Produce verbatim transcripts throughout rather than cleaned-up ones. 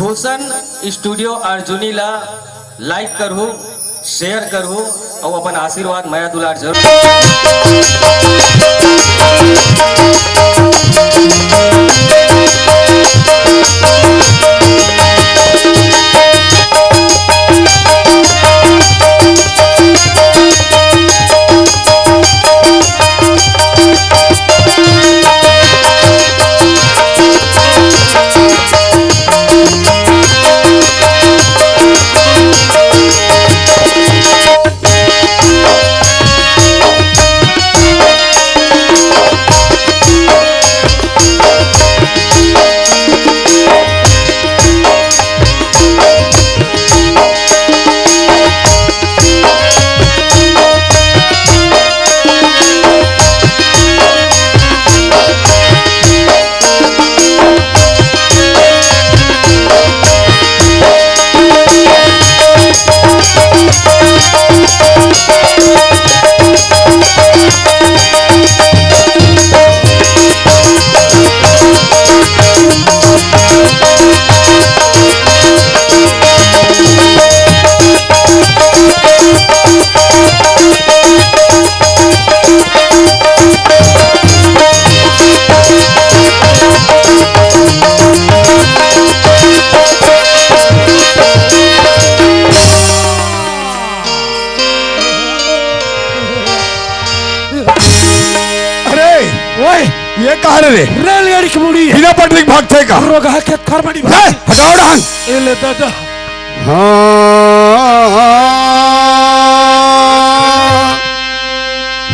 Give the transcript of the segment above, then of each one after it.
भूषण studio Arjuni ला like करहू, share करहू अउ अपन आशीर्वाद, मया दुलार जरूर। अरे, ओए, ये कहाँ रे? रेलगाड़ी की मुड़ी है। बिना पटरी के भागथे का? रोगहा खेत खार बाड़ी। ए, हटाओ डहन। ए ले दादा। हाँ,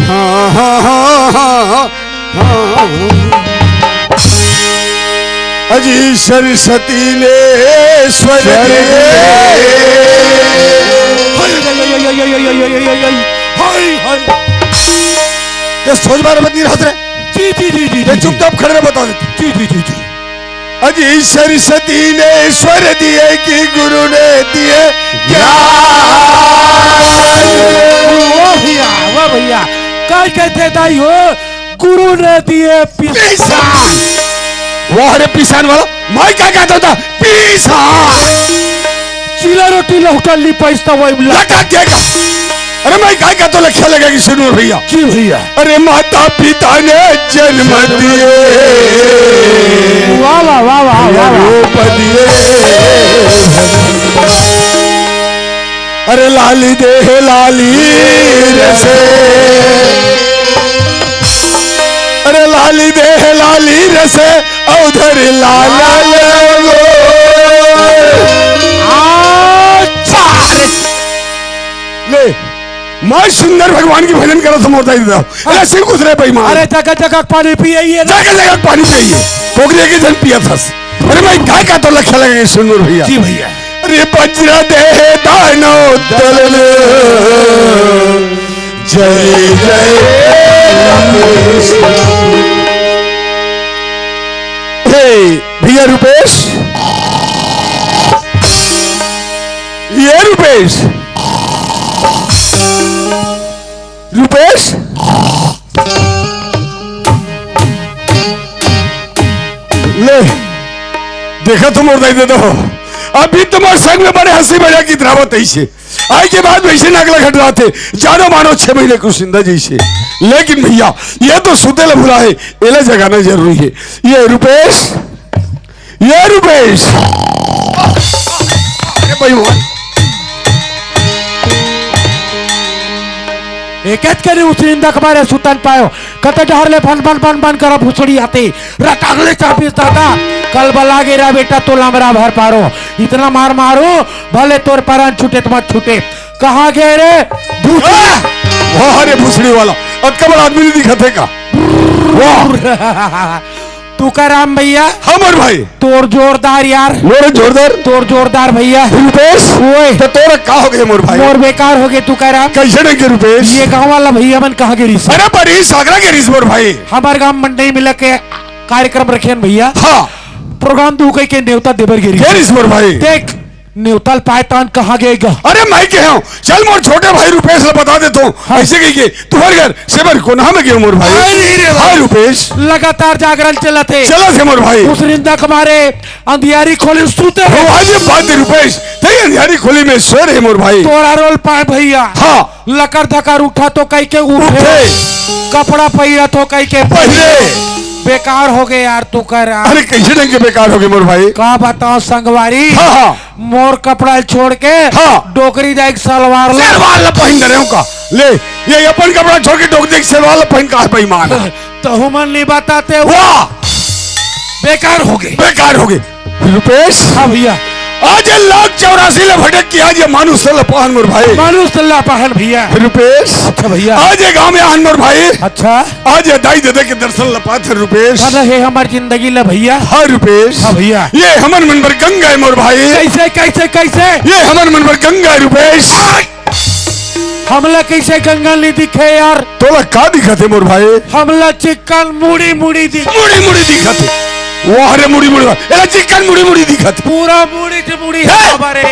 हाँ, हाँ, हाँ। अजी सरस्वती ने स्वर दिए। हाय, हाय, हाय। ये सोच बार मत नहीं रहत रे। जी, जी, जी, जी, ये जी, चुपचाप खड़े रहे, बता देते। जी, जी, जी, जी। अजी सरस्वती ने स्वर दिए कि गुरु ने दिए ज्ञान। वाह भैया, वाह भैया। काय कहते दाई हो, गुरु ने दिए पिसान। पिसान। वाह रे पिसान वाला, मैं क्या कहता था? पिसान। चीला रोटी लहुटा ली पैसा वही मिला। लगा देगा। अरे मैं काय कहता हूँ, लक्ष्य लगेगी, सुनो भैया। जी भैया। अरे माता पिता ने जन्म दिए। वाह, वाह, वाह, वाह, वाह, वाह। रूप दिए। अरे लाली देह लाली रसे। अरे लाली देह लाली रसे। अउधर लाला लगो। अच्छा। ले, मैं सुंदर भगवान की भजन करत हूँ, मोर दाई ददा। अरे शिव खुश रहे बेईमान। अरे जगह जगह पानी पिए ये ना। जगह जगह पानी पिए। पोगरे के जन पिया थस। अरे भाई, काय का तो लक्ष्य लगे सुंदर भैया। जी भैया। अरे वज्र देह दानव दल। जय जय रामेश्वर। हे भैया रूपेश, ये रूपेश, रूपेश, ले, देखा तुम और नहीं देता हो। अभी तुम्हारे संग में बड़े हंसी मजाक की ड्रामा तैसे। आय के बाद वइसे नाक ल खटराथे, जानो मानो छह महीने कुशिंदा जइसे। लेकिन भैया, ये तो सुते ल भुला हे, एला जगाना जरूरी हे। ये रूपेश, ये रूपेश। अरे भाई, एकेत के लिए उशिंदा के मारे सुतन पायो। कते डहर ले फन फन फन फन करा भुसड़ी आते। रटागले चापिस दादा, कल बला गे रा बेटा तो लमरा भर पारो। इतना मार मारो, भले तोर परान छूटे त मत छूटे। कहाँ गे रे भुसड़ी? वाह रे भुसड़ी वाला, अतका बड़ा आदमी नहीं दिखत हे का? वाह। तुकाराम भैया। हाँ मोर भाई। तोर जोरदार यार। मोर जोरदार। तोर जोरदार भैया। रूपेश। ओए। तो तोर का हो गे मोर भाई? मोर बेकार हो गे तुकाराम। कइसे नहीं गे रूपेश? ये गाँव वाला भैया मन कहाँ गे रिहिस? अरे बड़ी सागरा गे रिहिस मोर भाई। हमर गाँव मन नहीं मिला के कार्यक्रम रखेन भैया। हाँ। प्रोग्राम दू कई के नेवता देबर गे रिहिस। गे रिहिस मोर भाई। देख, नेवता ल पाय तान कहाँ गे गा? अरे मैं कहे हँव, चल मोर छोटे भाई रुपेश ल बता देथँव। हाँ। अइसे कहिके तुँहर घर सेबर कोनहा में गे हँव मोर भाई। अरे रे भाई। हाँ रुपेश। लगातार जागरण चलत हे। चलत हे मोर भाई। उस निंदा के मारे अंधियारी खोली में सुते हे। हाँ, ये बात हे रुपेश, तहीं अंधियारी खोली में सोय रहे मोर भाई। तोर आरो ल पाय भइया। हाँ। लकर धकर उठा तो कहिके उठे। उठे। कपड़ा पहिरत हो कहिके पहिरे। बेकार हो गे यार तुँहर। अरे कइसे ढंग के बेकार हो गे मोर भाई? का बतावँव संगवारी? हाँ, हाँ। मोर कपड़ा ल छोड़ के हाँ। डोकरी दाई के सलवार ल सलवार ल पहिन डरे हँव का? ले, ये अपन कपड़ा छोड़ के डोकरी दाई के सलवार ल पहिन का हे बेईमान? तहूँ मन नइ बताते हो। वाह! बेकार हो गे। बेकार हो गे। रुपेश। हाँ भइया। आज ये लाख चौरासी ले भटक के आज ये मानुष तन ल पाहन मोर भाई। मानुष तन ल पाहन भइया। रुपेश। अच्छा भइया। आज ये गाँव में आहन मोर भाई। अच्छा। आज ये दाई ददा के दर्शन ल पाथन रुपेश। धन हे हमर जिंदगी ल भइया। हाँ रुपेश। हाँ भइया। ये हमन मन बर गंगा हे मोर भाई। कइसे, कइसे, कइसे? ये हमन मन बर गंगा हे रुपेश। हमला कइसे गंगा नइ दिखे यार? तोला का दिखत हे मोर भाई? हमला चिक्कन मुड़ी मुड़ी दिख मुड़ी मुड़ी दिखत हे। वाह रे मुड़ी मुड़ी, एला चिक्कन मुड़ी मुड़ी दिखत हे। पूरा मुड़ी च मुड़ी हे। हे बाबा रे।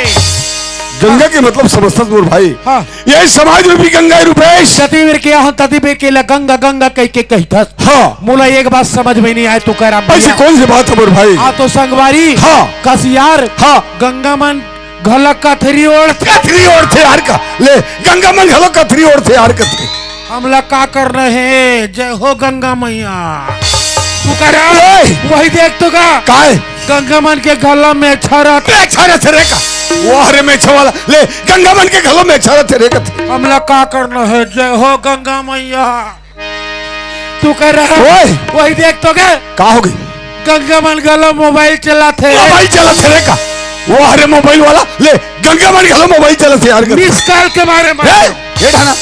गंगा के मतलब समझथस मोर भाई? हाँ। ये समाज रूपी गंगा हे रुपेश। जति बेर के आहन तति बेर के ला गंगा गंगा कहिके कहिथस। हाँ। मोला एक बात समझ में नइ आय तुँहर। अइसे कौन सी बात हे मोर भाई? हाँ तो संगवारी। हाँ। कस यार। हाँ। गंगा मन घलो कथरी ओढ़थे। कथरी ओढ़थे यार का? ले, गंगा मन घलो कथरी ओढ़थे यार कथे। हमला का करना हे? जय हो गंगा मैया। तुँहर ओए! वही देख तो का? काय? गंगा मन के घलो मेछा रथे। मेछा रथे रे का? वाह रे मेछा वाला। ले, गंगा मन के घलो मेछा रथे रे कथे। हमला का करना हे? जय हो गंगा मैया। तुँहर ओए! वही देख तो का? का हो गे? गंगा मन घलो मोबाइल चलाथे। मोबाइल चलाथे रे का? वाह रे मोबाइल वाला, ले गंगा मन घलो मोबाइल चलाथे यार। मिस कॉल के मारे मारे। हे, हे ढाना।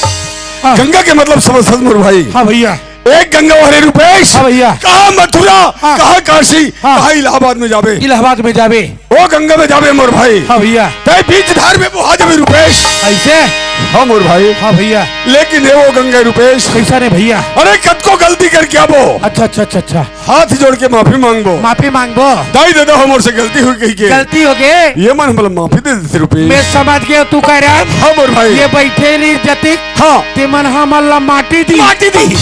हाँ। गंगा के मतलब समझथस मोर भाई? हाँ भइया। एक गंगा वाह रे रुपेश। हाँ भइया। कहाँ मथुरा, हाँ। कहाँ काशी, हाँ। कहाँ इलाहाबाद में जाबे। इलाहाबाद में जाबे। ओ गंगा में जाबे मोर भाई। हाँ भइया। तैं बीच धार में बोहा जाबे रुपेश। अइसे? हाँ मोर भाई। हाँ भइया। लेकिन ये वो गंगा रुपेश। कइसा रे भइया? अरे कतको गलती करके आबो। अच्छा, अच्छा, अच्छा, अच्छा। हाथ जोड़ के माफी मांगबो। माफी मांगबो। दाई ददा हो मोर से गलती होगे कहिके। गलती होगे। ये मन हमला माफी दे देथे रुपेश। मैं समझ गेंव तू कह रहा। हाँ मोर भाई। ये बइठे रही जतिक। हाँ। ते मन हमन ला माटी दी। माटी दी।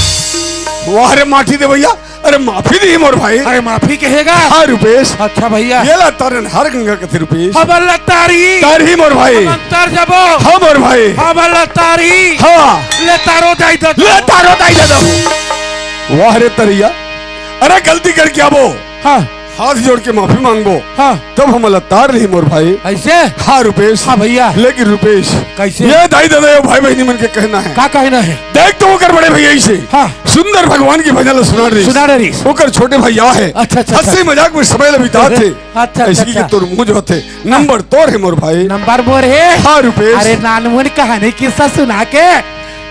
वाह रे माटी दे भइया। अरे माफी दी मोर भाई। अरे माफी कहे गा? हाँ रुपेश। अच्छा भइया। ये ला तारन हर गंगा कथे रुपेश। हमन ला तारही। तारही मोर भाई। हमन तर जबो। हाँ मोर भाई। हमन ला तारही। हाँ। ले तारो दाई ददा। ले तारो दाई ददा। वाह रे तरिया। अरे गलती करके आबो। हाँ। हाथ जोड़ के माफी मांगबो। हाँ। तब हमन ला तार लिही मोर भाई। अइसे? हाँ रुपेश। हाँ भइया। लेकिन रुपेश, कइसे? ये दाई ददा, ये भाई बहिनी मन के कहना हे। का कहना हे? देख तो ओकर बड़े भइया अइसे। हाँ। सुंदर भगवान के भजन ला सुना रहिस। सुना रहिस। ओकर छोटे भइया हे। अच्छा, अच्छा, अच्छा। हंसी मजाक में समय ला बिताथे। अच्छा, अच्छा, अइसे कि अच्छा। तोर मुँह जो होथे, नंबर तोर हे मोर भाई। नंबर मोर हे? हाँ रुपेश। अरे नानमुन कहानी किस्सा सुना के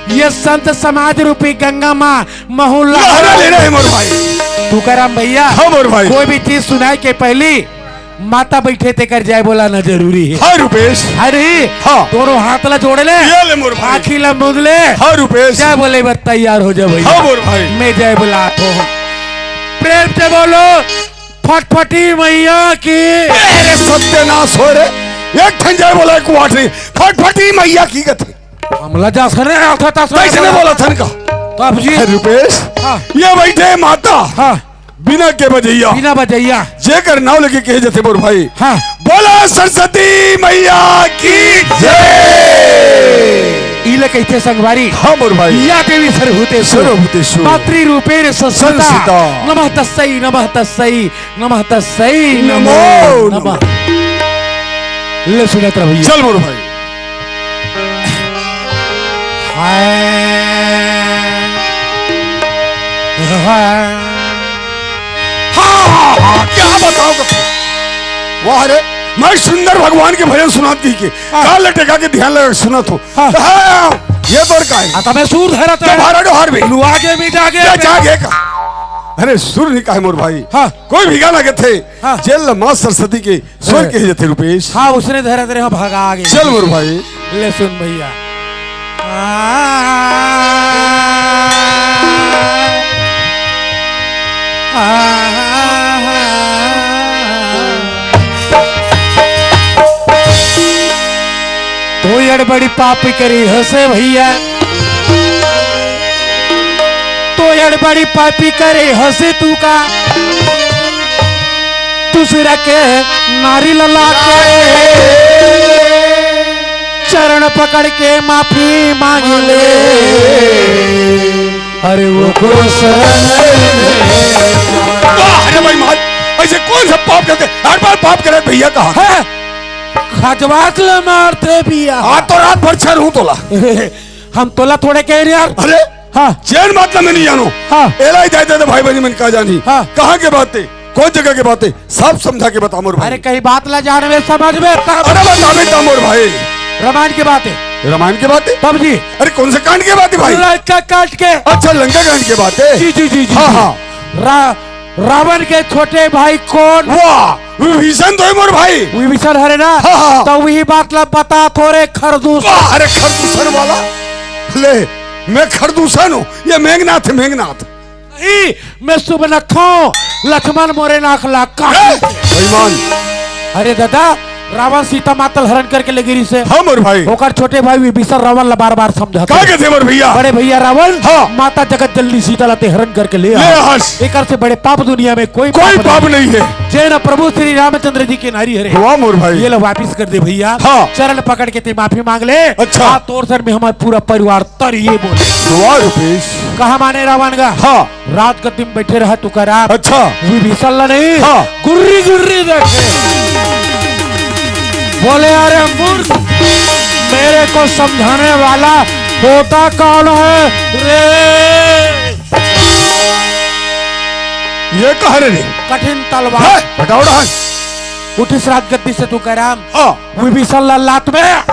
ये संत समाज रूपी गंगा माँ महू ला लहरा लेना हे मोर भाई। तुकाराम भइया, हाँ मोर भाई। कोई भी चीज सुनाय के पहिली माता बइठे तेकर जय बोलाना जरूरी हे। हाँ रुपेश। अरे, हाँ। दोनों हाथ ला जोड़ ले, ये ले मोर भाई। आँखी ला मूंद ले, हाँ रुपेश। जय बोले बर तैयार हो जा भइया। हाँ मोर भाई। मैं जय बोलात हों। प्रेम से बोलो फटफटी मैया की। अरे सत्यानाश हो रे, एक ठन जय बोला एक वाट नहीं, फटफटी मैया की कथे। हमला जा सने, अथा ता सने तइसने बोला। बोला थन का। तब जी। हे रुपेश, हाँ। ये बइठे माता। हाँ। बीना के बजइया। बीना बजइया। जेकर नाव लेके कहे जथे मोर भाई। हाँ। बोला सरस्वती मैया की जय। इले कहिथे संगवारी। हाँ मोर भाई। या देवी सर्वभूतेषु। सर्वभूतेषु। मातृरूपेण संस्थिता। संस्थिता। नमः तस्सै, नमः तस्सै। नमः तस्सै नमो नमः। नमः। ले सुनत रह भइया। चल मोर भाई। हाय। हाय। हाँ, हाँ, हाँ, क्या बताओ कथे। वाह रे, मैं सुंदर भगवान के भजन सुनात कहिके, हाँ। कान ल टेका के ध्यान लगा के सुनत हों। हाँ। हाँ, ये तोर का हे? हाँ, तो मैं सुर धरत हँव। डोहार भी। लुआ के भी जागे। क्या जागे का? अरे सुर नहीं कहे मोर भाई। हाँ। कोई भी गाना कथे, हाँ। जेला माँ सरस्वती के स्वर हाँ। कहे जथे रुपेश। हाँ, उसने धरत रहे, भगा आगे। चल मोर भाई। ले सुन भइया। बड़ी पापी करे हसे भैया, तो यार बड़ी पापी करे हसे तू का, दूसरा के नारी लला के चरण पकड़ के माफी मांग ले। अरे वो को शरण में। वाह, अरे भाई मान, ऐसे कौन सा पाप करते, हर बार पाप करे भैया कहा है। खजवात ले मारते भैया। हाँ, तो रात भर छर हूँ तोला। हम तोला थोड़े कह रहे यार। अरे, हाँ। जेन बात ला मैं नहीं जानू। हाँ। एला ही जाए दे भाई बहनी मन का जानी। हाँ। कहाँ के बात है, कौन जगह के बात है, सब समझा के बता मोर भाई। अरे, कहीं बात ला जान में समझ में तब। अरे, बता बेटा मोर भाई। रामायण के बात है। रामायण के बात है? तब जी। अरे, कौन से कांड के बात है भाई? लंका कांड के। अच्छा, लंका कांड के बात है। जी, जी, जी, जी, हाँ, जी। हाँ। रा-, रावण के छोटे भाई कौन? वाह, विभीषण तो है मोर भाई। विभीषण हरे ना? हाँ, हाँ। तो वही बात ला बता थोरे खरदूस। वाह, अरे खरदूषण वाला। ले, मैं खरदूषण हूँ, ये मेघनाथ है, मेघनाथ। नहीं, मैं सुबनखा हूँ, लक्ष्मण मोरे नाक ला का। ए, बेईमान। अरे दादा, रावण सीता माता ल हरण करके ले गिरी से। हाँ मोर भाई। ओकर छोटे भाई विभीषण रावण ला बार-बार समझाते। का कहते मोर भैया? बड़े भैया रावण, हाँ। माता जगत जननी सीता ला ते हरण करके ले ले आ। हस। एकर से बड़े पाप दुनिया में कोई कोई पाप पाप नहीं। नहीं है। जे न प्रभु श्री रामचंद्र जी के नारी हरे। वाह मोर भाई। ये ला वापिस कर दे भैया। हाँ। चरण पकड़ के ते माफी मांग ले। अच्छा। आ तोर सर में हमार पूरा परिवार तर ये बोले। वाह रुपेश। कहा माने रावण का? हाँ। राजगद्दी में बैठे रहा तुकाराम। अच्छा। विभीषण ला नहीं, हाँ। गुर्री गुर्री देखे। बोले, "अरे मूर्ख, मेरे को समझाने वाला होता कौन है रे?" ये कह रहे रे। कठिन तलवार। है, हटाओ ना। उठिस राजगद्दी से तुकाराम। हाँ। विभीषण ला लात में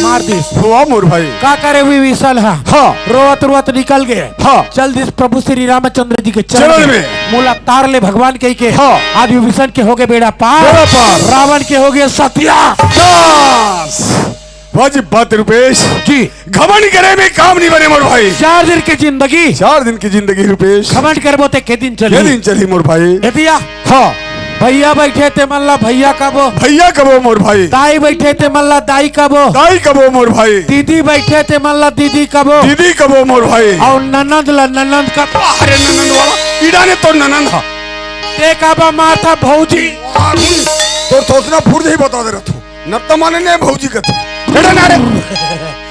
मार दिस। वाह मोर भाई। का करे विभीषण हा? हाँ। रोवत रोवत निकल गए। हाँ। चल दिस प्रभु श्री रामचंद्र जी के चरण चरण में। में। मुला तार ले भगवान कह के। हाँ। आज विभीषण के हो गए बेड़ा पार। बेड़ा पार। रावण के हो गए सत्या। बस। वाजिब बात रुपेश। जी। घमंड करे में काम नहीं बने मोर भाई। चार दिन की जिंदगी। चार दिन की जिंदगी रुपेश। घमंड करबो ते के दिन चली? के दिन चली मोर भाई? ए भैया। हाँ। भैया बैठे ते मन ला भैया कबो। भैया कबो मोर भाई। दाई बैठे ते मन ला दाई कबो। दाई कबो मोर भाई। दीदी बैठे ते मन ला दीदी कबो। दीदी कबो मोर भाई। और ननंद ला ननंद कबो। अरे ननंद वाला, इडाने तो ननंद हा। ते काबा मारथा भौजी। तोर थोथना फूट जाही बता दे रहा तू। नत्ता माने ने भौजी कथे। बेटा ना रे।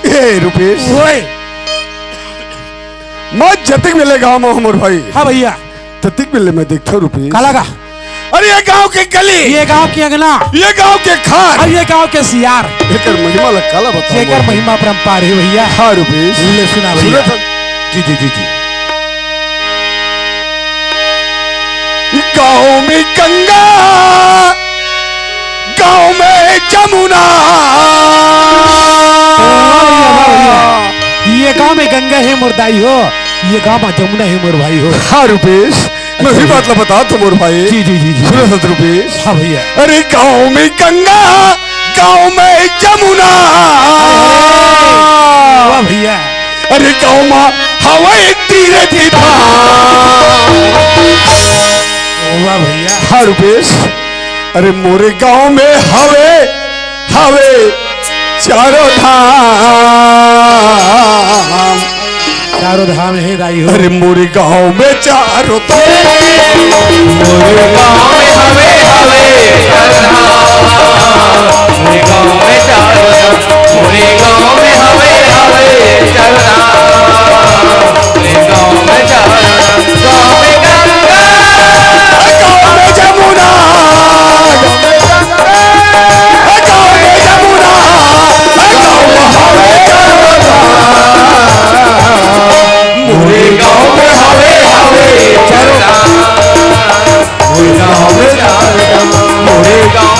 ए रुपेश। ओए। मैं जतिक मिले गाँव में हमर भाई। हाँ भैया। ततिक मिले मैं देखता रुपेश। काला का? अरे ये गांव के गली। ये गांव के अंगना। ये गांव के खार। और ये गांव के सियार। एकर महिमा ला काला बताओ एकर मोर। महिमा अपरंपार है भैया। हाँ रुपेश। ले सुना भैया। सुना था। जी, जी, जी, जी। गांव में गंगा, गांव में जमुना। वाह भैया, वाह भैया। ये गांव में गंगा है मोर दाई हो, ये गांव में जमुना है मोर भाई हो। हाँ रुपेश, मैं भी बात ला बता तो मोर भाई। जी, जी, जी, जी। सुनो सत रुपेश। हाँ भैया। अरे गांव में गंगा, गांव में जमुना। वाह भैया। अरे गांव में हवय तीरथ धाम। वाह भैया। हाँ रुपेश। अरे मोरे गांव में हवे, हवे चारों धाम। चारों धाम हे दाई हो। अरे मोरे गांव में चारों धाम। मोरे गांव में हवे, हवे चारों धाम। मोरे गांव में चारों धाम। मोरे गांव में हवे, हवे चारों धाम। मोरे गांव में चारों धाम। गांव में गंगा। गांव में जमुना। गांव में जमुना। गांव में हवे चारों धाम। मोरे गांव में हवे, हवे चारों धाम। मोरे गांव में चारों धाम। मोरे गांव।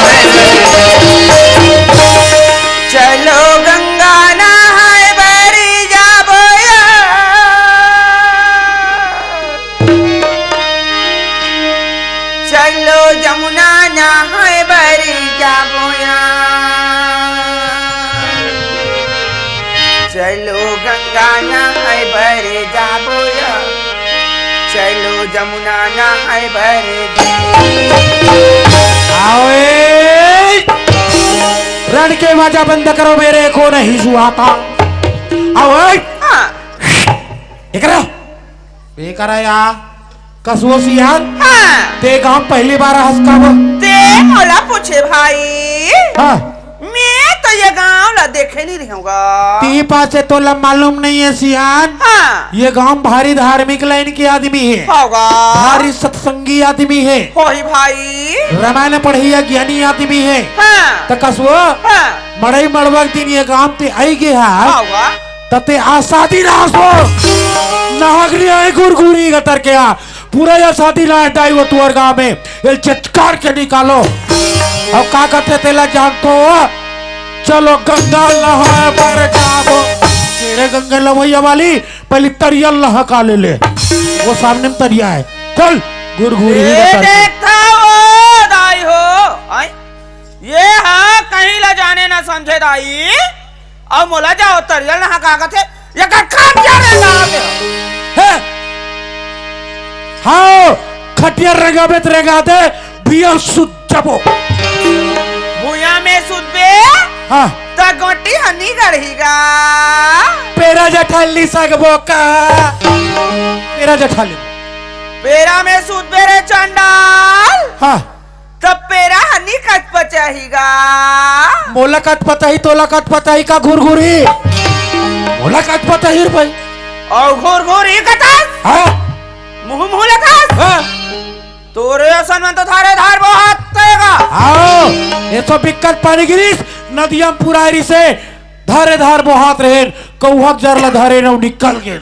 चलो गंगा नहाए बरी जाबो या। जमुना नहाए बर गे। आओ ए! रण के बाजा बंद करो, मेरे को नहीं सुहाता। आओ ए! हाँ। एकरा, एकरा या, कसुओ सियान, हाँ। ते गांव पहली बार हस का वो? ते मोला पूछे भाई। हाँ। मैं तो ये गांव ला देखे नहीं रहूंगा। ती पाछे तोला मालूम नहीं है सियान? हाँ। ये गांव भारी धार्मिक लाइन के आदमी है। होगा। भारी सत्संगी आदमी है। होही भाई। रामायण पढ़िया ज्ञानी आदमी है। हाँ। त कसुओ, हाँ। मड़ई मड़वा के दिन ये गांव ते आई गे हा। होगा। त ते आ शादी ना हो। नागरी आई गुरगुरी गतर के आ। पूरा या शादी ना हटाई वो तुअर गांव में। ये चचकार के निकालो। अब का करते तेला जानतो हो? चलो गंगा नहाए बर जाबो। तेरे गंगा लवैया वाली, पहले तरिया लहका ले ले। वो सामने में तरिया है। चल, गुरगुरी ए, गतर के। देखता हो, दाई हो। आई? ये हा कहीं ला जाने ना समझे दाई। अब मोला जाओ तरिया नहा का कथे, ये का खटिया रे ना दे। हे! हाओ, खटिया रेंगाबे त रेंगा दे, बिया सुत जबो। भुइया में सुतबे, हाँ। त गोटी हनी गढ़ीगा। पेरा जठा ली सकबो का? पेरा जठा ले। पेरा में सुतबे रे चंडाल। हाँ। त पेरा हनी कट पचाहीगा। मोला कट पचाही, तोला कट पचाही का घुरघुरी? मोला कट पचाही रे भाई। अउ घुरघुरी कथस? हाँ। मुंह मुंह लथस? हाँ। तोरे असन मन तो धारे धार बोहात तेगा। आओ, ये तो बिक्कट पानी गिरिस, नदिया में पुरारी से धारे धार बोहात रहेन, कौहक जर ला धरेन अउ निकल गे।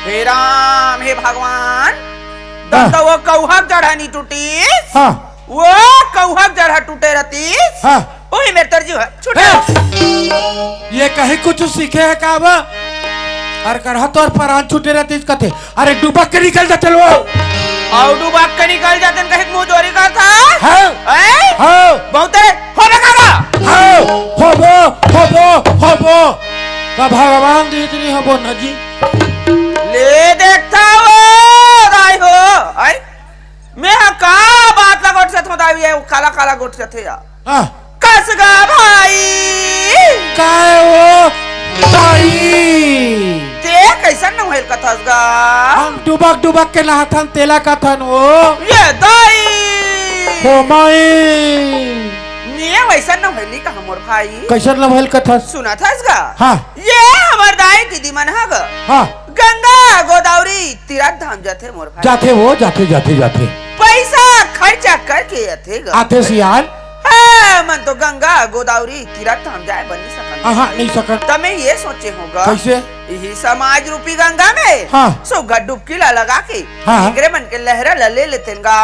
हे राम, हे भगवान, हाँ। तब तो वो कौहक जड़ ह नी टूटिस। हाँ। वो कौहक जड़ ह टूटे रहतिस। हाँ। ओही मेर तोर जीव ह छूटे। हाँ। ये कहीं कुछ सीखे है का वो? अरे करहा तोर परान छूटे रहतिस कथे। अरे डुबक के निकल जाते लो। अउ डुबक के निकल जाते कहे मुंह चोरी करता। हाँ। ए? हाँ। बहुत रे, होबे कागा? हाँ, होबो, होबो, होबो। का भगवान दीत नहीं होबो न जी। ले देखता वो दाई हो। आई? मैं हा का बात ला गोठ से थोड़ा भी है, काला काला गोठ से थे या। हाँ। कसगा भाई। काय वो दाई? ते कैसन नहइल कथस गा? हम डुबक डुबक के नहाथन तेला कथन वो। ये दाई। हो माई। ने वैसन नहइल नी कहा मोर भाई। कैसन नहइल कथस? सुनथस गा? हाँ। ये हमर दाई दीदी मन ह गा। हाँ। गंगा गोदावरी तीरथ धाम जाथे मोर भाई। जाथे वो, जाथे, जाथे, जाथे। पैसा खर्चा करके आथे गा। आथे सियान। हाँ, मन तो गंगा गोदावरी तीरथ धाम जाए बर नहीं सकन। हाँ, हाँ, नहीं सकन। त मैं ये सोचे हों गा। कैसे? यही समाज रूपी गंगा में हाँ। सुग्घर डुबकी ला लगा के हाँ। एकरे मन के लहरा ला ले लेतेन गा।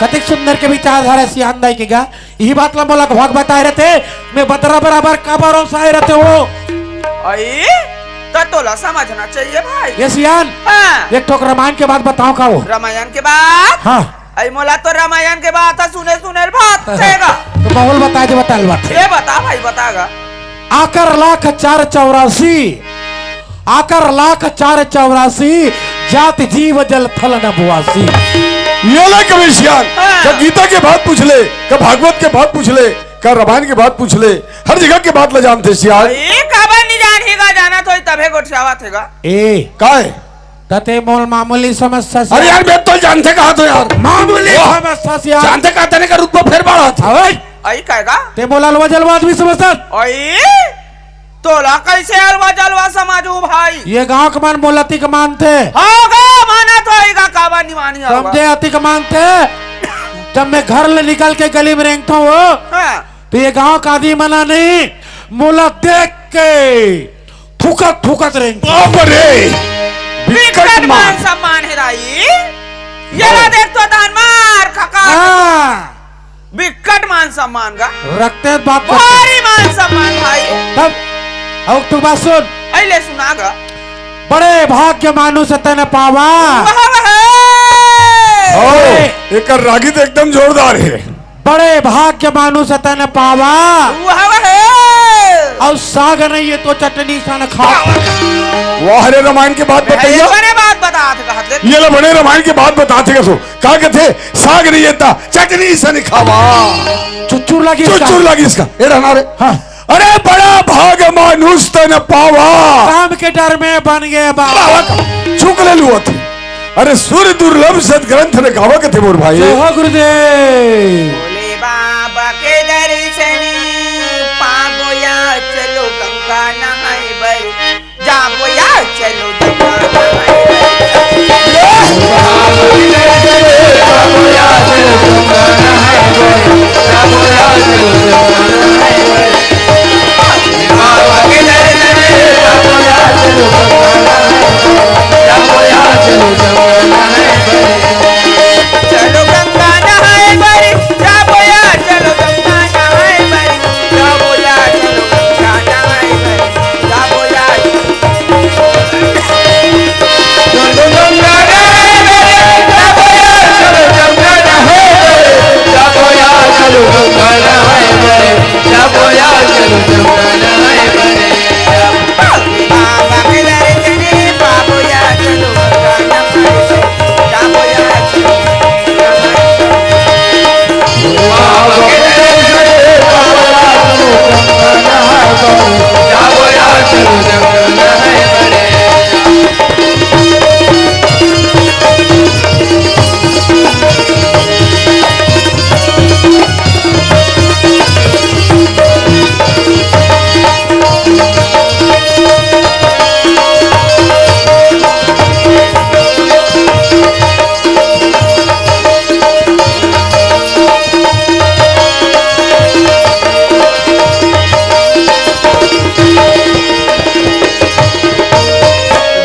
कतेक सुंदर के विचारधारा सियान दाई के गा। इही बात ला मोला घोख बताए रहते, मैं बदरा बराबर काबर ओसाए रहते हो। अई, त तोला समझना चाहिए भाई। ये सियान, हाँ। एक ठोक रामायण के बात बताओ का वो? रामायण के बात? हाँ। अई मोला तो रामायण के बात ह सुने सुने भात छेगा। तो माहौल बता दे, बता ले बात। ये बता भाई, बता गा। आकर लाख चार चौरासी, आकर लाख चार चौरासी, जात जीव जल थल नभवासी। ये ले कबीर सियान, हाँ। का गीता के बात पूछ ले, का भागवत के बात पूछ ले, का रामायण के बात पूछ ले, हर जगह के बात ला जानथे सियान। ए, काबर नहीं जानही गा, जानत होही तभे गोठियावत हे गा। ए। काय? त ते मोल मामूली समझथस अरे यार। यार, मैं तो जानथे कहा तो यार। मामूली वाह। समझथस यार। जानथे कहा तने का रुतबा फेर बढ़ाथे। अबे। अई काय गा? ते मोला अलवा जलवा आदमी समझथस। अई? तोला कैसे अलवा जलवा समझू भाई? ये गांव के मन मोला अतिक मानथे। हो गा, मानत होही गा, काबर नहीं मानी होगा। समझे, अतिक मानथे। जब मैं घर ले निकल के गली में रेंगथों वो, हाँ। तो ये गांव का आदमी मना नहीं, मोला देख के थूकत थूकत रेंगथे। बाप रे, बिकट बिकट मान। मान सम्मान हे दाई। ये ला हाँ। देख तो दान मार खका। हाँ। बिकट मान सम्मान गा। रखते हैं बात करते हैं। भारी मान सम्मान भाई। तब, अब तू बात सुन। अई ले सुना गा। बड़े भाग्य मानुष तन पावा। वाह, वाह। ओ, बड़े एकर रागी तो एकदम जोरदार हे। बड़े भाग्य मानुष तन पावा। वाह, वाह। अउ साग नइ हे तो चटनी सन खा। वाह रे, रामायण के बात बताइए। बने बात बतात कहत ले। ये ला बने रामायण के बात बतात हे, कसो का कथे, साग नइ हे त चटनी सन खावा। चुच्चुर लगिस का? चुच्चुर लगिस का? ए रहना रे। हाँ। अरे बड़ा भाग मानुष तन पावा। काम के डर में बन गे बाबा। बाबा का चुक ले लुअत। अरे सुर दुर्लभ सदग्रंथ ने गावा कथे मोर भाई। जय हो गुरुदेव। भोले बाबा के दर्शन पाबो या चलो गंगा नहाए बर। जाबो या चलो गंगा नहाए बर। चलो गंगा नहाए बर, जाबो या, चलो गंगा नहाए बर, जाबो या, चलो गंगा नहाए बर, जाबो या, चलो गंगा नहाए बर, जाबो या, चलो गंगा नहाए बर, जाबो या, चलो गंगा नहाए बर, जाबो या, चलो गंगा नहाए बर।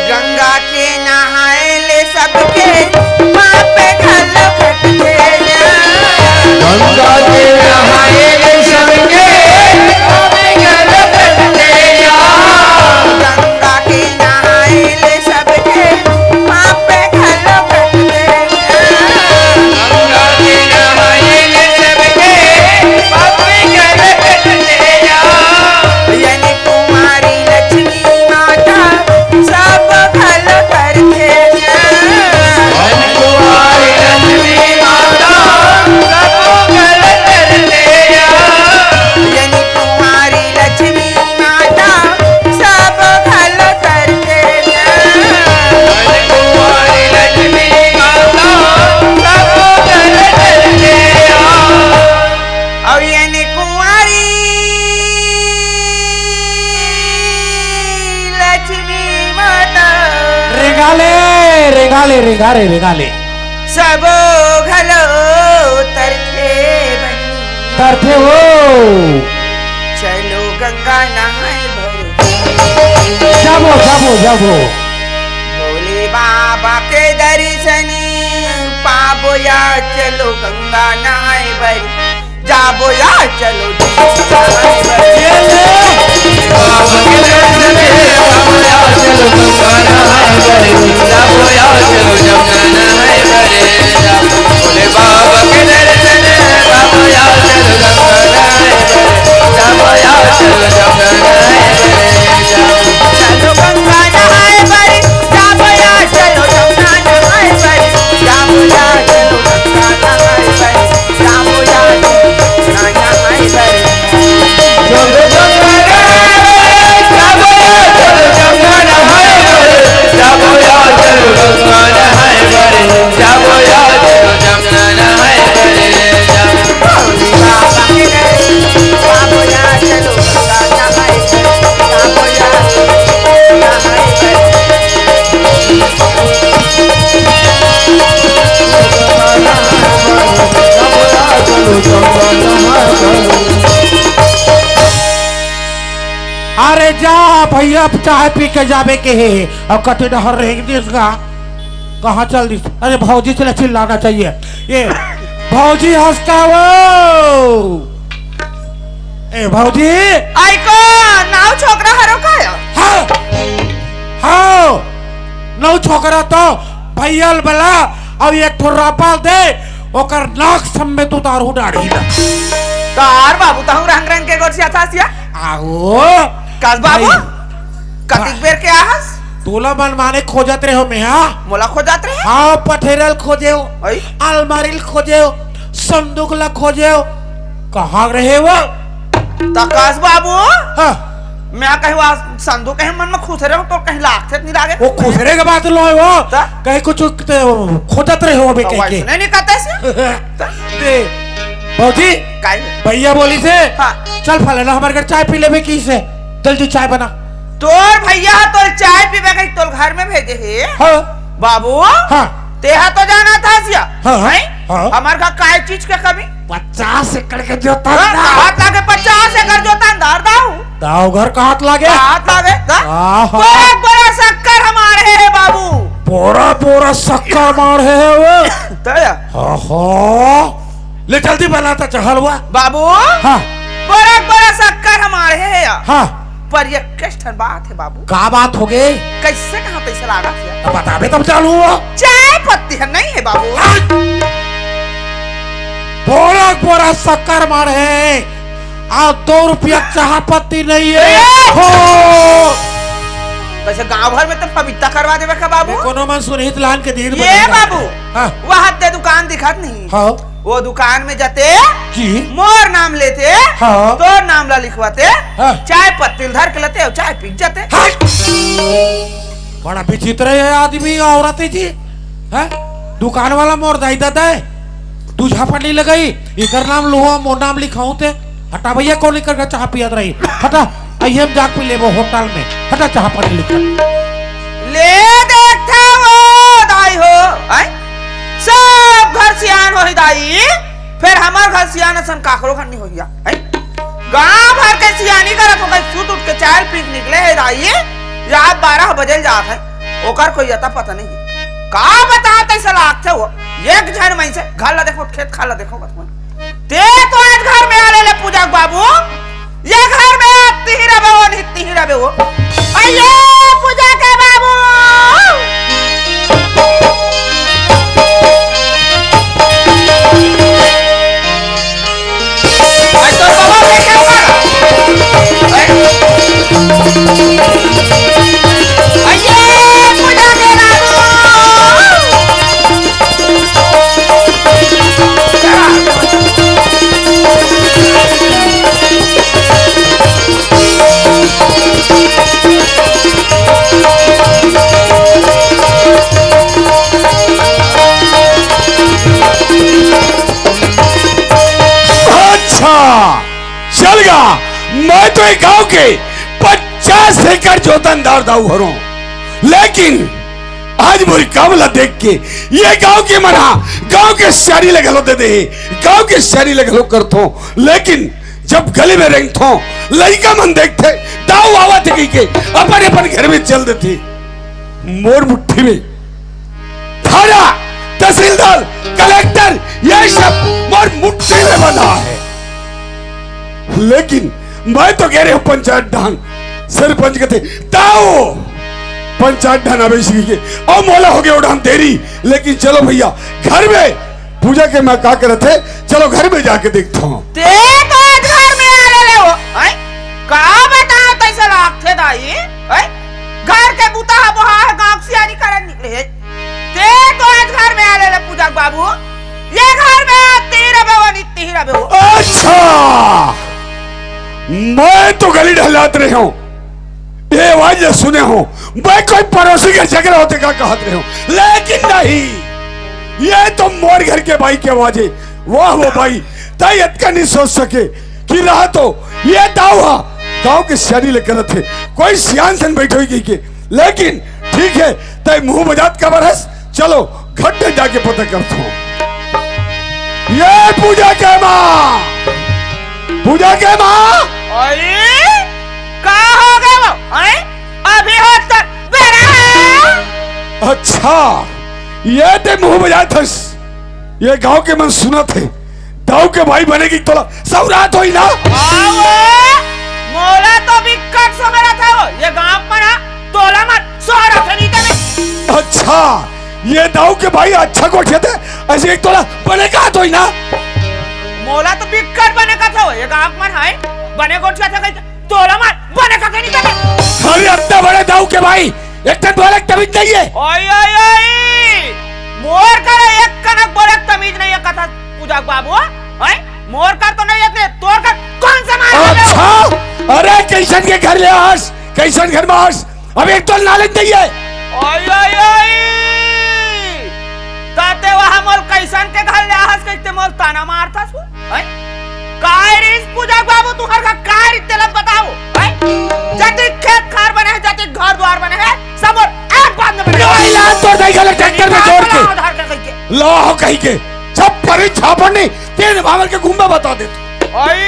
गंगा के नहाए ले सबके पाप घलो कटथे। गंगा के नहाए ले सबके पाप घलो कटथे। गंगा के नहाए ले सबके पाप घलो कटथे। गंगा के नहाए ले सबके पाप घलो कटथे। यानी कुमारी लक्ष्मी माता सब घलो करथे। यानी कुमारी लक्ष्मी माता सब घलो करथे। यानी कुमारी लक्ष्मी माता सब घलो करथे। यानी कुमारी लक्ष्मी माता सब घलो करथे। अउ यानी कुंवारी लक्ष्मी माता। रेंगा ले, रेंगा ले, रेंगा रे, रेंगा ले। सबो घलो तरथे बहिनी। तरथे हो। चलो गंगा नहाए बर। जाबो, जाबो, जाबो। भोले बाबा के दर्शन पाबो या चलो गंगा नहाए बर। जाबो या चलो गंगा नहाए बर। ये ले। बाबा के दर्शन पाबो या चलो गंगा नहाए बर। जाबो या चलो गंगा नहाए बर। भोले बाबा के दर्शन पाबो या चलो गंगा नहाए बर। जाबो या चलो गंगा नहाए बर। चलो गंगा नहाए बर, जाबो या चलो गंगा नहाए बर, जाबो या चलो गंगा नहाए बर, जाबो या चलो गंगा नहाए बर। चलो गंगा नहाए बर, जाबो या चलो गंगा नहाए बर, जाबो या चलो गंगा नहाए बर, जाबो या चलो गंगा नहाए बर। अरे जा भैया, चाय पी के जाबे के हे, अउ कति डहर रेंग दिस गा। कहाँ चल दिस? अरे भौजी से चिल्लाना चाहिए। ये भौजी हंसका वो। ए भौजी। आइको, नाऊ छोकरा हरो का? हाँ। हाँ। नाऊ छोकरा तो भैया ल बला, अउ एक ठो रापा दे, ओकर नाक समेत उतारहूं डाढ़ी ला। तार बाबू, तहूं रंग रंग के गोरसियाथस या। आहो। कस बाबू, भाई। कतिक बेर के आहस? तोला मनमाने खोजत रहे हो मेहा। मोला खोजत रहे? हाँ, पठेरल खोजे हो, अई? अलमारी ल खोजे हो, संदूक ला खोजे हो, कहाँ रहे हो? त कस बाबू? हाँ। मैं कहे वा संदूक कहे मन में खुसरे हो तो कहीं लागथे नहीं लागे। वो खुसरे के बात लो है वो। त? कहीं कुछ खोजत रहे हो बे तो कहीं के। वैसने नहीं कहते से। त? ए, भौजी, काहे? भैया बोलिस हे, हाँ। चल फलाना हमर घर चाय पी लेबे किहिस हे, जल्दी चाय बना। तोर भैया ह तोर चाय पीबे कही तोर घर में भेजे हे? हाँ। बाबू, हाँ। तेहा तो जानथस या, हाँ, हाँ, हैं? हाँ। हमर घर काय चीज के कमी? पचास एकड़ के जोतन हाँ, दार। कहात लागे पचास एकड़ जोतन दार दाऊ। दाऊ घर कहात लागे? कहात लागे, हाँ? आहा। बड़ा, बड़ा शक्कर हमारे हे बाबू। बड़ा, बड़ा शक्कर मार हे वो। त या? आहा। ले जल्दी बना त चहलवा। बाबू, हाँ। बड़ा, बड़ा शक्कर हमारे हे या। हाँ। पर ये कस ठन बात हे बाबू। का बात हो गे? कैसे कहाँ पैसा लागा थे? अब बताबे तब जानहूँ वो। चाय पत्ती ह नहीं हे बाबू। हाँ। बड़ा, बड़ा शक्कर मार हे। आ दो रुपया चाह पत्ती नहीं हे। ए! हो। कैसे गांव भर में तो पपीता करवा देबे का बाबू? कोनो मन सुनही त लान के दीन ये बदल बाबू, जाए। हाँ। वहाँ ते दुकान दिखत नहीं। हाँ। वो दुकान में जाते, जी। मोर नाम लेते, हाँ। तोर नाम ला लिखवाते, हाँ। चाय पत्ती ल धर के लेते अउ चाय पी जाते। हट! बड़ा विचित्र हे आदमी, औरत हे जी। हैं? दुकान वाला मोर दाई ददा हे, तू झापड़ नहीं लगाई, एकर नाम लुहूँ, मोर नाम लिखाहूँ ते। हटा भैया, कोन एकर घर चाह पियत रही? हटा, आइए हम जाके पी लेबो होटल में। हटा, चाह पानी लिखा। ले देखथे वो दाई हो, हैं? सब घर सियान होही दाई, फेर हमर घर सियान असन काकरो घर नहीं होही या, हैं? गांव भर के सियानी करत हो गई, सुत उठ के चाय पी के निकले हे दाई, रात बारह बजे ल जात हे, ओकर कोई अता पता नहीं। का बतावत हे साला, आथे वो, एक झन मइनसे, घर ला देखो, खेत खार ला देखो, बस मन। ते तो आज घर में आ ले, ले पूजा के बाबू, ये घर में आप तिही रबे वो, नहीं तिही रबे वो। अये पूजा के बाबू। आज तो बाबा बैठा हुआ। अये पूजा के बाबू। अच्छा, चल गा, मैं तो ये गांव के पचास एकड़ जोतनदार दाऊ हरों, लेकिन आज मोर काम ला देख के ये गांव के मन हा गांव के सियानी ला घलो दे दे, गांव के सियानी ला घलो करथों, लेकिन जब गली में रेंगथों, लइका मन देखथे, दाऊ आवत हे कहिके अपन अपन घर में चल देथे। मोर मुट्ठी में थाना, तहसीलदार, कलेक्टर, ये सब मोर मुट्ठी में बंधा हे। लेकिन मैं तो गे रहेंव पंचायत डहान, सरपंच कथे, "ताओ, पंचायत डहान आबे इसी के, अउ मोला हो गे ओ डहान देरी, लेकिन चलो भैया, घर में पूजा के माँ का करत हे, चलो घर में जाके देखथों।" ते तो आज घर में आ ले ले हो, हैं? का बतावत हे साला आथे दाई, हैं? घर के बुता हा बोहा हे, गांव सियानी करन निकले हे। ते तो आज घर में आ ले ले पूजा के बाबू, ये घर में तिही रबे वो, नहीं तिही रबे वो। अच्छा, मैं तो गली ढलात रहेंव, ये आवाज ला सुने हों, मैं कोई पड़ोसी के झगड़ा होथे का कहत रहेंव, लेकिन नहीं, ये तो मोर घर के बाई के आवाज हे। वाह वो बाई, तैं अतका नहीं सोच सके कि रहा तो ये दाऊ हा गांव के सियानी ला करत हे, कोई सियान सन बैठे होही कहिके, लेकिन ठीक हे, तैं मुंह बजात काबर हस, चलो घर में जाके पता करथों। ये पूजा के माँ, पूजा के माँ। अरे, का हो गे वो? हैं? अभी हो तो बेरा हे। अच्छा, ये तैं मुंह बजात हस, ये गांव के मन सुनत हे, दाऊ के बाई बने के तोला सहुरात होही ना? हाँ वो, मोला तो बिक्कट सोहरत हे वो, ये गांव के मन हा तोला मत सोहरत हे नहीं तने। अच्छा, ये दाऊ के बाई अच्छा गोठियाथे, अइसे एक तोला बने का होही ना? मोला तो बिक्कट बने का था वो, ये गांव के मन हा बने गोठियाथे कहिके। तोला मार, बने का कहीं नहीं करना। अरे अतना बड़े दाऊ के भाई, एक ठन बोले तमीज नहीं हे। ओए, ओए, ओए! मोर कर एक कनक बोले तमीज नहीं हे कथा पूजा के बाबू, हैं? मोर कर तो नहीं हे, तोर कर कौन सा मार हे? अच्छा, अरे कइसन के घर ले आस, कइसन घर में आस, अब एक तो नाले नहीं हे। ओए, ओए, ओए! ताते वहाँ मोर कइसन के घर ले आस, कहिते मोर ताना मारथस। हैं? काय रिस पूजा बाबू, तुँहर का काय रिस तेला बताओ, हैं? जतिक खेत खार बने हे, जतिक घर द्वार बने हे, सब मोर एक बात में बने हे। ला, ला, तोर दाई घलो ट्रैक्टर में जोर के। ला, आधार के कहिके। ला, हो कहिके। छप्परी छापड़ नहीं, तेरे बाबर के गुम्बा बता दे तू। ओई,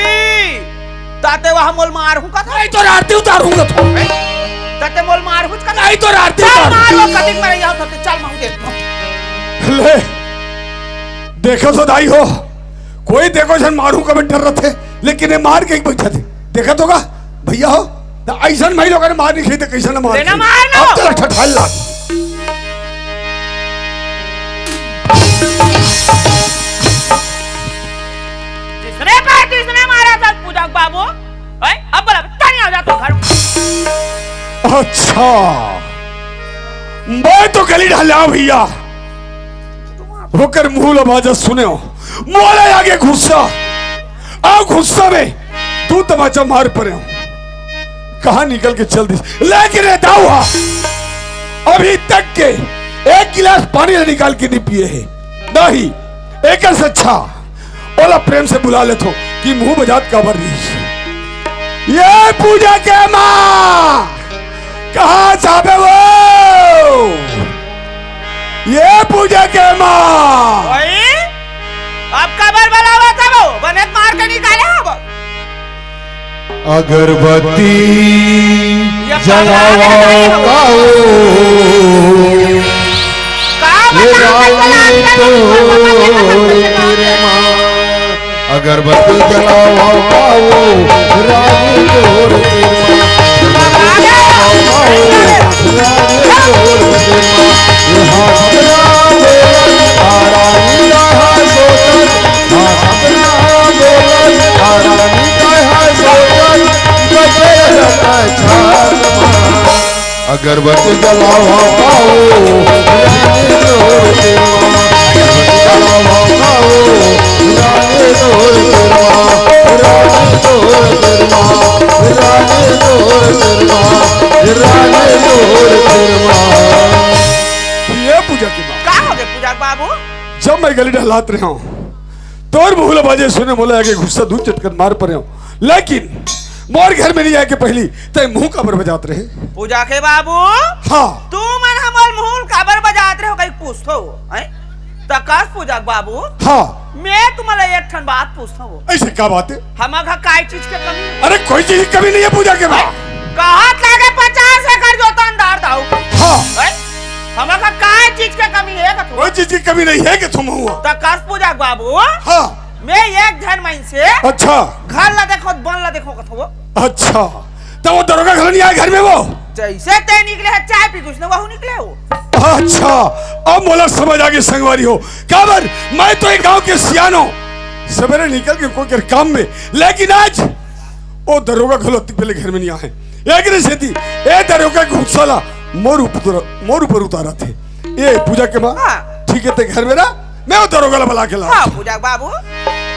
ताते वहाँ मोल मारहूँ का था? नहीं तो आरती उतारूँगा तो। हैं? ताते मोल मारहूँ का था? नहीं तो आरती चल उतार। मारो, कतिक मरे जाओ, ताते चल, महूँ देख। ले, देखो तो दाई हो, कोई देखो झन मारू का डर रथे, लेकिन ये मार के एक बैठा थे। देखा तो का भैया हो, त अइसन भाई लोगन मार नहीं खाई त कइसन मार लेना खाई? मार ना। अब तो ठठाल ला। जिसने पाए, जिसने मारा था पूजा बाबू, हैं? अब बोला, तनी आ जा तो घर। अच्छा, मैं तो गली ढाला भैया। ओकर मुंह ल बाजा सुनेव, मोला आगे गुस्सा, अउ गुस्सा में दू तमाचा मार परेव। कहाँ निकल के चल दिस, लेकिन ये दाऊ हा अभी तक के एक गिलास पानी ल निकाल के नहीं पिए हे। नहीं, एकर से अच्छा ओला प्रेम से बुला लेथो कि मुंह बजात काबर रहिस। ये पूजा के माँ, कहाँ जाबे वो? ये पूजा के माँ। ओई, अब काबर बलावत हवो? बने त मार के निकाले हवो। अगरबत्ती ये जलावा पागल है। पाओ। का ये बताऊं, रानी कैसे तो रात का तेरे माँ। अगरबत्ती जलावा पाओ, रानी तोर के माँ। अगरबत्ती जलावा पाओ, रानी तोर के माँ। ये हाथ ना बोलन, आ रानी रहा सोचन। हाथ ना बोलन, आ रानी रहा सोचन। बजे रहता छान माँ। अगरबत्ती जलावा पाओ, रानी तोर के माँ। अगरबत्ती जलावा पाओ, रानी तोर के माँ। रानी तोर के माँ, रानी तोर के माँ, रानी तोर के माँ। ये पूजा के माँ। का हो गे पूजा के बाबू? जब मैं गली ढलात रहे हूँ, तोर मुहूं ल बाजे सुने मोला आगे गुस्सा दू चटकन मार परेव, लेकिन मोर घर में नहीं आए के पहिली तैं मुहूं काबर बजात रहे? पूजा के बाबू, हाँ। तुमन हमर मुहूं ल काबर बजात रहे हो, कहीं पूछथो, हैं? त कस पूजा के बाबू, हाँ। मैं तुमला एक ठन बात पूछथो। अइसे का बात हे? हमर घर काय चीज के कमी हे? अरे कोई चीज की कमी नहीं हे पूजा के माँ। हैं? कहत लागे पचास एकड़ जोतन दार दाऊ। हाँ। हैं? हमर घर काय चीज के कमी हे कथो? कोई चीज की कमी नहीं हे कथो महुआ। त कस पूजा के बाबू, हाँ। मैं एक झन मइनसे अच्छा। घर ला देखो, बन ला देखो कथो। अच्छा, त वो दरोगा घलो नहीं आए घर में वो? जइसे तैं निकले हे, चाय पी के उसने वहू निकले हो। अच्छा, अब मोला समझ आगे संगवारी हो, काबर मैं तो एक गांव के सियानो, सबेरे निकल के कोई के काम में, लेकिन आज वो दरोगा घलो अतिक पहले घर में नहीं आए। एकरे सेती ए दरोगा के गुस्सा ला मोर ऊपर, मोर ऊपर उतारत हे। ए पूजा के माँ, हाँ। ठीक हे, तैं घर में रह, मैं वो दरोगा ला बला के ला। हाँ, पूजा के बाबू।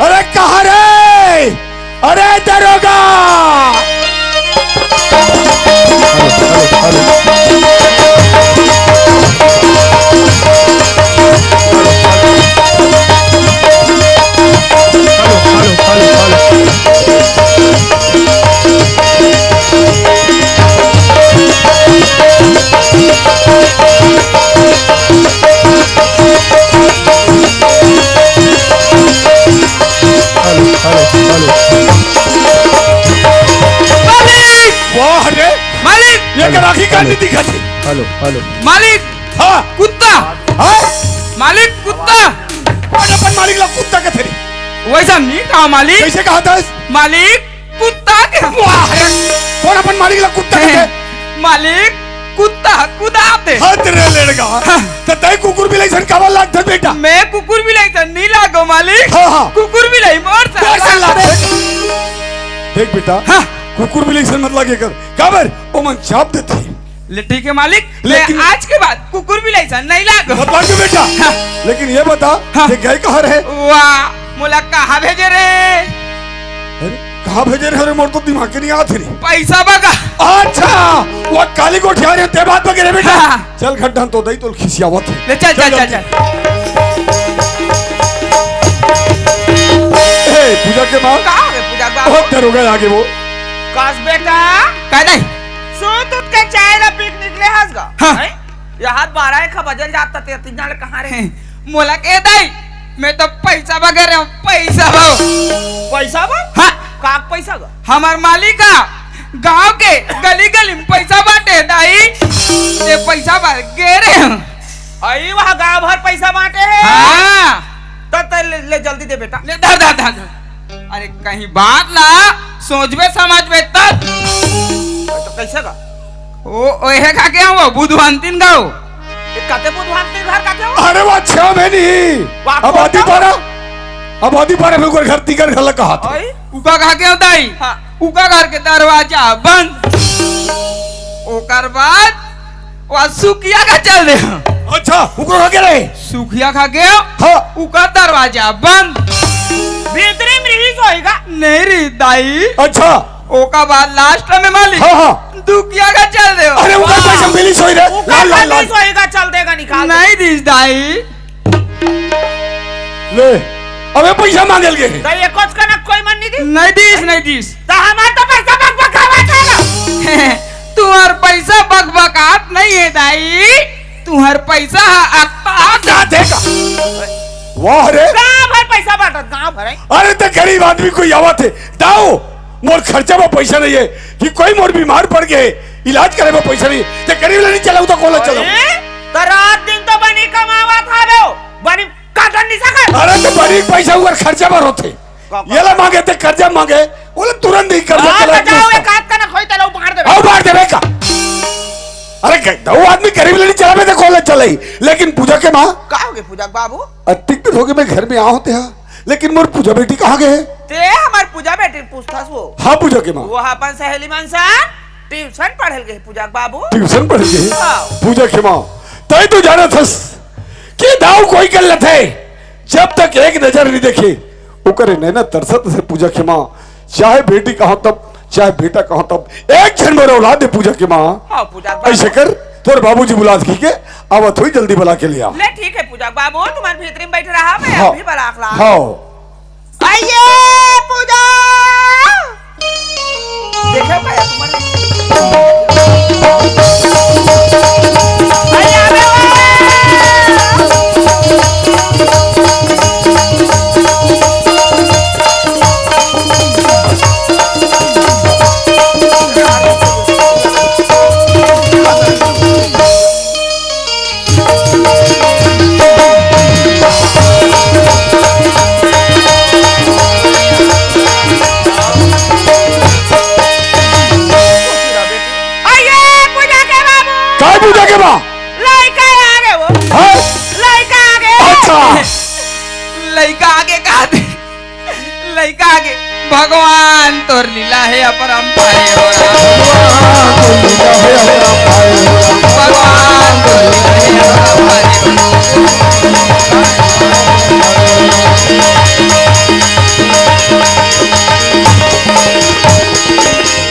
अरे कहाँ रे? अरे दरोगा! Hello, hello, hello. मालिक! वाह रे! मालिक! ये हेलो, करा की हेलो। कांड दिखा थी। Hello, hello. मालिक! हाँ। कुत्ता! हाँ? मालिक, कुत्ता! अपन, अपन मालिक ला कुत्ता कथे रे। वइसा नहीं कहा मालिक। कइसे कहा था? मालिक, कुत्ता के। वाह रे! कोन अपन मालिक ला कुत्ता कथे? मालिक, कुत्ता कुदाते। हद रे लेड़गा। हाँ। त तैं कुकुर बिलाई सन काबर लागथे बेटा? मैं कुकुर बिलाई सन नहीं लागो मालिक। हाँ, हाँ। कुकुर बिलाई मोर सन तोर सन लागथे। लागथे। देख बेटा, हाँ। कुकुर बिलई सन मत लागे कर। काबर? ओमन चाप देथे। ले ठीक हे मालिक, लेकिन मैं आज के बाद कुकुर बिलई सन नहीं लागों। मत लागे बेटा। हाँ। लेकिन ये बता, हाँ। ये गए कहाँ रहे? वाह, मोला कहाँ भेजे रे? अरे, कहाँ भेजे रहे? अरे, मोर तो दिमाग के नहीं आत हे रे। पैसा बगा। अच्छा, वो काली गोठिया रे, ते बात बगे रे बेटा। हाँ। चल, खड्डा तो दई, तो खिसियावत हे। ले चल, चल, चल, चल। ए, पूजा के माँ। का हो गे पूजा के बाबू? बहुत देर हो गया आगे वो। कास बेटा। का दाई? सूत उठ के चाय ला पी के निकले हस गा। हाँ। हैं? ये हाथ बारह एक बजल जात हे, ते तीन जाने कहाँ रहे? मोला के दाई, मैं तो पैसा बगे रहे हूँ, पैसा बा। पैसा बा? हाँ। का पैसा बा? हमर मालिक ह गांव के गली गली में पैसा बांटे दाई, ते पैसा बर गे रहे हूँ। अई वह गांव भर पैसा बांटे हे। हाँ। त, त ले, ले जल्दी दे बेटा। ले धर, धर, धर, धर। अरे कहीं बात ला सोचबे समझबे तब। तो कैसे गा? ओ, ओहे का के हो, बुधवांतिन गाँव। ए, कते बुधवांतिन घर का के हो? अरे वो अच्छा में नहीं। वाह, आबादी कौन सा? बारह, आबादी बारह में ओकर घर, तीकर घर लगा हाथ। ओए? उका का के हो दाई? हाँ। उका घर के दरवाजा बंद। ओकर बाद वो सुखिया का चल दे। अच्छा, उको का के रहे? सुखिया का के हो? हाँ। उका दरवाजा बंद। भीतरी में रिहिस होएगा। नहीं रही दाई। अच्छा। ओका बाद last में मालिक हाँ, हाँ। दुखिया का चल दे। अरे, उका वाह। पैसा मिलिस होई रे। उका लाल, लाल, लाल। मिलिस होई का चल देगा निकाल दे। नहीं दिस दाई। ले, अबे पैसा मांगे लगे। तो ये कुछ का ना कोई मन नहीं दी। नहीं दिस, नहीं दिस। तो हमार तो पैसा बकबकावत हे ना। तुम्हार पैसा बकबकात नहीं है दाई। तुम्हार पैसा ह अकता का देगा? वाह रे। गांव भर पैसा बांटत, गांव भर है। अरे, ते गरीब आदमी कोई आवत हे, दाऊ, मोर खर्चा में पैसा नहीं है कि कोई मोर बीमार पड़ गए, इलाज करे में पैसा नहीं, ते गरीब ले नहीं चलाऊ तो कोला चलाऊ? अरे, तो रात दिन तो बनी कमावत हवे, बनी काटन नहीं सकत। अरे, तो बनी पैसा ऊपर खर्चा भर होथे। का, का? ये ला मांगे ते कर्जा मांगे, बोले तुरंत ही कर्जा हाँ, चला तो जाओ, एक हाथ का ना खोई तलो, उपाड़ देबे। हाँ, उपाड़ देबे का? अरे, ग-, दो आदमी गरीब लेनी चलावे तो कोला चले ही, लेकिन पूजा के माँ। का हो गए पूजा के बाबू? अतिक दिन हो गए मैं घर में आ होते हाँ, लेकिन मोर पूजा बेटी कहाँ गए? ते हमार पूजा बेटी पूछता सो। हाँ, पूजा के माँ। वो अपन सहेली मन सा ट्यूशन पढ़ल गए पूजा के बाबू। ट्यूशन पढ़ल गए? हाँ। पूजा के माँ, तय तो जाना थस कि दाऊ कोई कर लेते, जब तक एक नजर नहीं देखे, ओकरे नैना तरसत से पूजा के माँ, चाहे बेटी कहा तब, चाहे बेटा कहा तब, एक झन मोर औलाद दे पूजा के माँ। हाँ, पूजा के बाबू। ऐसे कर, तोर बाबूजी बुलात की के, आवत हुई जल्दी बुला के ले आ। ले ठीक है पूजा के बाबू, तुम्हारे भीतरी में बैठे रहा, मैं हाँ। अभी बुला के ला। हाँ। आइए पूजा। देखो का यार तुम्हारे। अरे, अरे, अरे। आइए, पूजा के बाबू। काय पूजा के बा? लइका आ गे वो। हाँ? लइका आ गे। अच्छा। लइका आ गे का दे? लइका आ गे। भगवान तोर लीला हे अपरंपार। भगवान तोर लीला हे अपरंपार।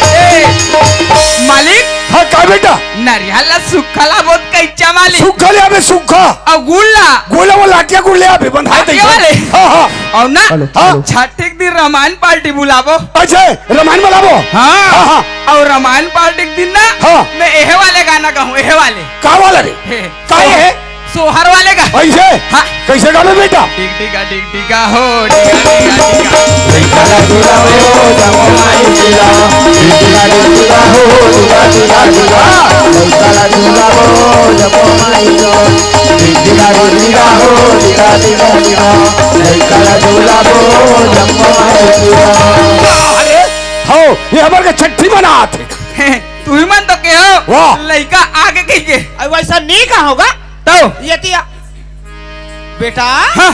ए, मालिक। हाँ, का बेटा? नरियल ला सुक्खा लाबो त कइच्चा मालिक। सुक्खा ले आबे, सुक्खा। अउ गुड़ ला? गुड़ ला वो लाटिया गुड़ ले आबे, बंधाए लाटिया दे। वाले? हाँ, हाँ। अउ ना? हेलो, हाँ। हेलो। छठी के दिन रामायण पार्टी बुलाबो। अच्छा, रामायण बुलाबो? हाँ। हाँ, हाँ। अउ रामायण पार्टी के दिन ना, हाँ। मैं एहे वाले गाना गाहूँ, एहे वाले। का वाला रे? हे। का ये हे? सोहर वाले का। ऐसे? हाँ। कैसे गावे बेटा? डिग डिगा, डिग डिगा हो, डिगा, डिगा, डिगा। अरे, हो, ये हमर के छठी मनात हे। तुही मन तो के हो, वाह। लइका आगे कहिके। अरे वैसा नहीं कहा होगा। तो? ये तिया। बेटा, हाँ।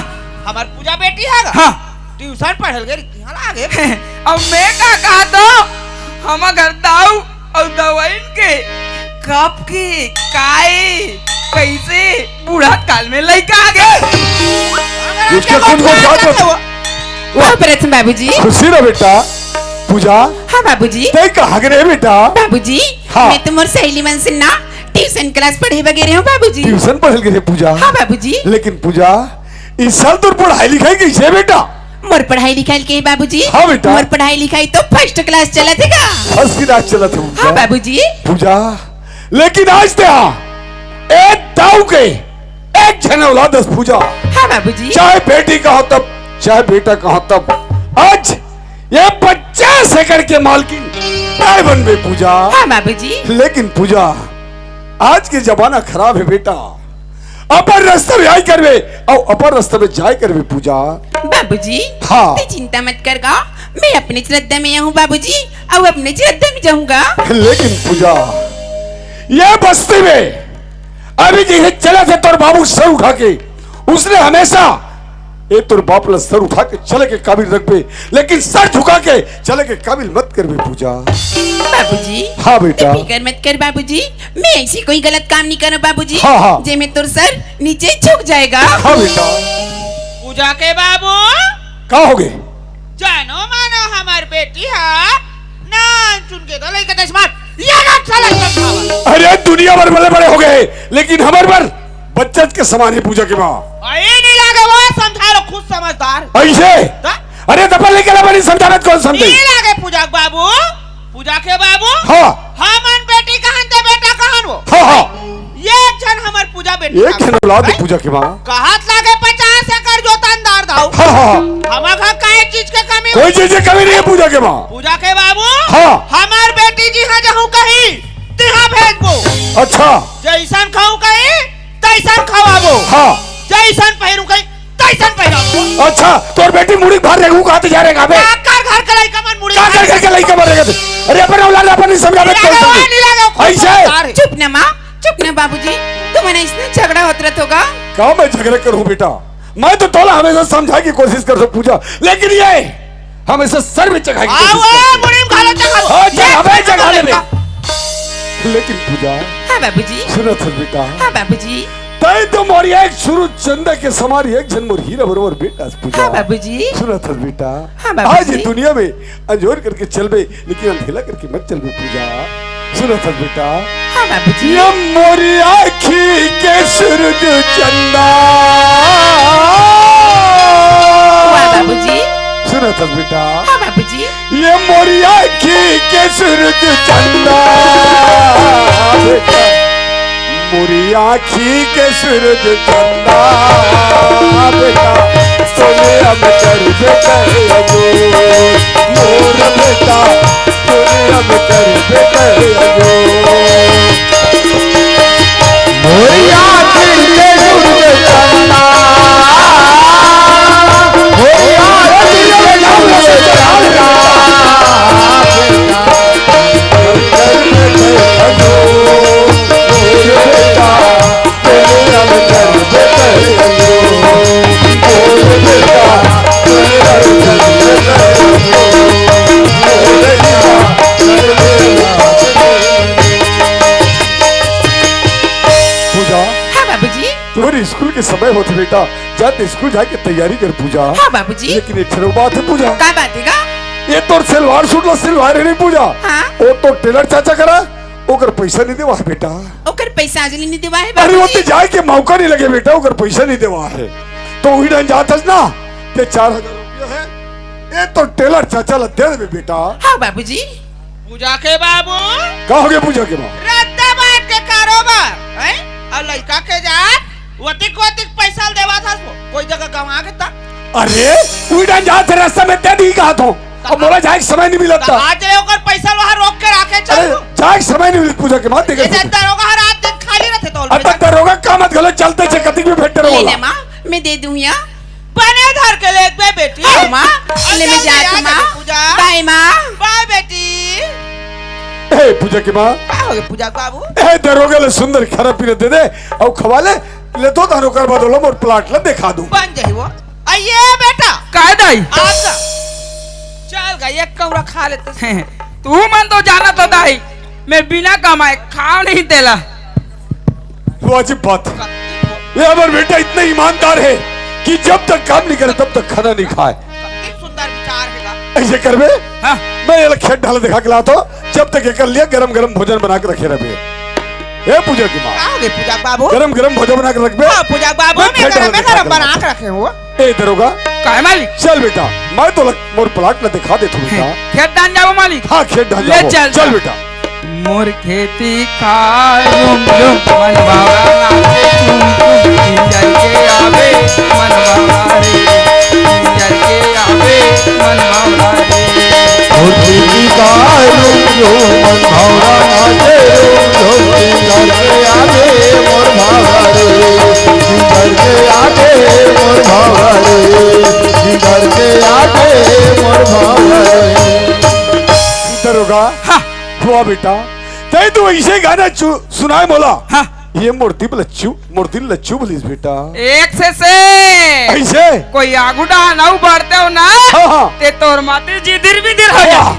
हमार पूजा बेटी हे गा। हाँ। ट्यूशन पढ़ल गई, रिक्की हाँ लागे। अब मैं का कहा तो? हमर घर दाऊ अउ दवइन के कब के काय कइसे बूढ़ा काल में लइका आ गे। उसके खून को साथ में। वाह। बाबूजी। खुशी रह बेटा। पूजा। हाँ बाबूजी। तैं कहाँ गे रहे बेटा? बाबूजी, हाँ। मैं तो मोर सहेली मन से ना ट्यूशन क्लास पढ़े बर गे रहे हूँ बाबूजी। ट्यूशन पढ़े गे रहे पूजा? हाँ बाबूजी। लेकिन पूजा, इस साल तोर पढ़ाई लिखाई कइसे बेटा? मोर पढ़ाई लिखाई के बाबूजी? हाँ बेटा। मोर पढ़ाई लिखाई तो फर्स्ट क्लास चलत हे गा। फर्स्ट क्लास चलत हे पूजा? हाँ बाबूजी। पूजा, लेकिन आज तैं ए दाऊ के एक झन औलाद हस पूजा। हाँ बाबूजी। चाहे बेटी कहा तब, चाहे बेटा कहा तब, आज ये पचास एकड़ के मालकिन तैं बनबे पूजा। हाँ बाबूजी। लेकिन पूजा, आज के जमाना खराब हे बेटा, अपन रस्ता में आय करबे अउ अपन रस्ता में जाय करबे पूजा। बाबूजी, हाँ। तैं चिंता मत कर गा, मैं अपनेच रद्दा में आहूँ बाबूजी, अउ अपनेच रद्दा में जाहूँ गा। लेकिन पूजा, ये बस्ती में अभी जइसे चलत हे तोर बाबू सर उठा के, उसने हमेशा ए तोर बाप ला सर उठा के चले के काबिल रखबे, लेकिन सर झुका के चले के काबिल मत करबे पूजा। बाबूजी, हाँ बेटा। तैं फिकर मत कर बाबूजी, मैं अइसे कोई गलत काम नइ करँव बाबूजी, हाँ, हाँ। जेमे तोर सर नीचे झुक जाय गा। हाँ बेटा। पूजा के बाबू। का हो गे? जानो मानो हमर बेटी हा नानचुन के तो लइका तइसे मार, ये ना साला समझावा। अरे दुनिया भर बड़े बड़े हो गे, लेकिन हमर बर बच्चा के समान हे पूजा के माँ। अरे नइ लागे वो समझा लो, खुद समझदार। अइसे? त? अरे दबल नइ केला बनी समझावत कौन समझे? नइ लागे पूजा के बाबू, पूजा के बाबू। हाँ। हमन बेटी कहन ते बेटा कहन वो। हाँ, हाँ। ये झन हमर पूजा बेटी एक झन औलाद हे हैं? पूजा के माँ। कहत लागे पचास एकड़ जोतनदार दाऊ। हाँ, हाँ, हाँ। हमर घर काहे चीज के कमी कोई हो? चीज के कमी नइ हे पूजा के माँ। पूजा के बाबू। हाँ। हमर बेटी जिहाँ जाहूँ कही, तिहाँ भेजबो। अच्छा। जइसन खाहूँ कही, तइसन खवाबो। हाँ। जइसन पहिरूँ कही, तइसन पहिराबो। अच्छा, तोर बेटी मुड़ी के भार रेंगहूँ कहा त जा रेंगाबे। काकर घर के लइका मन मुड़ी के काकर भार घर के लइका मन रेंगाथे। अरे अपन औलाद अपन नइ समझावत नइ कौन लागे, समझे? नइ लागे, खुद अइसे? समझदार हे। चुप ना माँ, चुप ना बाबूजी, तुमन अइसने झगड़ा होत रहिथे गा। का मैं झगड़ा करहूँ बेटा? मैं तो तोला हमेशा समझाय के कोशिश करथों पूजा, लेकिन ये हमेशा सर में चघाय के कोशिश करथे। मुड़ी में घालो चघाबो। हाँ, चघाबे, चघा लेबे। लेकिन पूजा। हाँ बाबूजी। सुनत हस बेटा। हाँ बाबूजी। तैं तो मोर एक सुरु चंदा के समान एक झन मोर हीरा बरोबर बेटा हस पूजा। हाँ बाबूजी। सुनत हस बेटा। हाँ बाबूजी। आज ये दुनिया में अंजोर करके चलबे, लेकिन अंधेला करके मत चलबे पूजा। सुनत हस बेटा। हाँ बाबूजी। ये मोरी आँखी के सूरज चंदा। वाह बाबूजी। सुनत हस बेटा। हाँ बाबूजी। ये मोरी आँखी के सूरज चंदा बेटा। मोरी आँखी के सूरज चंदा बेटा, तोले हम कर बेटा अजो। मोर बेटा, तोले हम कर बेटा अजो। मोरी आँखी के सूरज चंदा, मोरी आँखी के सूरज चंदा बेटा। पूजा, हाँ बाबूजी। तोर स्कूल के समय होथे बेटा, जा तैं स्कूल जाय के तैयारी कर पूजा। हाँ बाबूजी। लेकिन एक ठन बात हे पूजा। का बात हे गा? ये तोर सलवार सूट ला सिलवाय रहे नहीं पूजा। हाँ। वो तो टेलर चाचा करा, ओकर पैसा नइ देवा हे बेटा। ओकर पैसा आज ले नइ देवा हे अरे, बाबूजी। ओती जाय के मौका नइ लगे बेटा, ओकर पैसा नइ देवा हे। तो उही डहन जात हस ना, ते चार हजार रुपया हे, ए तो टेलर चाचा ला दे देबे बेटा। हाँ बाबूजी। पूजा के बाबू। का हो गे पूजा के बाबू? रद्दा बाट के कारोबार, हैं? अउ लइका के जात, ओतिक ओतिक पैसा ल देवा था, कोई जगह गंवा गे ता। अरे, उही डहन जात हे रस्ता में दे दिही कहा थों। अब मोला जाय के समय नइ मिलत ता। आज ले ओकर पैसा वहाँ रोक के राखे अरे, चल। जाय के समय नइ मिलत पूजा के माँ, देखे ये दरोगा हर रात दिन खाली रहिथे तो अब तक दरोगा का मत घलो चलथे छे, कतिक भी भेंटथे ले रहो ने माँ, मैं दे दूँ या। बने धर के लेगबे बेटी। हाँ माँ, ले मैं जात हूँ माँ। पूजा। बाय माँ। बाय बेटी। हे पूजा के माँ। का हो गे पूजा के बाबू? हे दरोगा ले सुंदर खाना पीना दे दे, अउ खवा ले, ले तो धन ओकर बाद ओला मोर प्लाट ला देखा दूँ। बन जाही वो। आइए बेटा। काय दाई? आपका। चल गा, एक कौड़ा खा लेते। तुमन तो जानत हो दाई, मैं बिना कमाए खाव नहीं तेला। वो अजीब बात है। ये हमारा बेटा इतना ईमानदार है कि जब तक काम नहीं करे तब तक खाना नहीं खाए। कति सुंदर विचार है। ऐसे करबे? हाँ। मैं ये खेत ढाला दिखा के लाता हूँ, जब तक ये कर लिया गरम गरम भोजन बना के रखे रहबे। हे पूजा की माँ, का हो गए पूजा बाबू? गरम गरम भोजन बना के रखबे। हाँ, पूजा बाबू, मैं मैं खेत गरम ढाला में दिखा गरम के बना लाता हूँ। के रखे हूँ। ए दरोगा, काहे मालिक? चल बेटा, मैं तो लग, मोर प्लाट ला दिखा देथों बेटा। खेत डाहन जाबो मालिक? हाँ, खेत डाहन ले जाबो। चल चल। बेटा। मोर खेती खार लुम लुम, मन भावरा नाचे झूम झूम, इंजर के आबे मन भावरा रे, इंजर के आबे मन भावरा रे। मोर खेती खार लुम लुम, मन भावरा नाचे झूम झूम, इंजर के आबे मोर भावरा रे, इंजर के आबे मोर भावरा रे। घर के आगे मोर भावरा। दरोगा, हाँ। हुआ बेटा, तै तो ऐसे गाना चु-, सुनाए मोला। हाँ। ये मोर दिल लच्चू, मोर दिल लच्चू बोलिस बेटा। एक से से। ऐसे? कोई आगू डाहन अउ बढ़ते हो ना, हाँ, हाँ। ते तोर माते जिदिर बिदिर हो जा। वाह,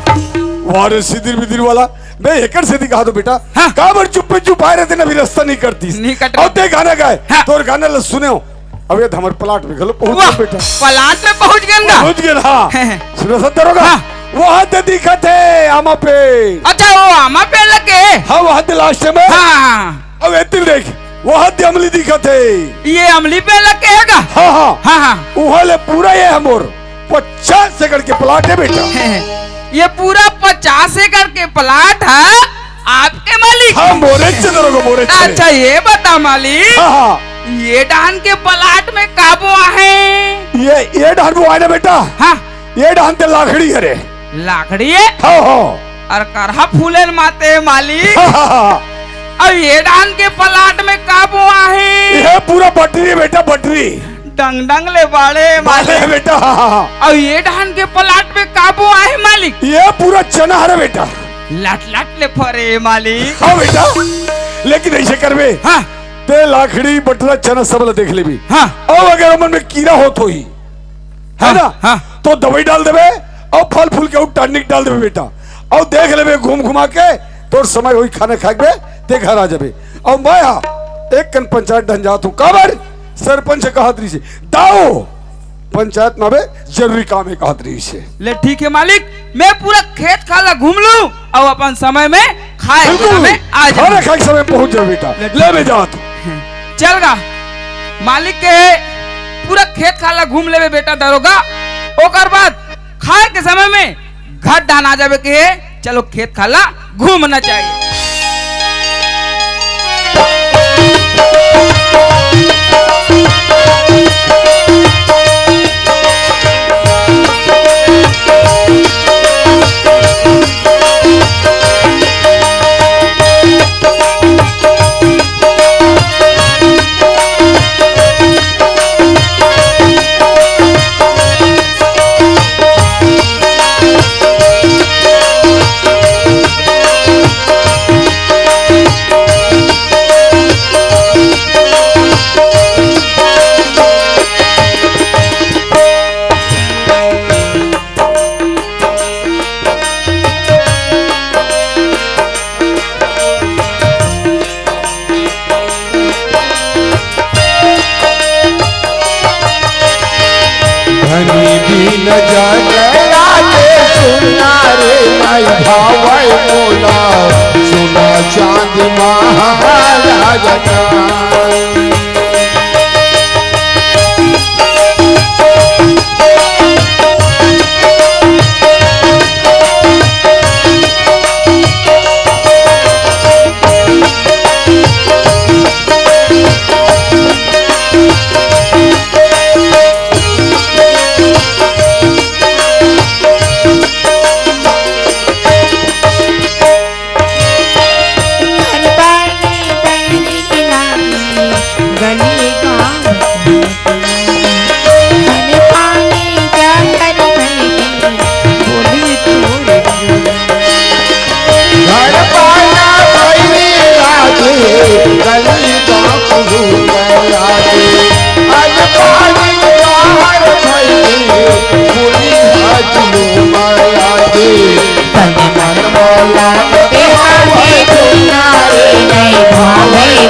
वाह रे सिदिर बिदिर वाला। मैं एकर सेती कहा तो बेटा, हाँ। काबर चुप्पे चुप आए रहते ना, अभी रास्ता नहीं करती। नहीं कट अब ते गाना गाए, हाँ। तोर गाना ल सुने हो। अब ये हमर प्लाट में घलो पहुंच वाह, गए बेटा। प्लाट में पहुंच गए ना? पहुंच गए, हाँ। सुनो सब दरोगा, हाँ। वहां ते दिखत हे आमा पेड़। अच्छा, वो आमा पेड़ लगे? हाँ, वहां ते लास्ट में। हाँ, हाँ, हाँ। अब एती देख, वहां ते अमली दिखत हे। ये अमली पेड़ लगे हे का? हाँ, हाँ। हाँ, हाँ। वहां ले पूरा ये हमर पचास एकड़ के प्लाट हे बेटा। ये पूरा पचास एकड़ के प्लाट हे आपके मालिक? हाँ, मोरे चे दरोगा, मोरे चे। अच्छा, ये बता मालिक, हाँ, हाँ। ये डाहन के प्लाट में का बोआ हे? ये, ये डाहन बोआ हे ना बेटा? हाँ। ये डाहन ते लाखड़ी हरे। लाखड़ी हे? हाँ, हाँ। अउ करहा फूले ल माते मालिक। हाँ, हाँ, हाँ। अउ ये डाहन के प्लाट में का बोआ हे? ये पूरा बटरी हे बेटा, बटरी। डंग डंग ले बाड़े हे बाड़े मालिक। बेटा, हाँ, हाँ, हाँ। अउ ये डाहन के प्लाट में का बोआ हे मालिक? ये पूरा चना हरे बेटा। लट लट ले फरे मालिक। हाँ बेटा, लेकिन ऐसे करबे। हाँ। ते लाखड़ी, बटरा, चना सब ला देख लेबे। हाँ। अउ अगर ओमन में कीरा होत होही, हे हाँ, ना? हाँ। तो दवाई डाल देबे अउ फल फूल के अउ टॉनिक डाल देबे बेटा। अउ देख लेबे घूम घुमा के, तोर समय होही खाना खाए के बे, ते घर आ जाबे। अउ मैं हा एक कन पंचायत डहन जात हूँ। काबर? सरपंच कहत रहिसे, दाऊ, पंचायत में अबे जरूरी काम हे कहत रहिसे। ले ठीक हे मालिक, मैं पूरा खेत खार ला घूम लूं अउ अपन समय में खाए के बिल्कुल। समय आ जाऊं। खाना खाए के समय में पहुंच जाबे बेटा। ले ले मैं जात हूं। चल गा, मालिक के पूरा खेत खार ला घूम लेबे बेटा दरोगा, ओकर बाद खाए के समय में घर डाहन आ जाबे के हे। चलो खेत खार ला घूमना चाहिए। धनी दिन जगराते सुना रे माई भावै मोला, सुना चांद महाराजना।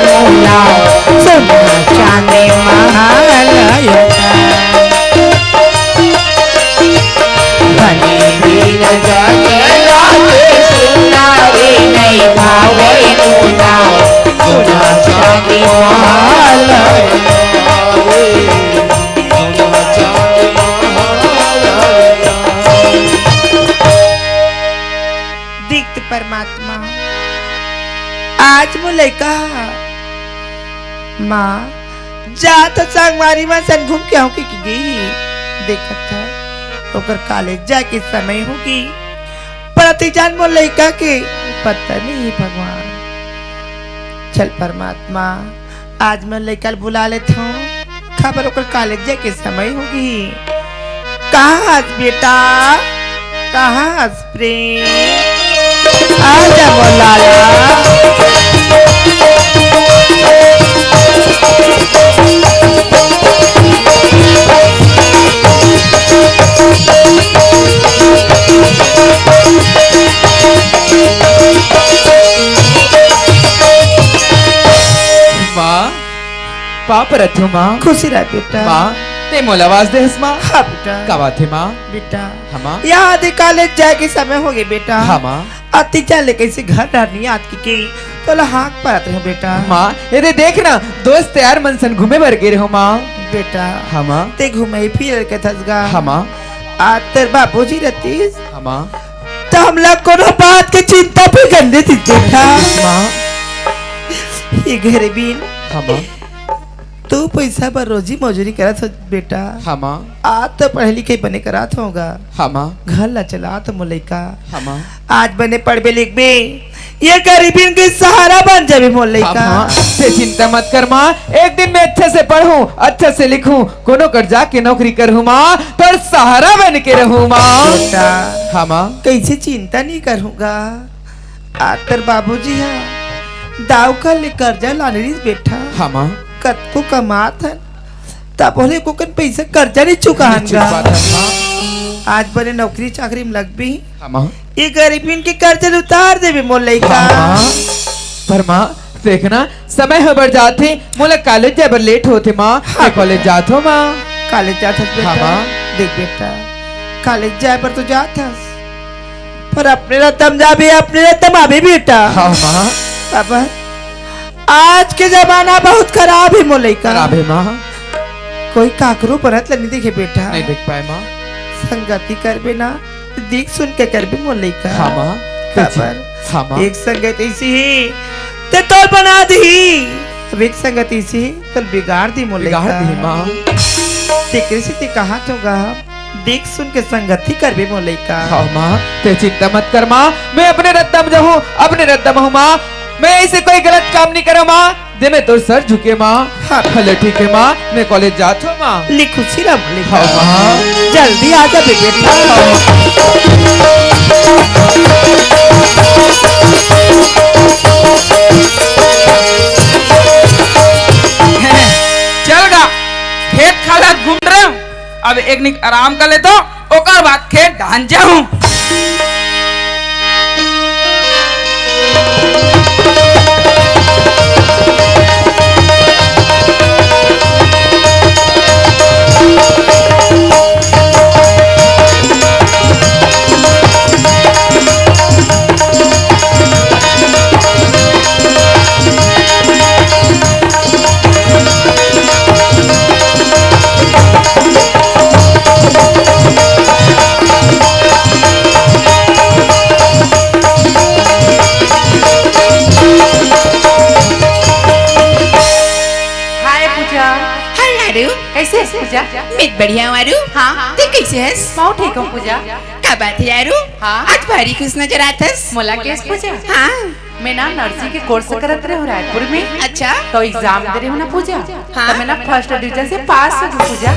मोला सोना चांदी महल। धनी बिन जग लागे सुना रे, नहीं भावे मोला सोना चांदी महल। दीक्षित परमात्मा, आज मोर लइका ह, माँ, जात संगवारी मन संग घूम के आऊं के, कि गे हे? देखत ह, ओकर कॉलेज जाए के समय होगे। पर अति जान मोर लइका के पता नहीं हे भगवान। चल परमात्मा, आज मैं लइका ल बुला लेथंव, काबर ओकर कॉलेज जाए के समय होगे। कहाँ हस बेटा, कहाँ हस प्रेम? आजा मोर लाला। माँ, पाँव परत हंव माँ। खुशी रह बेटा। माँ, तें मोला आवाज दे हस माँ। हाँ बेटा। का बात हे माँ? बेटा। हाँ माँ। याद हे कॉलेज जाए के समय होगे बेटा। हाँ माँ। अति जान ले कइसे घर डहर नइ आत कि, कि तोला हाँक परत रहेंव बेटा। माँ, एदे देख ना, दोस्त यार मन संग घूमे बर गे रहेंव माँ। बेटा। हाँ माँ। तें घूमे फिरे के थस गा। हाँ माँ। आज तोर बाबूजी रहतिस। हाँ माँ। त हमला कोनो बात के चिंता फिकर नइ रहितिस बेटा। माँ। ये गरीबीन। हाँ माँ। तैं पइसा बर रोजी मजूरी करत हस बेटा। हाँ माँ। आज तो पढ़े लिखे बने करत हस गा। हाँ माँ। घर ला चलात हस मोर लइका। हाँ माँ। आज बने पढ़बे लिखबे, ये गरीबीन के सहारा बन जाबे मोर लइका। हाँ माँ, तें चिंता मत कर माँ, एक दिन मैं अच्छे से पढ़हूँ, अच्छे से लिखहूँ, कोनो कर जाके नौकरी करहूँ माँ, तोर सहारा बन के रहूँ माँ। बेटा। हाँ माँ। कइसे चिंता नइ करहूँ गा? आज तोर बाबूजी ह दाऊ कर ले करजा लाने रहिस बेटा। हाँ माँ। कतको कमात हन, तभो ले एको कन पइसा करजा नइ चुकाहन गा। आज बने नौकरी चाकरी म लगबे। हाँ माँ। ये गरीबीन के करजा ल उतार देबे मोर लइका। हाँ माँ। पर माँ, देख ना, समय ह बढ़ जात हे, मोला कॉलेज जाए बर लेट होत हे माँ। हाँ मैं कॉलेज जात हंव माँ। कॉलेज जात हस बेटा? हाँ माँ। देख बेटा, कॉलेज जाए बर तो जात हस, पर अपने रद्दा म जाबे, अपने रद्दा म आबे बेटा। हाँ माँ। काबर? आज के जमाना बहुत खराब हे मोर लइका। खराब हे माँ। कोई काकरो बनत ल नइ देखे बेटा। नइ देख पाए माँ। संगति करबे ना, देख सुन के करबे मोर लइका। हाँ माँ। काबर? हाँ माँ। एक संगत अइसे हे, तें तोला बना दिही, अब एक संगत अइसे हे, तोला बिगाड़ दिही मोर लइका। बिगाड़ दिही माँ। तेकरे सेती कहत हंव गा, देख सुन के संगति करबे मोर लइका। हाँ माँ, तें चिंता मत कर माँ, मैं अपने रद्दा म जाहूँ, अपने रद्दा म हूँ माँ, मैं अइसे कोई गलत काम नइ करंव माँ। दे मैं तोर सर झुके माँ। हाँ। भले ठीक हे माँ, मैं कॉलेज जात हंव माँ। ले खुशी रह बोले। हाँ माँ। जल्दी आ जा बेटा। चल गा, खेत खार ला घूम रहे हंव, अब एक निक आराम कर लेथंव, ओकर बाद खेत डहर जाहूँ। हाय पूजा। हाय आरू। कइसे हस पूजा? मैं बढ़िया हंव आरू। हाँ। तें कइसे हस? मैं ठीक हंव पूजा। का बात हे आरू? हाँ। आज भारी खुश नजर आत हस। मोला कइसे पूजा? हाँ। मैं ना नर्सिंग के कोर्स करत रहेंव रायपुर में। अच्छा। तो एग्जाम दे रहेंव ना पूजा। हाँ। तो मैं ना फर्स्ट डिवीजन से पास हो गेंव पूजा।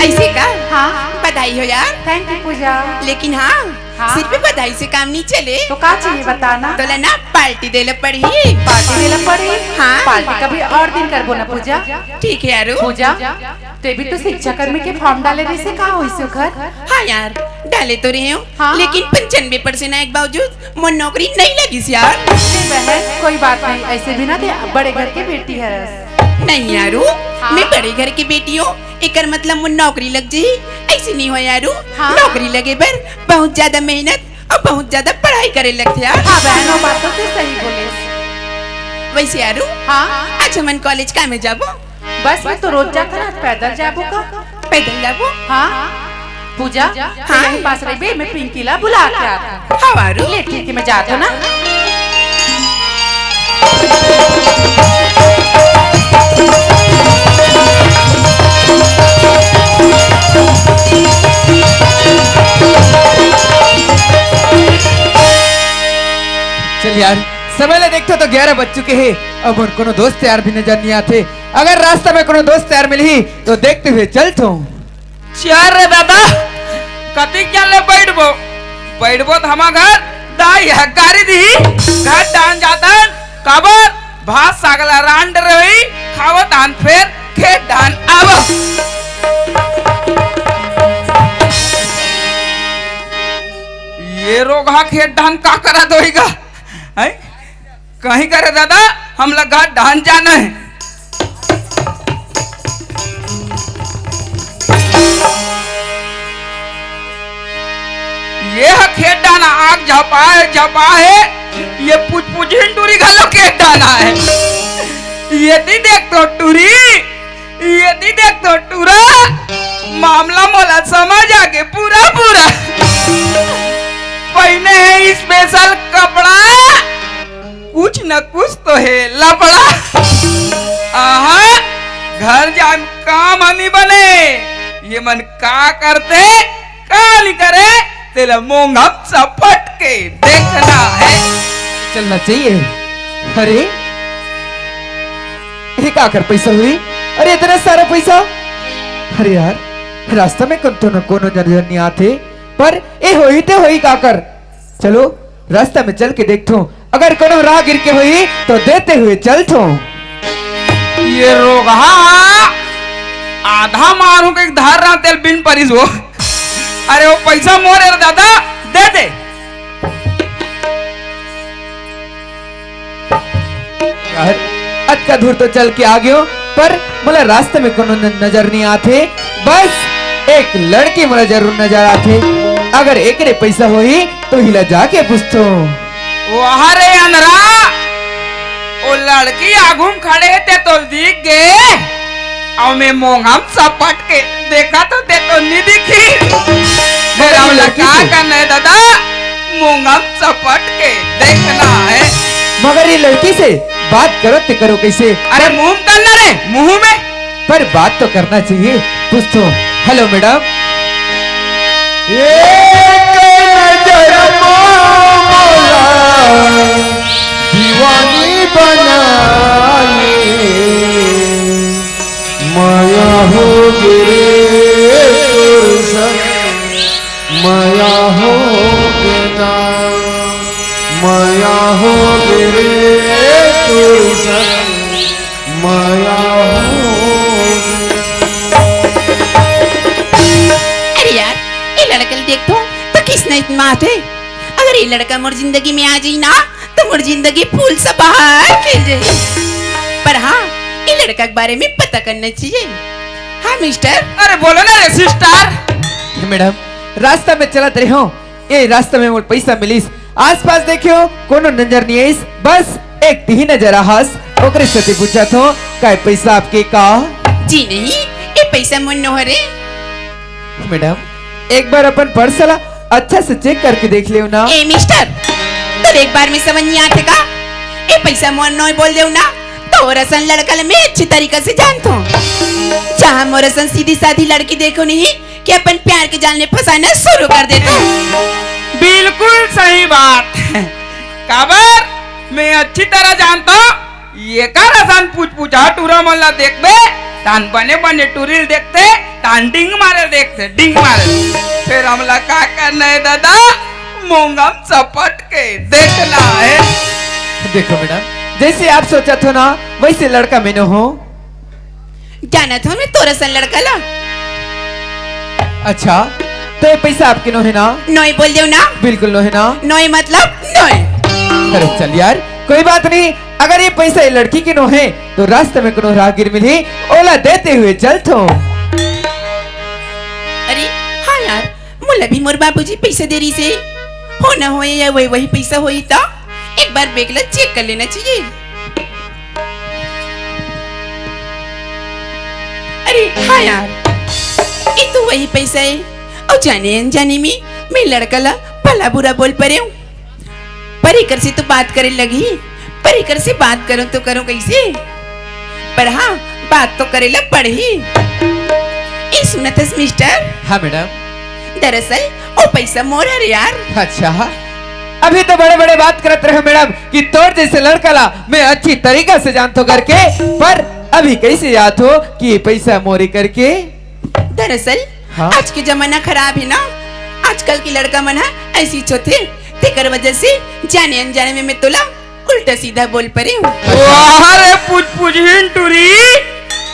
अइसे का? हाँ। बधाई हो यार। थैंक यू पूजा। लेकिन हाँ, हाँ। सिर्फ बधाई से काम नइ चले। तो का चाहिए बता ना? तोला ना पार्टी दे ल पड़ही। पार्टी दे ल पड़ही? हाँ। पार्टी कभी और दिन करबो ना पूजा। ठीक हे आरू। पूजा, तें भी तो शिक्षा कर्मी के फॉर्म डाले रहिस, का होइस ओकर? हाँ यार, डाले तो रहेंव, हाँ, लेकिन पंचानबे परसेंट आए के बावजूद मोर नौकरी नइ लगिस यार। बहन, कोई बात नहीं, ऐसे भी ना ते बड़े घर के बेटी हरस। नहीं यारू, हाँ? मैं बड़े घर के बेटी हूँ, एकर मतलब मोर नौकरी लग जाही, ऐसे नहीं हो यारू। हाँ। नौकरी लगे बर बहुत ज्यादा मेहनत अउ बहुत ज्यादा पढ़ाई करे लगथे यार। हाँ बहन, वो बात तो तू सही बोले। वैसे यारू, हाँ? आज हमन कॉलेज का में जाबो? बस में तो रोज जाथन, आज पैदल जाबो का? पैदल जाबो? हाँ। पूजा, हाँ? यहीं पास रहिबे, मैं पिंकी ला बुला के आथंव। हाँ, वारू। ले, ठीक है, मैं जाथंव ना। चल यार, समय ला देखथंव तो ग्यारह बज चुके हे। अब मोर कोनो दोस्त यार भी नजर नहीं आथे। अगर रास्ता में कोनो दोस्त यार मिलही तो देखते हुए चलथंव। चल रे दादा, कतिक जन ले बैठबो? बैठबो त हमर घर दाई ह गारी दिही। घर डाहन जाथन, काबर? भात साग ला रांध रही, खावत आन फेर खेत डाहन आबो। ये रोगहा खेत डाहन का करत होही गा? हैं? कहीं करे दादा, हमला घर डाहन जाना हे। ये ह खेत डाहन आग झपाए, झपाए, ये पुचपुचिन टूरी घलो खेत डाहन हे। ये ती देख तो टूरी, ये ती देख तो टूरा, मामला मोला समझ आगे पूरा पूरा। पहिने हे special कपड़ा, कुछ न कुछ तो हे लफड़ा। आहा, घर जाए म काम ह नी बने, ये मन का करथे, का नी करे, तेला मोंघम सपट के देखना हे। चलना चाहिए। अरे, ये काकर पैसा होही? अरे, इतना सारा पैसा। अरे यार, रास्ता में कोनो न कोनो नजर नहीं आथे, पर ये होही ते होही काकर। चलो, रास्ता में चल के देखथंव, अगर कोनो राहगीर के होही तो देते हुए चलथंव। ये रोगहा आधा मारहूं के धर रहा तेल बिन परिस हो। अरे वो पैसा मोर हे रे दादा, दे दे। यार, अतका दूर तो चल के आ गेंव, पर मोला रास्ता में कोनो न-, नजर नहीं आथे। बस एक लड़की मोला जरूर नजर आथे। अगर एकरे पैसा होही तो इला जाके पूछथंव। ओ हरे अंधरा, ओ लड़की आगू म खड़े हे ते तोला दिख गे? अउ मैं मोंघम सपट के देखथंव ते तो नी दिखिस। फेर मगर ये हमला लड़की का से करना हे दादा? मोंघम सपट के देखना हे। मगर ये लड़की से बात करो ते करो कैसे? अरे मुंह म करना रे, मुंह में। पर बात तो करना चाहिए। पूछथंव, hello madam। एक नजर मा मोला दीवानी बना ले। माया होगे रे तोर संग, माया होगे ना, माया होगे रे तोर संग, माया होगे। अरे यार, ये लड़का ल देखथंव तो किसने इतना आथे। अगर ये लड़का मोर जिंदगी में आ जाही ना, तो मोर जिंदगी फूल से बहार खिल जाही। पर हाँ, ये लड़का के बारे में पता करना चाहिए। हाँ मिस्टर। अरे बोलो ना रे सिस्टर। हे मैडम, रास्ता में चलत रहेंव, ये रास्ता में मोला पैसा मिलिस, आसपास देखेंव कोनो नजर नहीं आइस, बस एक तिही नजर आहस, ओकरे सेती पूछथंव, का ये पैसा आपके का? जी नहीं, ये पैसा मोर नो हरे। मैडम, एक बार अपन पर्स ला अच्छा से चेक करके देख लेव ना। ए मिस्टर, तोर एक बार में समझ नहीं आथे का? ए पैसा मोर नोहे बोल देव ना, तोर असन लड़का ल मैं अच्छी तरीका से जानथंव। जहाँ मोर असन सीधी साधी लड़की देखो नहीं कि अपन प्यार के जाल में फंसाना शुरू कर देथंव। बिल्कुल सही बात। काबर मैं अच्छी तरह जानथंव, एकर असन पुचपुचा टूरा मन ला देखबे, ताहन बने बने टूरी ल देखथे, ताहन डिंग मारे ल देखथे, डिंग मारे ल। फेर हमला का करना हे दादा? मोंघम सपट के देखना हे। देखो मैडम, जैसे आप सोचत हो ना, वैसे लड़का मैं नोहंव। जानत हंव मैं तोर असन लड़का ला। अच्छा, तो ये पैसा आपके नोहे ना? नोहे बोल देव ना। बिल्कुल नोहे ना? नोहे मतलब नोहे। अरे चल यार, कोई बात नहीं, अगर ये पैसा ये लड़की के नो हे, तो रास्ते में कोनो राहगीर मिलही, ओला देते हुए चलथों। अरे हाँ यार, मोला भी मोर बाबूजी पैसा दे रहिसे, हो ना होए या वही, वही पैसा होही त एक बार बैंक ला चेक कर लेना चाहिए। अरे हाँ यार, ये तो वही पैसा हे। अउ जाने अनजाने में मैं लड़का ला भला बुरा बोल परेंव। पर एकर से तो बात करे लगही, पर एकर से बात करूं तो करूं कैसे? पर हाँ, बात तो करे ला पड़ही। ए सुनत हस मिस्टर? हाँ मैडम। दरअसल ओ पैसा मोर हरे यार। अच्छा, अभी तो बड़े बड़े बात करत रहे मैडम कि तोर जैसे लड़का ला मैं अच्छी तरीका से जानथों करके, पर अभी कैसे याद हो कि ये पैसा मोरे करके? दरअसल हाँ? आज के जमाना खराब हे ना, आजकल के लड़का मन ह ऐसी होथे, तेकर वजह से जाने अनजाने में मैं तोला उल्टा सीधा बोल परेंव। वाह रे पुचपुचहीन टूरी,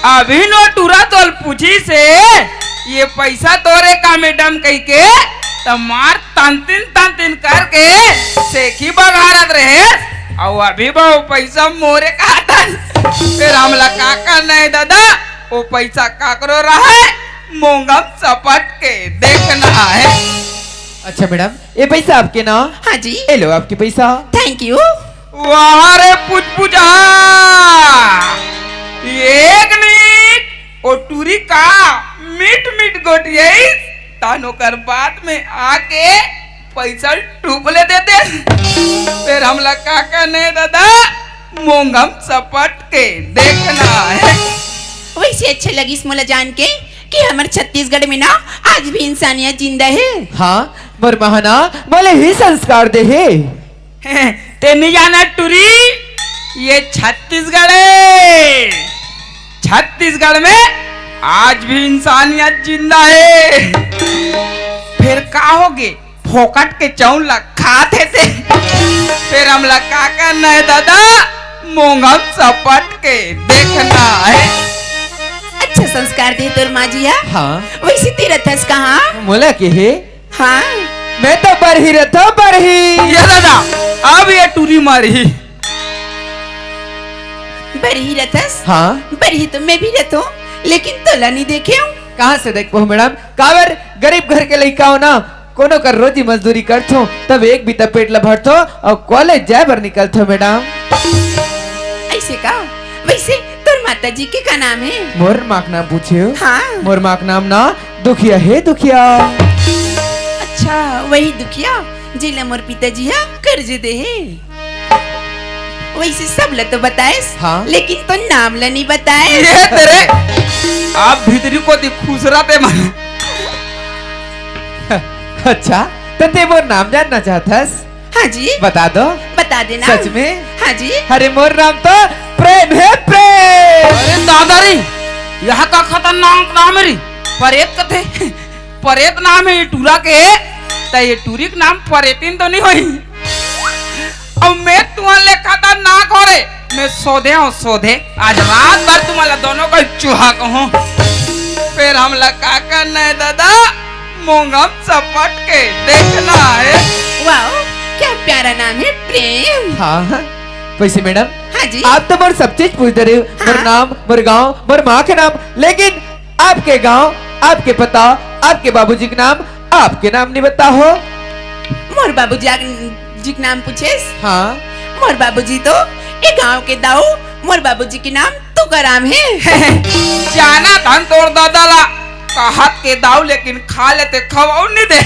अभी नो टूरा तोल पूछिसे ये पैसा तोरे का मैडम कहिके, त मार तंतिन तंतिन करके सेखी बघारत रहेस, अउ अभी वो पैसा मोरे का दस। फेर हमला का करना हे दादा, वो पैसा काकरो रहे, मोंगम सपट के देखना हे। अच्छा मैडम, ये पैसा आपके ना? हाँ जी। ये लो आपके पैसा। Thank you। वाह रे पुचपुचा, एक मिनट, ओ टूरी का मीठ मीठ गोठियाइस, तान ओकर बात में आके पैसा टूक ले देते। फेर हमला का करना हे दादा, मोंगम सपट के देखना हे। वैसे अच्छा लगिस मोला जान के कि हमर छत्तीसगढ़ में ना आज भी इंसानियत जिंदा हे। हाँ, मोर महना मोले ही संस्कार दे हे। ते नहीं जाना टूरी, ये छत्तीसगढ़ हे। छत्तीसगढ़ में आज भी इंसानियत जिंदा हे। फेर का होगे, फोकट के चौल ला खात हे ते। फेर हमला का करना हे दादा, मोंगम सपट के देखना हे। अच्छा संस्कार दे तोर माँ जी हा। हाँ। वैसे ते रथस कहाँ? मोला के हे? हाँ। मैं तो बरही रथों, बरही। ये दादा, अब ये टूरी मारही। बरही रथस? हाँ। बरही तो मैं भी रथों, लेकिन तोला नहीं देखेंव। कहाँ से देखबो मैडम? काबर गरीब घर के लइका हो ना, कोनो कर रोजी मजदूरी करथों, तब एक बित्ता पेट ला भरथों अउ कॉलेज जाए बर निकलथों मैडम। ऐसे का? वैसे तोर माता जी के का नाम हे? मोर माँ के नाम पूछे हो? हाँ। मोर माँ के नाम ना दुखिया हे, दुखिया। अच्छा, वही दुखिया जेला मोर पिताजी हा कर्ज दे हे। वैसे सब ला तो बताएस, हाँ। लेकिन तोर नाम ला नहीं बताएस। ये तेरे आप भीतरी कोती खुसरा ते मन। अच्छा, त ते मोर नाम जानना चाहत हस? हाँ जी। बता दो। बता देना। सच में? हाँ जी। अरे मोर नाम तो प्रेम हे, प्रेम। अरे दादा रे, यह का खतरनाक नाम हे रे। परेत कथे, परेत नाम हे ये टूरा के, त ये टूरी के नाम परेतिन तो नहीं होही? अउ मैं तुमन ले खतरनाक हो रे, मैं सोधे हूँ सोधे। आज रात भर तुमन ला दोनों को चूहा कहूँ। फेर हमला का करना हे दादा, मोंगम सपट के देखना हे। वाओ, क्या प्यारा नाम हे प्रेम। हाँ, हाँ। वैसे मैडम, हाँ जी। आप तो मोर सब चीज पूछ दे रहे हो, मोर हाँ। नाम, मोर गाँव, मोर माँ के नाम, लेकिन आपके गांव, आपके पता, आपके बाबूजी के नाम, आपके नाम नहीं बता हो। मोर बाबूजी आग-, जी के नाम पूछेस? हाँ। मोर बाबूजी तो ए गांव के दाऊ, मोर बाबूजी के नाम तुकाराम हे। जाना धन तोर दादा ला, कहत के दाऊ लेकिन खा लेते खवाऊ नहीं दे।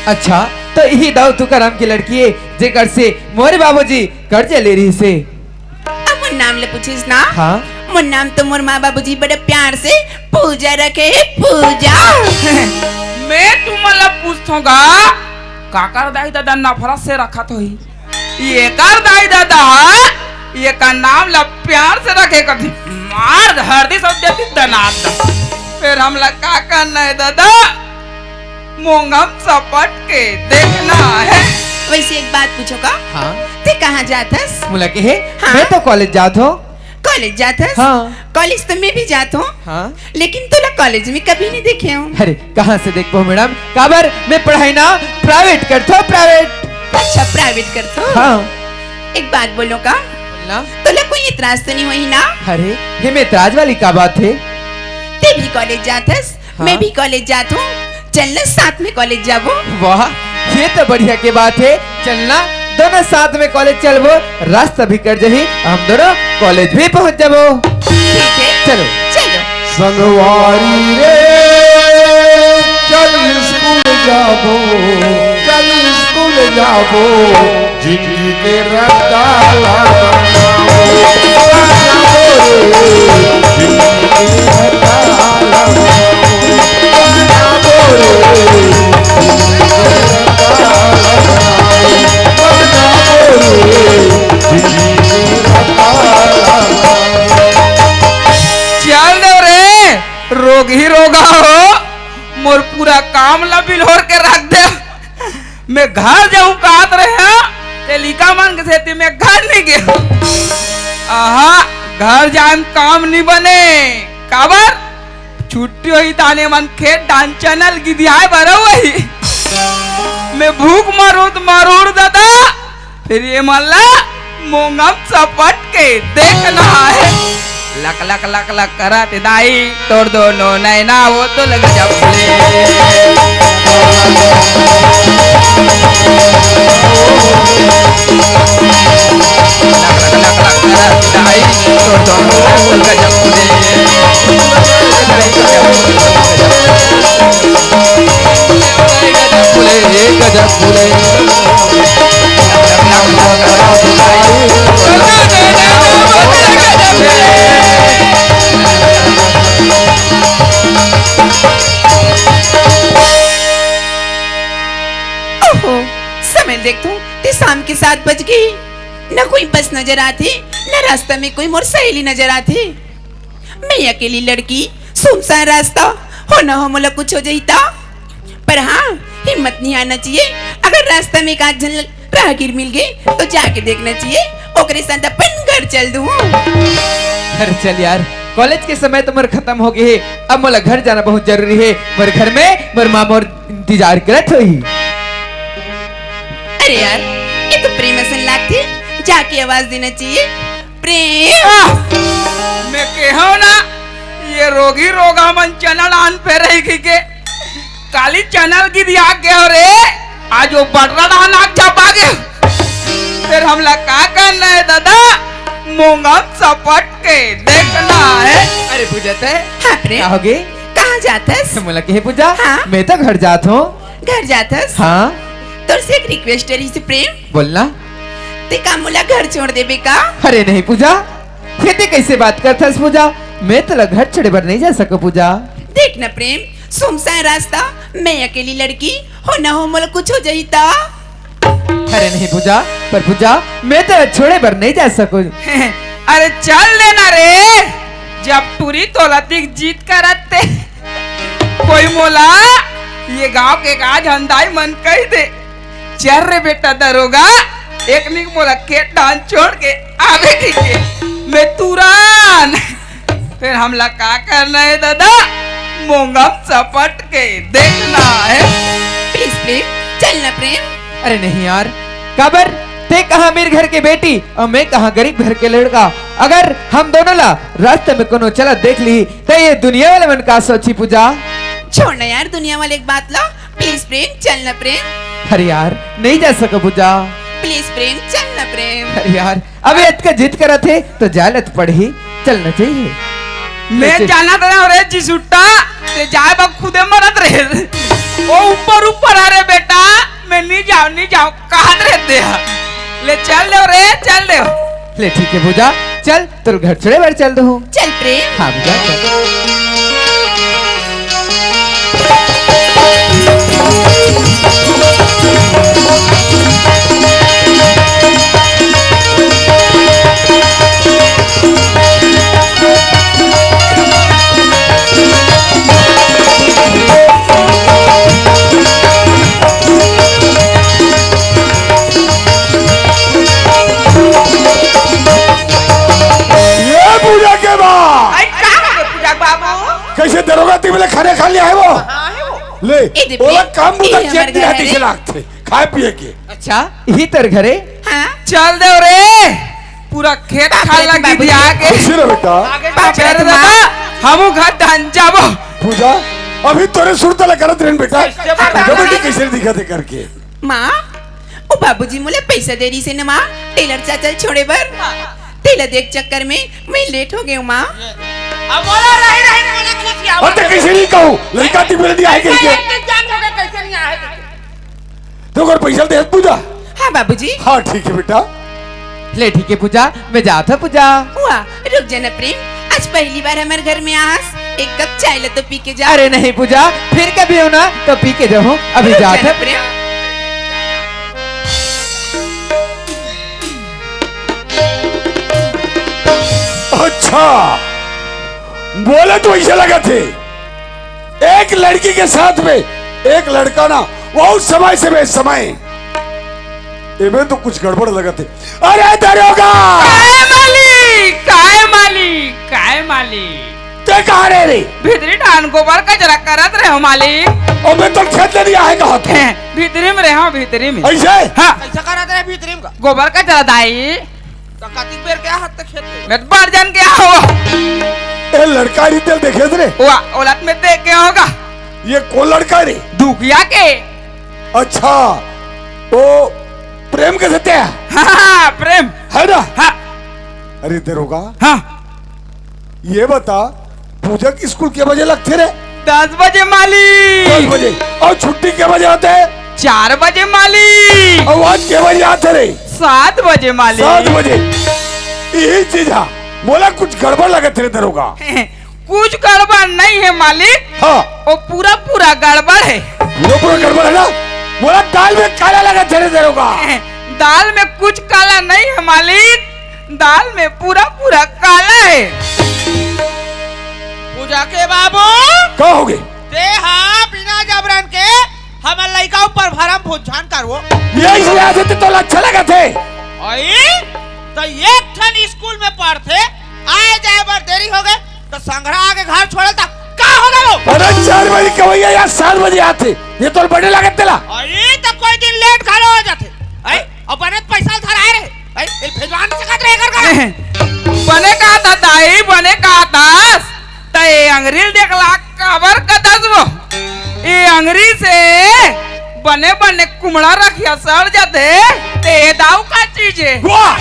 अच्छा, तो यही दाऊ तुकाराम की लड़की हे, जेकर से मोरे बाबूजी कर्जा ले रहिसे। अब मोर नाम ले पूछिस ना? हाँ। मोर नाम तो मोर माँ बाबूजी बड़े प्यार से पूजा रखे हे, पूजा। मैं तुमन ला पूछथों गा, काकर दाई ददा नफरत से रखत होही? एकर दाई ददा हा, एकर नाम ला प्यार से रखे कथे। मार धर दे सब देती दनाद। फेर हमला का करना हे ददा? मोंगम सपट के देखना हे। वैसे एक बात पूछों का? हाँ। ते कहाँ जात हस? मोला के हे? हाँ। मैं तो कॉलेज जात हों। कॉलेज जात हस? हाँ। कॉलेज तो मैं भी जात हों। हाँ। लेकिन तोला कॉलेज में कभी नहीं देखे हों। अरे, कहाँ से देखबो मैडम? काबर मैं पढ़ाई ना प्राइवेट करथों, प्राइवेट। अच्छा, प्राइवेट करथो? हाँ। एक बात बोलूं का? बोलना। तोला कोई इतराज तो नहीं होही ना? अरे, ये में इतराज वाली का बात है? ते भी कॉलेज जाथस, हाँ। मैं भी कॉलेज जात हूँ, चलना साथ में कॉलेज जाबो। वाह, ये तो बढ़िया के बात है। चलना, दोनों साथ में कॉलेज चलबो, रास्ता भी कट जाही, हम दोनों कॉलेज भी पहुंच जाबो। ठीक है, चलो। चलो। संगवारी रे, चल स्कूल जाबो, चल स्कूल जाबो, जिंदगी के रद्दा ला बनाबो। जिंदगी के रद्दा ला बनाबो। चल दे रे, रोगही रोगा हो, मोर पूरा काम ला बिलोर के रख दे। मैं घर जाऊं काहत रहे, ते लिका मन के सेती मैं घर नहीं गे। आहा, घर जाए म काम नहीं बने। काबर? छुट्टी होही ताने मन खेत डान चनल गिदियाए बर होही। मैं भूख मरूं त मरूं दादा, फिर ये मन ला मोंगम सपट के देखना है। लक लक लक लक करत दाई, तोर दोनों नैना वो तो लग जब फुले। लक लक लक लक करत दाई, तोर दोनों नैना वो तो लग जब फुले। गजब फुले। ओहो, समय देखथों, ते शाम के सात बज गे। न कोई बस नजर आथे, न रास्ता में कोई मोर सहेली नजर आथे। मैं अकेली लड़की, सुनसान रास्ता, हो न हो मोला कुछ हो जाही त। पर हाँ, हिम्मत नहीं हारना चाहिए। अगर रास्ता में एक आध झन राहगीर मिल गे, तो जाके देखना चाहिए, ओकरे साथ अपन घर चल दूँ। अरे चल यार, कॉलेज के समय तो मोर खतम हो गे हे, अब मोला घर जाना बहुत जरूरी हे। मोर घर में मोर माँ मोर इंतजार करत होही। अरे यार, ये तो प्रेम असन लागथे, जाके आवाज देना चाहिए। प्रेम। आह! मैं केहेंव ना, ये रोगी रोगा मन चनल आन पे रही कहिके, काली चनल गिदिया गे हो रे, आज वो बटरा डाहन आग झपा गे। फिर हमला का करना है दादा? मोंगम सपट के देखना है। अरे पूजा ते हाँ प्रेम। का होगे? कहाँ जाथस? मोला कहे पूजा, हाँ? मैं तो घर जात हूँ। घर जाथस? हाँ। तोर से एक रिक्वेस्ट रहिस प्रेम। बोलना। ते का मोला घर छोड़ देबे का? अरे नहीं पूजा, ये ते कैसे बात करथस पूजा? मैं तोला घर छोड़े बर नहीं जा सको पूजा। देख ना प्रेम, सुमसान रास्ता, मैं अकेली लड़की, हो ना हो मोला कुछ हो जाही त। अरे नहीं पूजा, पर पूजा, मैं तोला छोड़े बर नहीं जा सको। अरे चल देना रे, जब टूरी तोला दिख जीत करत ते। कोई मोला ये गांव के का झंडाई मन कही दे, चल रे बेटा दरोगा, एक निक मोला खेत धान छोड़ के आवे कहिके, मैं तुरंत। फिर हमला का करना है दादा? मोंगम सपट के देखना है। प्लीज प्रेम, चल ना प्रेम। अरे नहीं यार, काबर? ते कहाँ अमीर घर के बेटी और मैं कहाँ गरीब घर के लड़का। अगर हम दोनों ला रास्ते में कोनो चलत देख ली, त ये दुनिया वाले मन का सोची पूजा? छोड़ ना यार दुनिया वाले एक बात ला। प्लीज प्रेम, चल ना प्रेम। अरे यार, नहीं जा सको पूजा। प्लीज प्रेम, चल ना प्रेम। अरे यार, अबे अतका जिद करत हे, तो जाए ल तो पड़ही, चलना चाहिए। मैं चल। जानत रहेंव रे जिसुट्टा, ते जाए बर खुदे मरत रहे। वो ऊपर ऊपर, अरे बेटा, मैं नहीं जाऊँ, नहीं जाऊँ, कहत रहे ते। ले चल देव रे, चल देव। ले ठीक है पूजा, चल, तोर घर छोड़े बर चल दूँ। चल प्रेम। हाँ पूजा, चल। ये पूजा के बा। अरे का हो गया पूजा बाबू? कैसे दरोगा ती बोले खाने खा लिया है वो? हाँ, है वो। ले, ए दीदी, ओला काम बुता ए चेक हमर दिया घर है। कैसे लागथे? खाए पिए के। अच्छा, इही तोर घरे? हाँ। चल देव रे, पूरा खेत खार लगी बाबूजी। दिया के। खुशी रह बेटा। आगे बाप रे चल माँ। दादा, हमू घर ढान जाबो। पूजा, अभी तोरे सुरता ला करत रहन बेटा। कैसे बात बेटा, करत बेटी है? कैसे दिखत हे करके? माँ, ओ बाबूजी मोला पैसा दे रहिस हे न माँ, टेलर चाचा छोड़े बर। तेला देख चक्कर में मैं लेट हो गई हूँ माँ। अब बोला रही रही बोला खिसिया। अरे कैसे नहीं कहूँ, लड़का ती मेरे लिए आए कैसे कैसे? एक दिन जान हो गए, कैसे नहीं आए? तो अगर पैसा दे पूजा। हाँ बाबूजी। हाँ ठीक है बेटा। ले ठीक है पूजा, मैं जात हूँ पूजा। वाह, रुक जा ना प्रेम, आज पहली बार हमारे घर में आस, एक कप चाय ला तो पी के जा। अरे नहीं पूजा, फिर कभी हो ना तो पी के जाऊँ, अभी रुक जात जा ना हूँ। प्रेम। अच्छा, बोले तो ऐसे लगथे, एक लड़की के साथ में एक लड़का ना, बहुत समय से बेसमय। एमे तो कुछ गड़बड़ लगथे। अरे दरोगा! काय मालिक, काय मालिक, काय मालिक? ते कहाँ रहे रे? भीतरी ढान गोबर कचरा करत रहे हो मालिक। अबे तो खेत ले नहीं आए कहा था। भीतरी में रहे हो, भीतरी में। ऐसे? हाँ। ऐसा करत रहे भीतरी में का? गोबर कचरा दाई। तो कति बेर के हाथ तक खेत में? मैं तो बार जान के आओ। ए लड़का रितेल देखे रे? वाह, औलाद में देख के होगा। ये कौन लड़का रे? दुखिया के। अच्छा, ओ प्रेम के सत्या? हाँ, हाँ, प्रेम। है ना? हाँ। अरे दरोगा, हाँ। ये बता, पूजा के स्कूल के बजे लगथे रे? दस बजे मालिक। दस बजे। और छुट्टी के बजे होथे? चार बजे मालिक। और आज के बजे आथे रे? सात बजे मालिक। सात बजे। यही चीज है, मोला कुछ गड़बड़ लगथे रे दरोगा। कुछ गड़बड़ नहीं है मालिक। हाँ। वो पूरा पूरा गड़बड़ है। पूरा पूरा गड़बड़ है ना? मोला दाल में काला लगथे रे दरोगा। दाल में कुछ काला नहीं है मालिक, दाल में पूरा पूरा काला है। पूजा के बाबू। का हो गए? ते हा बिना जबरन के हमर लइका ऊपर भरम भूत झन करवो। यही से आज तो तोला अच्छा लगथे। अई, तो एक ठन स्कूल में पढ़थे, आए जाए बर देरी हो गए, तो संघरा आके घर छोड़ल त का हो गए वो? अरे चार बजे कवैया यार सात बजे आथे, ये तो बड़े लागत तेला। अरे तो कोई दिन लेट घलो हो जाथे। अई, अपने पैसा धराए रहे, अई, इल भेजवा नहीं सकत रहे घर का। बने कहा था दाई, बने कहा था, त ये अंग्रेज देख ला काबर कदस वो? ये अंगरी से बने बने कुमड़ा रखिया सड़ जाथे, ते ये दाऊ का चीज है। वाह!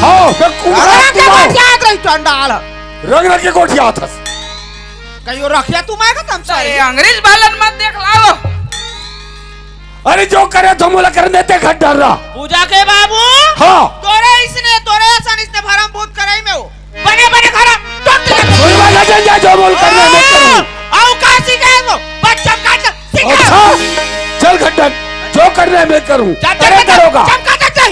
हो, बे कुमड़ा रंग रख के कुमड़ा। गोठियात रही चंडाल। रंग रख के गोठियात हस। कहियो रखिया तू मैं का तमसा ये रे। अंग्रेज बालन मत देख लाओ। अरे जो करे तो मोला करने दे घर डर रहा। पूजा के बाबू। हाँ। तोरे इसने, तोरे असन इसने भरम भूत कराई में हो। बने बने खड़ा, टोट के जा। कोई बात नहीं, जा, जो बोल करना है, मैं करूँ। आओ, कहाँ सीखे हैं वो? बस चमका, चम-, सीखे। अच्छा, चल घटन, जो करना है, मैं करूँ। चल, चल, अरे, चल, करोगा। चमका, चल, चल।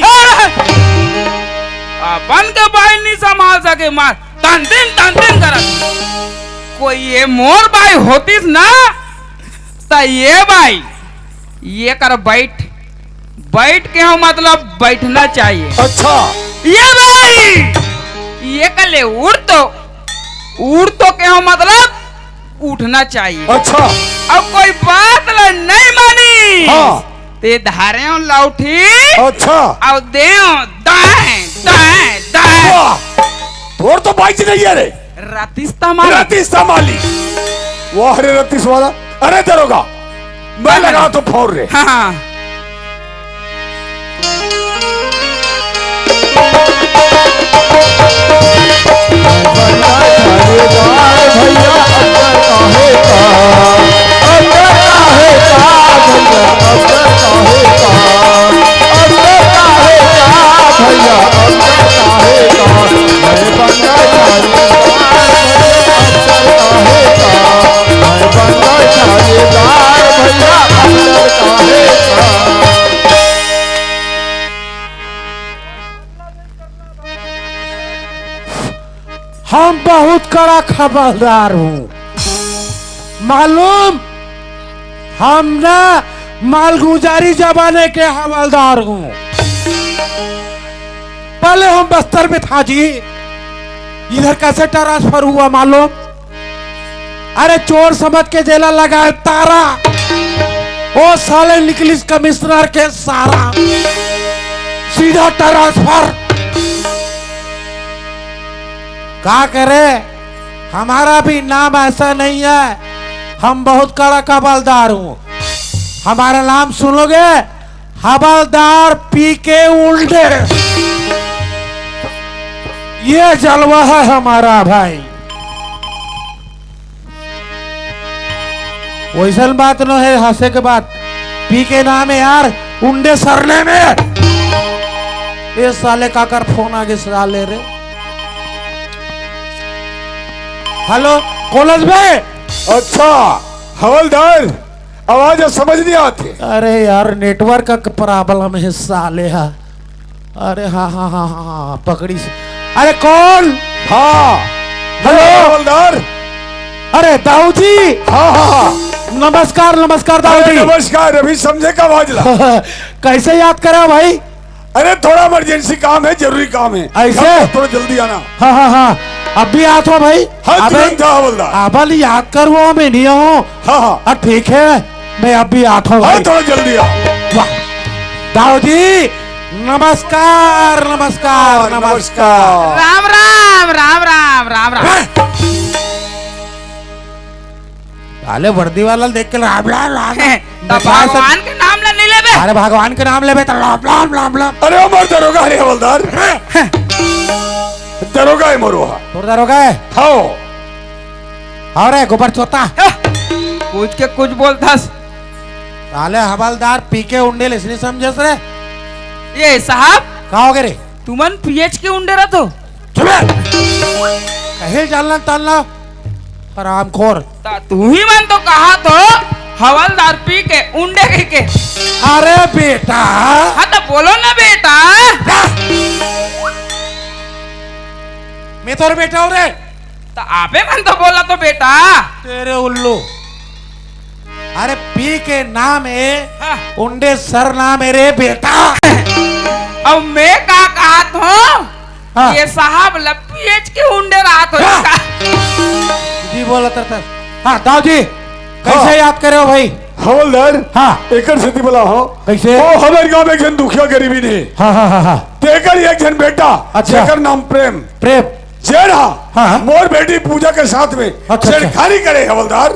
अपन के बाई नहीं संभाल सके, मार, तन दिन, तन दिन करत। कोई ये मोर बाई होतीस ना, त ये बाई, ये कर बैठ, बैठ के हो मतलब बैठना चाहिए। अच्छा। ये भाई, ये कले उठ तो, उठ तो के हो मतलब उठना चाहिए। अच्छा। अब कोई बात ला नहीं मानी। हाँ। ते धारे हो लौठी। अच्छा। अब देव दाएं, दाएं, दाएं। वाह। तोर तो बाइच नहीं है रे। रतीश तमाली। रतीश तमाली। वाह रे रतीश वाला। अरे दरोगा, मैं लगा तो फोड़ रे। हाँ, हाँ। हम बहुत कड़ा हवलदार हूँ मालूम, हम ना मालगुजारी जमाने के हवलदार हूँ। पहले हम बस्तर में था जी, इधर कैसे ट्रांसफर हुआ मालूम? अरे चोर समझ के जेला लगाए तारा। ओ साले निकलिस कमिश्नर के सारा, सीधा ट्रांसफर। का करे, हमारा भी नाम ऐसा नहीं है, हम बहुत कड़क हवलदार हूँ। हमारा नाम सुनोगे, हवलदार पी के उंडे। ये जलवा है हमारा भाई। वैसन बात न है, हंसे के बात। पी के नाम है यार, उंडे सरने में। ये साले काकर फोन आगे साले रे। हेलो, कॉलेज में। अच्छा, हवलदार, आवाज समझ नहीं आती। अरे यार, नेटवर्क का प्रॉब्लम है साले हा। अरे हाँ, हाँ, हाँ, हाँ, हाँ, पकड़ी से। अरे कौन? हाँ। हेलो। हवलदार। अरे दाऊ जी। हाँ, हाँ, हाँ। नमस्कार, नमस्कार दाऊ अरे जी। नमस्कार, अभी समझे का आवाज ला। कैसे याद करा भाई? अरे थोड़ा इमरजेंसी काम है, जरूरी काम है। ऐसे? थोड़ा जल्दी आना। हाँ, हाँ, हाँ। अभी आत हो भाई। हाँ, अबे, तुरंत आ, हवलदार। अबल याद करो, मैं नहीं हूँ। हाँ, हाँ। हाँ, ठीक है, मैं अभी आत हूँ हाँ, भाई। थोड़ा जल्दी आ। वाह। दाऊ जी, नमस्कार, नमस्कार, हाँ, नमस्कार। नमस्कार। राम, राम, राम, राम, राम, राम। हाँ। साले वर्दी वाला देख के राम, राम, राम, राम। तो भगवान के नाम ला नहीं लेबे? अरे भगवान के नाम लेबे तो राम, राम, राम, राम। अरे अमर दरोगा, अरे हवलदार। दरोगा है मोरो हा। तोर दरोगा है? हाँ। अरे गोबर चोता। कुछ के कुछ बोलथस। साले हवलदार पी के उंडेल इसने समझस रे। ये साहब। का हो गए रे? तुमन पीएच के उंडे रह तो। चुप बे। कहे जानना तानना। हरामखोर। ता तू ही मन तो कहा तो हवलदार पी के उंडे कह के। अरे बेटा। हाँ तो बोलो ना बेटा। मैं तोर बेटा हूँ रे। तो आपे मन तो बोला तो बेटा। तेरे उल्लू। अरे पी के नाम है। हाँ। उंडे सरनाम है रे बेटा। अब मैं का कहत हूँ? हाँ। ये साहब ला पीएच के उंडे रात हो हाँ। जी बोला तरतर। हाँ, दाऊ जी, कैसे हाँ। याद करे हो भाई? हवलदार, हाँ। एकर सेती बोला हो। कैसे? ओ, हमर गांव में एक झन दुखिया गरीबी नहीं। हाँ, हाँ, हाँ, हाँ। तेकर एक झन बेटा, अच्छा। जेकर नाम प्रेम। प्रेम। जेन हा, हाँ। मोर बेटी पूजा के साथ में अच्छा, अच्छा। छेड़खानी करे, हवलदार।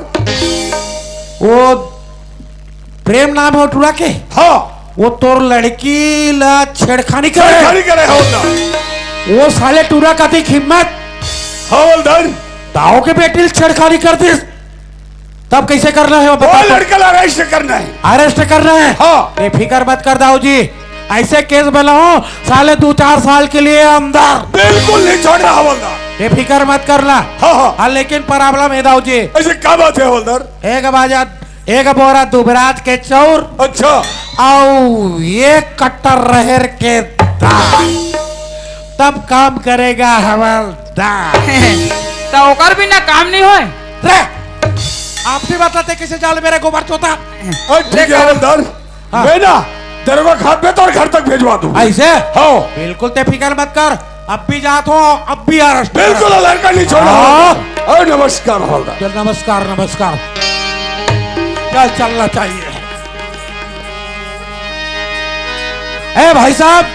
वो प्रेम नाम है टूरा के? हाँ। वो तोर लड़की ला छेड़खानी करे? छेड़खानी करे, हवलदार। वो साले टूरा का दिख हिम्मत। हवलदार। दाऊ के बेटी ला छेड़खानी कर दिस। तब कैसे करना है वो बता वो तो। लड़का ला अरेस्ट करना है। अरेस्ट करना है? हाँ। बेफिकर मत कर दाऊ जी, ऐसे केस बनाओ साले दो चार साल के लिए अंदर। बिल्कुल नहीं छोड़ रहा हवलदार। बेफिकर मत करना। हाँ, हाँ। हाँ, लेकिन प्रॉब्लम है दाऊ जी। ऐसे क्या बात है हवलदार? एक बाजा, एक बोरा दुबराज के चाउर। अच्छा। अउ एक कट्टा रहेर के दाल, तब काम करेगा हवलदार। तो ओकर बिना काम नहीं होए। रे, आपसी बात लाते कैसे जाल मेरे गोबर चोता? अरे ठीक है हवलदार, हाँ। मैं ना दरोगा खान पे तोर घर तक भेजवा दूँ। ऐसे? हाँ। बिल्कुल ते फिकर मत कर, अब भी जात हो, अब भी अरेस्ट कर। बिल्कुल लड़का नहीं छोड़ा। हाँ। अरे नमस्कार हवलदार। चल नमस्कार, नमस्कार। क्या चलना चाहिए? ए भाई साहब,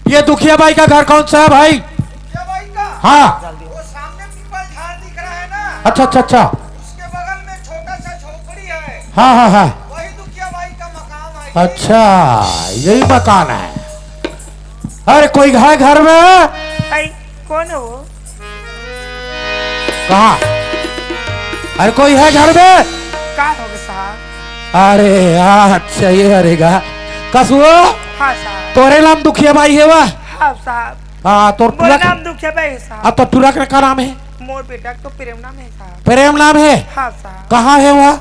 ये दुखिया बाई का घर कौन सा है भाई? दुखिया बाई का? हाँ। वो सामने पीपल झाड़ दिख रहा है ना? अच्छा, अच्छा, अच्छा। उसके बगल में छोटा सा झोपड़ी है। हाँ, हाँ, हाँ। वही दुखिया बाई का मकान है। अच्छा, यही मकान है। अरे कोई है घर में? भाई, कौन है वो? कहाँ? अरे कोई है घर में? का होगे साहब? अरे अच्छा, ये हरे गा। कसुओ? हाँ साहब। तोरे नाम दुखिया बाई है वा? हाँ साहब। हाँ, तोर मोर टूरा के नाम दुखिया बाई है साहब। अब तो टूरा के का नाम है? मोर बेटा के तो प्रेम नाम है साहब। प्रेम नाम है? हाँ साहब। कहाँ है वा?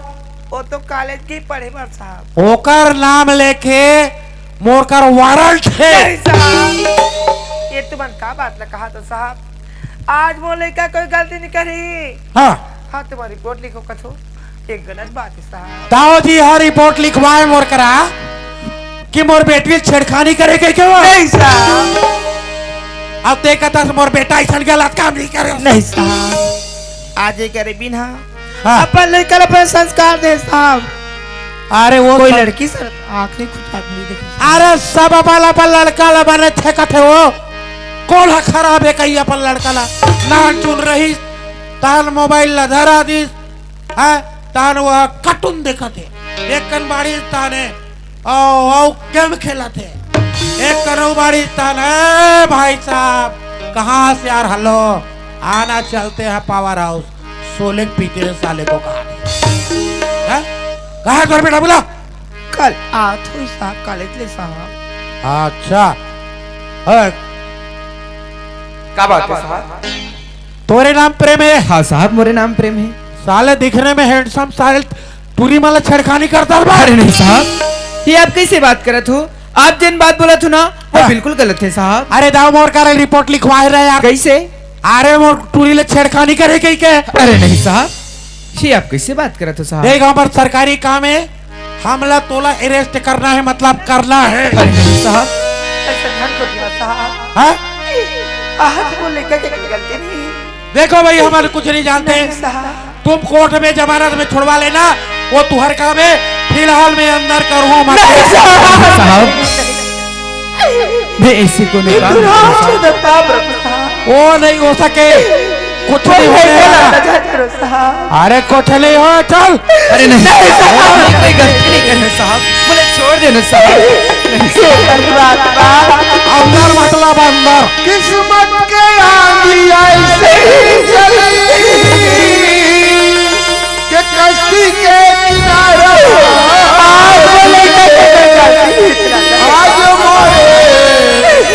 वो तो कॉलेज के पढ़े बर साहब। ओकर नाम लेके मोर कर वारंट है। नहीं साहब, ये तुमन का बात ला कहा तो साहब, आज मोर लइका कोई गलती नहीं करी। हाँ। हाँ, तुम्हारी रिपोर्ट लिखो कछो, एक गलत बात है साहब। दाऊ जी, हाँ, रिपोर्ट लिखवाए मोर करा कि मोर बेटी छेड़खानी करे के क्यों? नहीं साहब। अब देखा था मोर बेटा ऐसा गलत काम नहीं करे। नहीं साहब, आज ये करे बिना हाँ। अपन लइका ला अपन संस्कार दे साहब। अरे वो कोई सब लड़की सर आंख नहीं खुद आदमी देखे। अरे सब अपन अपन लड़का ला बने छेकत हे वो। कोन ह खराब हे कही अपन लड़का ला? नान चुन रही तान मोबाइल ला धरा दिस। हैं? तान वो कार्टून देखत हे। एक कन बाड़ी ताने ओ, ओ गेम खेलत हे। एक कन ओ बाड़ी ताने, ए भाई साहब, कहाँ से यार, हेलो, आना चलते हैं पावर हाउस। सोले के पीते हैं साले को कहा। हैं? कहाँ है तोर बेटा, बुला। कल आत होई साहब, कॉलेज ले साहब। अच्छा। ए, का बात है साहब? तोरे नाम प्रेम है? हाँ साहब, मोरे नाम प्रेम है। साले दिखने में हैंडसम, साले टूरी माला छेड़खानी करता है। अरे नहीं साहब, ये आप कैसे बात करत हो? आप जिन बात बोलत हो ना, वो हाँ। बिल्कुल गलत है साहब। अरे दाऊ मोर का रिपोर्ट लिखवाए रहे यार। कैसे? अरे मोर टूरी ले छेड़खानी करे कही के। अरे नहीं साहब, ये आप कैसे बात करत हो साहब? देख, हमर सरकारी काम है, हमला तोला अरेस्ट करना है, मतलब करना है। अरे नहीं साहब। ऐसा ध्यान को दिया साहब। हाँ? आज वो लड़का के कोई गलती नहीं। देखो भाई, हम कुछ नहीं जानते। नहीं साहब। तुम कोर्ट में जमानत में छुड़वा लेना, वो तुहर काम है। फिलहाल मैं अंदर करूँ मत। नहीं साहब। साहब, मैं ऐसे को नहीं काम करता। वो नहीं हो सके, कुछ नहीं होने वाला। अरे कुछ नहीं हो, चल। अरे नहीं, नहीं, साहब। कोई गलती नहीं करे साहब, बोले छोड़ देना साहब। अंदर मतलब अंदर। किस्मत के आंधी ऐसे ही चली कि कश्ती के किनारे आज मोरे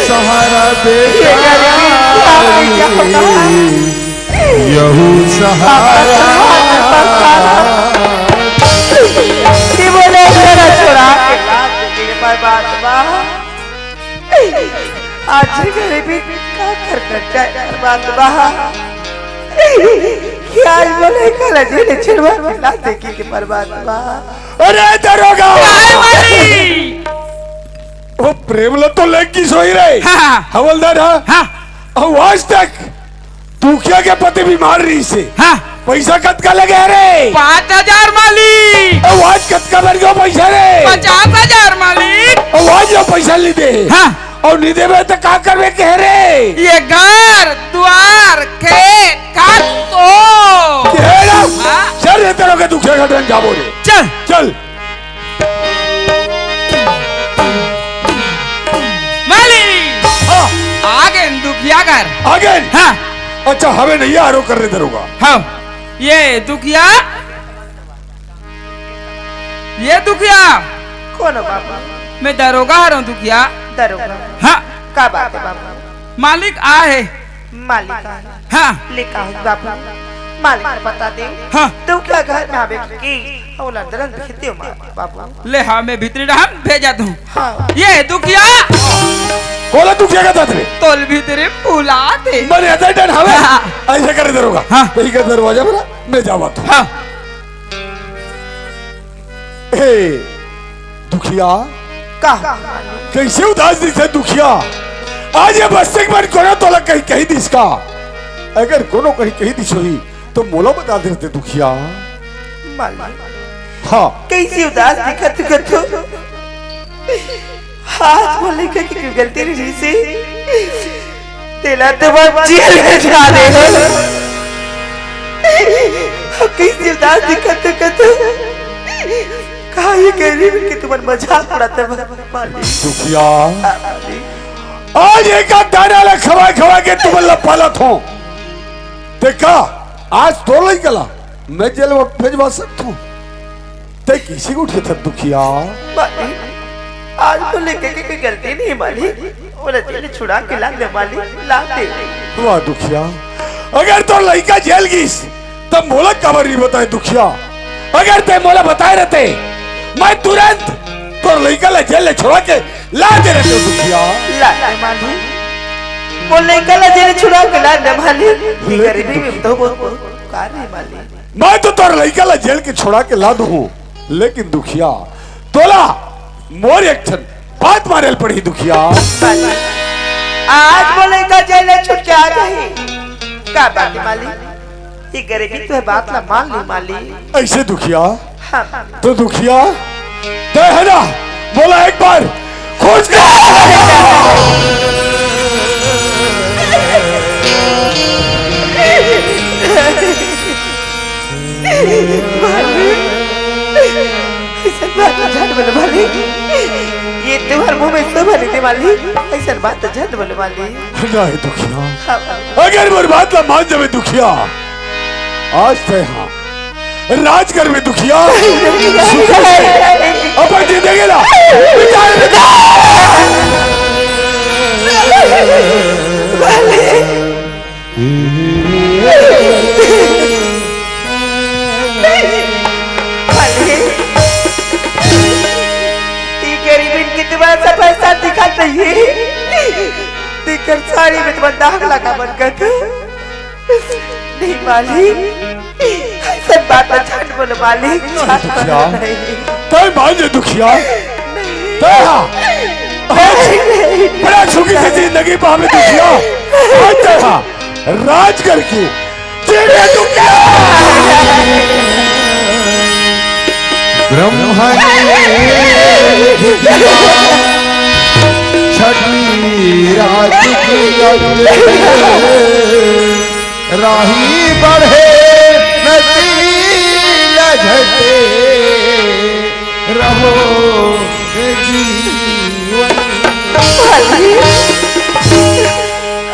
सहारा बेचारी, यहू सहारा। ये बोले जरा छोड़ा के लात के बर्बाद बा। आज गरीबी का कर कर जाए बर्बाद बा। क्या आज बोले कल जेल छिड़वा के लात देखी के बर्बाद बा। अरे दरोगा! काय वाली? वो प्रेम ला तो लेके सोई रहे। हाँ। हवलदार, हाँ? हाँ। अउ आज तक दुखिया के पति बीमार रहिसे। हाँ। पैसा कतका लगे रे? पाँच हजार मालिक। अउ आज कतका बन गयो पैसा रे? पचास हजार मालिक। अउ आज लो पैसा ली दे। हाँ। अउ नी देबे त का करबे कहे रे? ये घर, द्वार, खेत, खाद तो। ये लो। हाँ। चल रे, तेरे के दुखिया घर जाबो रे। चल। चल। मालिक! हाँ। आ गेन दुखिया घर। आ गेन? हाँ। अच्छा, हवे नहीं आरो कर रे दरोगा। हाँ। ये दुखिया, ये दुखिया। कौन हो बाबू? मैं दरोगा हरौं दुखिया। दरोगा? हाँ। का बात है बाबू? मालिक आ है। मालिक आ है। हाँ। ले का होई बाबू, मालिक को बता दे। हाँ। तू क्या घर में आवे की? ओला दरन भेज दे मार बाबू। ले हाँ, मैं भीतरी रहन भेजा दूँ। हाँ। ये दुखिया। कोला दुखिया का दादरे। तोल भीतरी बुला दे। मने अदर डन हवे। हाँ। ऐसे करे दरोगा। हाँ। यही का दरवाजा पर मैं जावा था। हाँ। हे दुखिया। का? कैसे उदास दिसे दुखिया? आज ये बस्ती के मन कोनो तोला कहीं, कहीं दिस का? अगर कोनो कहीं, कहीं दिस होही, तो मोला बता देते दुखिया। मालिक। हाँ। कैसे उदास दिखत हो तू? आज बोले के, के गलती नहीं से। तेला तो बाप जेल में जा दे हो। अब कैसे उदास दिखत हो तू? काहे गरीब के तुमन मजाक उड़ाते हो, मालिक? दुखिया, आज एक आध दाना ला खवा खवा के तुमन ला पालत हो। देखा, आज तो लइका ला मैं जेल में भेजवा सकत हूँ। ते किसी को उठे था दुखिया? मालिक, आज तो लइका के कोई गलती नहीं मालिक। ओला जेल छुड़ा के ला दे मालिक, ला दे। वाह दुखिया, अगर तो लइका जेल गिस, तब मोला काबर नहीं बताए दुखिया? अगर ते मोला बताए रहते, मैं तुरंत तोर लइका ला जेल ले छुड़ा के ला दे रहते दुखिया। ला दे मालिक। मोर लइका ला जेल छुड़ा के ला दे मालिक। ये लेकिन गरीबी में दुखिया, तो बहुत, बहुत उपकार है मालिक। मैं तो तोर लइका ला जेल के छुड़ा के ला दूँ, लेकिन दुखिया, तोला मोर एक ठन बात माने ल पड़ही दुखिया। आज मोर लइका जेल ले छूट के आ जाही। का बात है मालिक? ये गरीबी तो है, बात ला मान ली मालिक। ऐसे दुखिया? हाँ। तो दुखिया, तय है ना? बोला एक बार, खोज के। मालिक, अइसन बात तो झन बोलो मालिक। ये तुम्हार मुंह में शोभा नहीं दे मालिक, अइसन बात तो झन बोलो मालिक। नहीं दुखिया, हाँ, अगर मोर बात ला मान जाबे दुखिया, आज तय हा राज करबे दुखिया, सुख से अपन जिंदगी ला बिता ले। मालिक, ये गरीबन के तुम्हारा सफाई साथ दिखात नहीं है। तेकर साड़ी में तुम्हारा दाग लगा बन गया था। नहीं मालिक, अइसन बात ना झन बोलो मालिक, झन बोलो दुखिया। नहीं। तय मान जा दुखिया, तय हा। बड़ा सुखी से जिंदगी पावे दुखिया, आज तय हा राज करके जीवे दुखिया। ब्रह्म ने छठी रात की राही बढ़े नदी लझते रहो जीवन।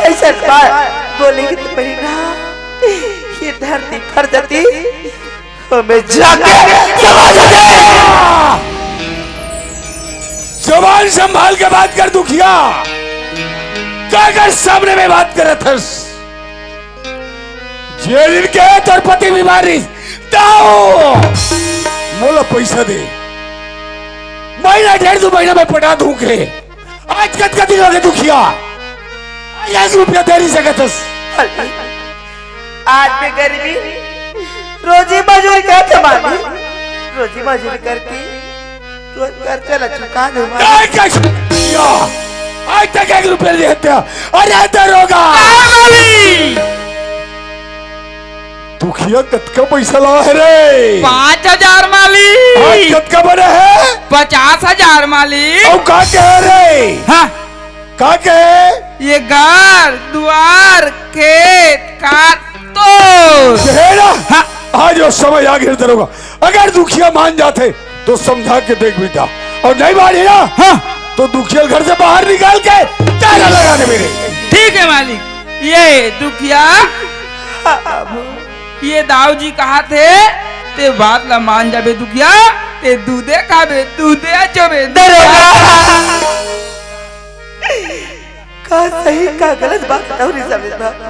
अइसन बात बोले के तो पड़ी ना, ये धरती फट जाती, हमें जाके समा जाते। जबान संभाल के बात कर दुखिया, काकर सामने में बात करत हस? जे दिन के तोर पति बीमार रहिस, ताऊ मोला पैसा दे, महीना डेढ़ दू महीना में पटा दूं के। आज कतका दिन हो गए दुखिया, आज एक रुपया दे नहीं सकत हस। आज मैं गरीबी रोजी मजूरी करके मालिक, रोजी मजूरी करके तोर कर्जा ला चुका दूं मालिक। काय का किया? आज तक एक रुपया नहीं देता। अरे दरोगा, दुखिया कतका पैसा ला है रे? पाँच हजार मालिक। आज कतका बने है? पचास हजार मालिक। अउ का कहे रे? हाँ। का कहे? ये घर दुआर खेत खार तो हे ना? हाँ। आज वो समय आ गया दरोगा, अगर दुखिया मान जाते तो समझा के देख बेटा, और नहीं माने ना, हाँ, तो दुखिया घर से बाहर निकाल के ताला लगा दे मेरे। ठीक है मालिक, ये दुखिया, ये दाऊ जी कहा थे, ते बात ला मान जाबे दुखिया, ते दूधे खाबे, दूधे चोबे। दरोगा, का सही का गलत बात बताओ रे समीर बाबू।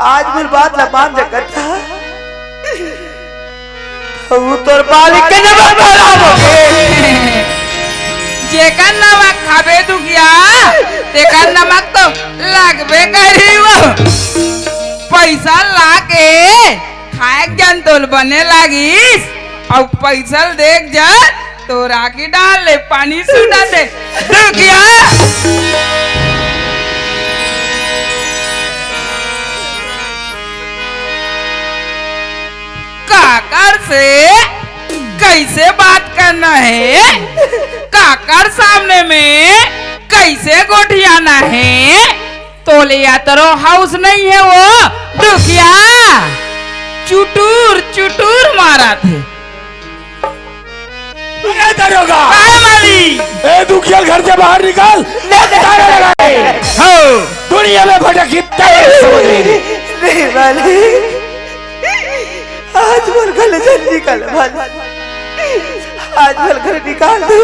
आज मोर बात ला मान जा कथा। वो तोर मालिक के नमक खराब हो गए। जेकर नमक खाबे दुखिया, तेकर नमक तो लगबे करही वो। पैसा ला के खाए के जन तोल बने लागिस, अउ पैसा ल देख जन तो राखी डाल ले, पानी सुटा दे दुखिया। काकर से कैसे बात करना है, काकर सामने में कैसे गोठियाना है, तोले या तरो हाउस नहीं है वो दुखिया, चुटुर चुटुर मारा थे। अरे दरोगा, काय माली? ए दुखिया घर से बाहर निकाल, ताला लगा दे। हो। दुनिया में भटकी तेरे समझ नहीं रही। नहीं मालिक, आज मोर घर ले जन निकाल मालिक, आज मोर घर निकाल दो।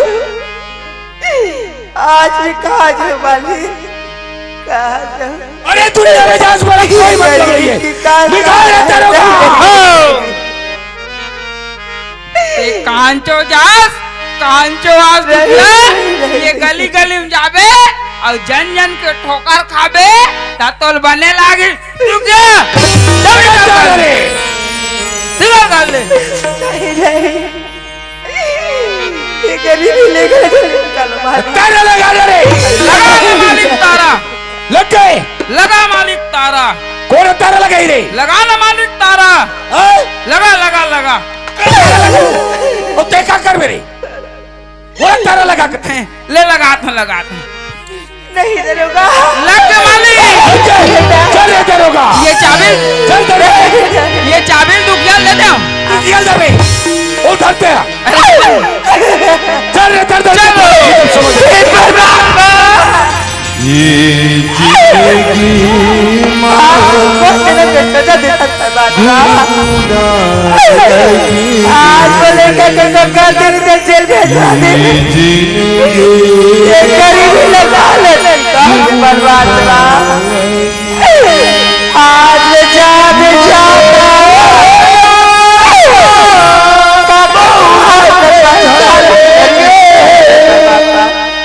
आज मैं कहाँ जाऊँ मालिक, कहाँ जाऊँ? अरे दुनिया में जास वाला कोई मतलब नहीं है। निकाल रे दरोगा। ए कांचो जास, कांचो आस दुखिया, ये गली गली में जाबे अउ जन जन के ठोकर खाबे, ता तोल बने लागी दुखिया। अरे सिंगल कर ले। नहीं, नहीं। ये गरीबी लेकर निकालो मालिक। ताला लगा दे रे। लगा ना मालिक तारा, लग गए। लगा मालिक तारा, कौन ताला लगाई रे? लगा ना मालिक तारा, हाँ? लगा लगा लगा। ओ ते का कर मेरे? लगात हे। नहीं दरोगा। लग के मालिक। चल रे दरोगा। ये चाबिल, चल दरोगा। ये चाबिल दुखिया ले दे। निकल जा बे। उधर ते। अरे, चल रे, चल, चल, चल। चल। ये जिंदगी माँ। आज बोले क्या, क्या, क्या, क्या, तेरे दिल जेल भेजवा दे। ये गरीबी लगा ले, बर्बाद रहा। आज ले जा, ले जा।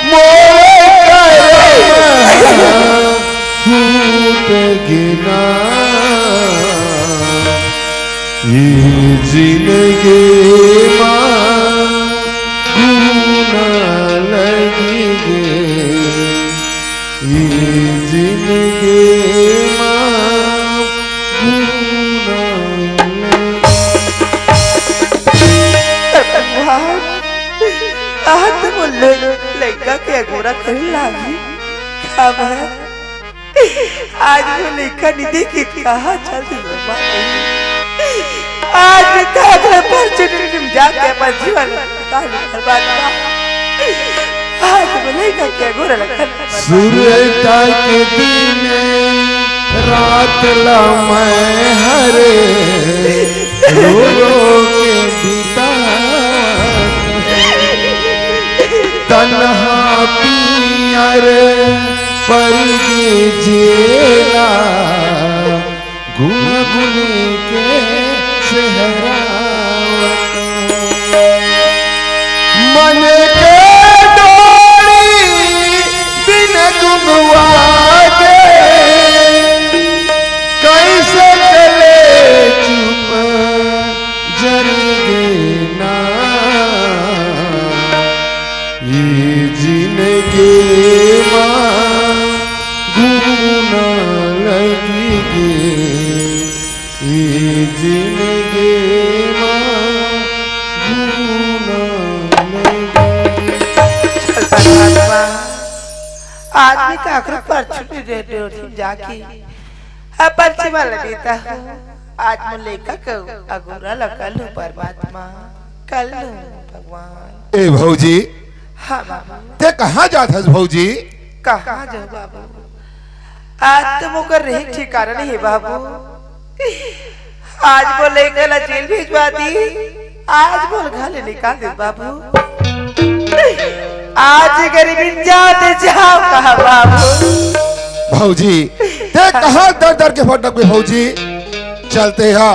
मोरे करम फूट गिना, ई जिंदगी मा घूना लगी गे, ई जिंदगी मा घूना लगी। आज तो मोर लइका के अगोरा करे लागी। अब आज वो लइका नहीं देखी, कहाँ चल दी बाबा? आज मैं काकरे पर चुटकी में जाके अपन जीवन काहे बर्बाद बा? आज वो लइका के अगोरा लखन सुरता के दिन रात ला मैं हरे रो रो के बिता तन्हा पियर परदेस जेला गुनगुन के सेहरावत। मन के डोरी बिन दुनवा के कैसे चले चुप जर गे ना। ई जिंदगी मा घूना लगी गे, ई जिंदगी मा घूना लगी गे। चल परमात्मा, आज मैं काकरो परछी रे डोरी जाके, अब परछी वाला देता हूँ। आज मोर लइका के अगोरा ला कर लूं परमात्मा, कर लूं भगवान। ए भौजी, हाँ बाबू। ते कहाँ जात हस भौजी? कहाँ जाऊँ बाबू, आज तो मोकर रहे ठिकाना नहीं हे बाबू। आज मोर लइका ला जेल भेजवा दी, आज मोर घर ले निकाल दे बाबू। आज ये गरीबी जाते जाओ कहाँ बाबू। भौजी, ते कहाँ दर दर के भटकबे भौजी? चलते हा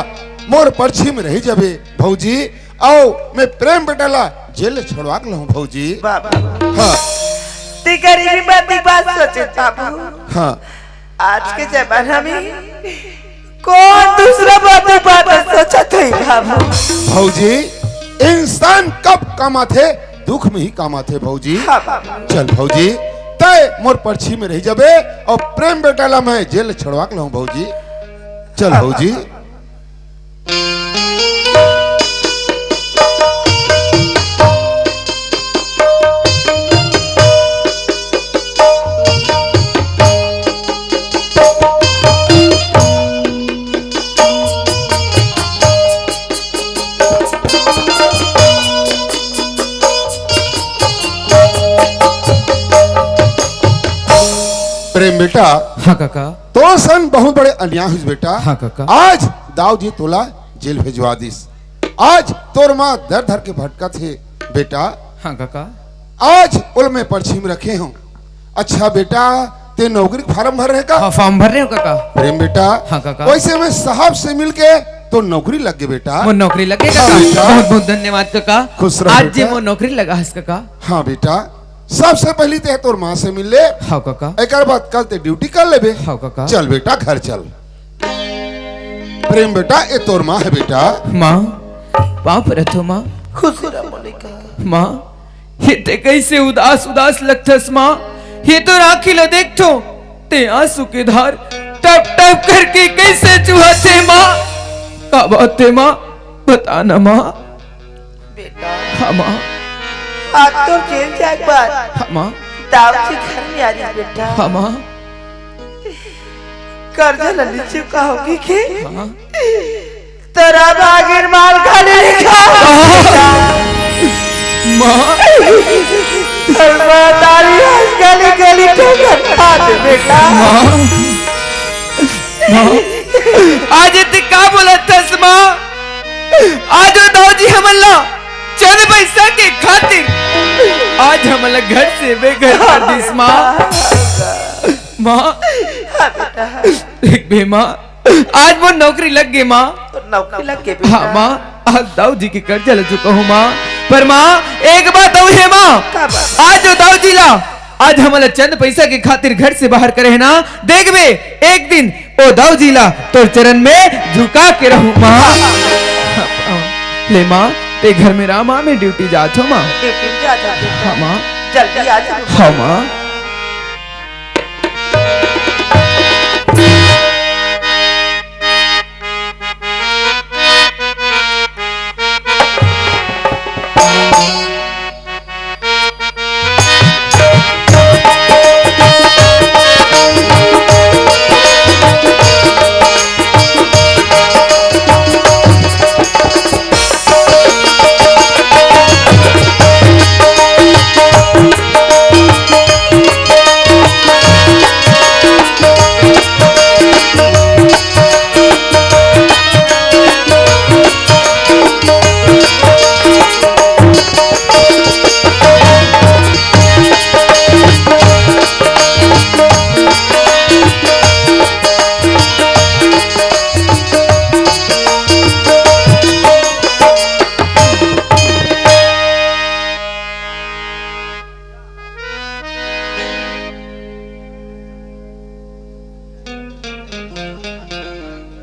मोर परछी में रही जबे भौजी, अउ मैं प्रेम बेटा ला जेल ले छोड़वा के लाहूं भौजी। बाबू। हाँ। ते गरीबी मती बात सोचे बाबू। हाँ। आज के जमाना में कौन दूसरा बात बात सोचत हे बाबू? भौजी, इंसान कब काम आथे? दुख में ही काम आथे भौजी। हाँ बाबू। चल भौजी, तय मोर परछी में रही जबे अउ प्रेम बेटा ला मैं जेल ले छोड़वा के लाहूं भौजी। चल भौजी। प्रेम बेटा। हाँ काका। तोर संग बहुत बड़े अन्याय होइस बेटा। हाँ काका। आज दाऊ जी तोला जेल भेजवा दिस। आज तोर माँ दर दर के भटकत हे बेटा। हाँ काका। आज ओला मैं परछी में रखे हूँ। अच्छा बेटा, ते नौकरी के फार्म भर रहे का? हाँ, फार्म भर रहे हूँ काका। प्रेम बेटा। हाँ काका। वैसे मैं साहब से मिलके तोर नौकरी लग गे बेटा। मोर नौकरी लग गे हाँ काका। बेटा। बहुत बहुत धन्यवाद काका। खुश रह आज जे बेटा। मोर नौकरी लगा हस काका। हाँ बेटा, सबसे पहली ते तोर माँ से मिल ले। हाँ काका। एकर बाद कल ते ड्यूटी कर लेबे। हाँ काका। चल बेटा, घर चल। प्रेम बेटा, ए तोर माँ हे बेटा। माँ, पाँव परत हों माँ। खुश रह मोर लइका। माँ, ये ते कैसे उदास उदास लगथस माँ? ये तो आँखी ला देखथों, ते आंसू के धार टप टप करके कैसे चुहत हे माँ? का बात हे माँ? बता ना माँ। बेटा। हाँ माँ। आज तोर जेल जाए के बाद हाँ माँ। दाऊ जी घर में आ रही बेटा। हाँ माँ। कर्जा ल नी चुकाहूं कहिके हाँ। तोर भागिन माल खाली लिखा। माँ। तोर महतारी आज गली गली ठोकर खा दे बेटा। माँ। माँ। आज ये का बोलत हस माँ? आज वो दाऊ जी हमन ला चंद पैसा के खातिर आज हमन ला घर से बेघर कर दिस माँ। माँ। हाँ बेटा। देख बे माँ, आज मोर नौकरी लग गे माँ। तोर नौकरी लग गे बेटा। हाँ माँ, आज दाऊ जी के कर्जा ल चुकाहूं माँ। पर माँ, एक बात अउ हे माँ। का बात? आज वो दाऊ जी ला, आज हमन ला चंद पैसा के खातिर घर से बाहर करे हे ना, देखबे एक दिन ओ दाऊ जी ला तोर चरण में झुका के रहूं माँ। ले माँ, ते घर में रह माँ, मैं ड्यूटी जात हूँ माँ। ड्यूटी में जा, जा बेटा। हाँ माँ। जल्दी आ जा। हाँ माँ।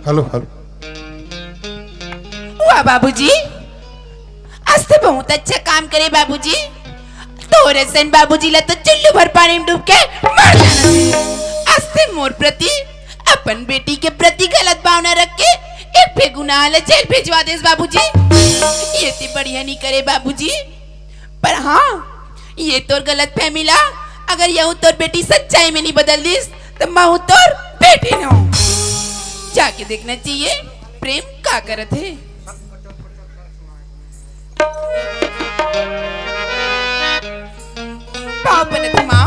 Hello, hello. वाह बाबूजी, आज तो बहुत अच्छा काम करे बाबूजी। तोर असन बाबूजी ला तो चुल्लू भर पानी में डूब के मर जाना चाहिए। आज तो मोर प्रति, अपन बेटी के प्रति गलत भावना रख के एक बेगुनाह ला जेल भेजवा देस बाबूजी। ये ते बढ़िया नहीं करे बाबूजी। पर हाँ, ये तोर गलतफहमी ला अगर यहू तोर बेटी सच्चाई में नहीं बदल दिस, त महू तोर बेटी न हो। जाके देखना चाहिए प्रेम का करत हे। पाँव परत हे माँ।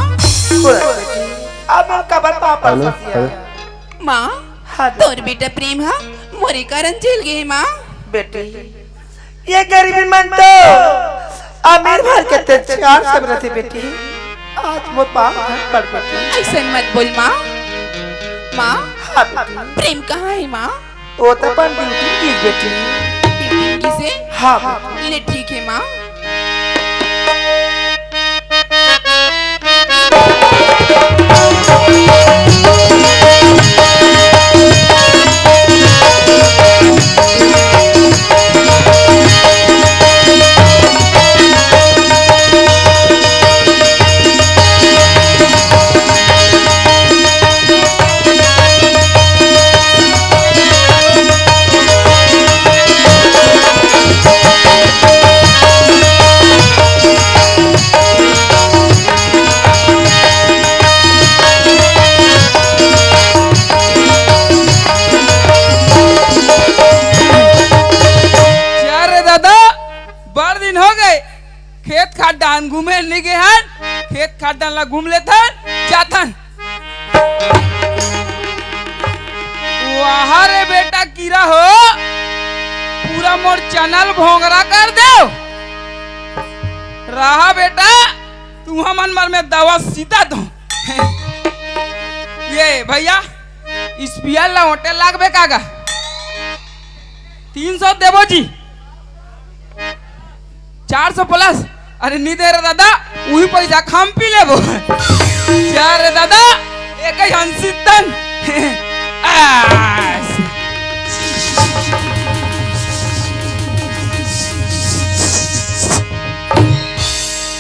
अब काबर पाँव पर हेलो, फंसिया? हेलो। माँ, हाँ। तोर बेटा प्रेम हा मोरे कारण जेल गे हे माँ। बेटी, ये गरीबी मन तो अमीर भर के अत्याचार सब रथे बेटी। आज मोर पाँव धर पड़ बेटी। ऐसन मत बोल माँ। माँ, हाँ बेटी। प्रेम कहाँ हे माँ? वो तो अपन ड्यूटी की बेटी। ड्यूटी की से? हाँ बेटी। ले ठीक हे माँ। जा रे दादा, बड़ दिन हो गए, खेत खार डाहन घूमे नहीं गे हन, खेत खार डाहन ला घूम लेथन, जाथन। वाह रे बेटा कीरा हो, पूरा मोर चना ल भोंगरा कर देव। रहा बेटा, तुहमन बर मैं दवा सीता दो। ये भैया, स्पियर ला होटल लागबे का गा? तीन सौ देबो जी। चार सौ प्लस। अरे नी दे रे दादा, उही पैसा हम पी लेबो। जा रे दादा, एक ही हंसी तन। आस।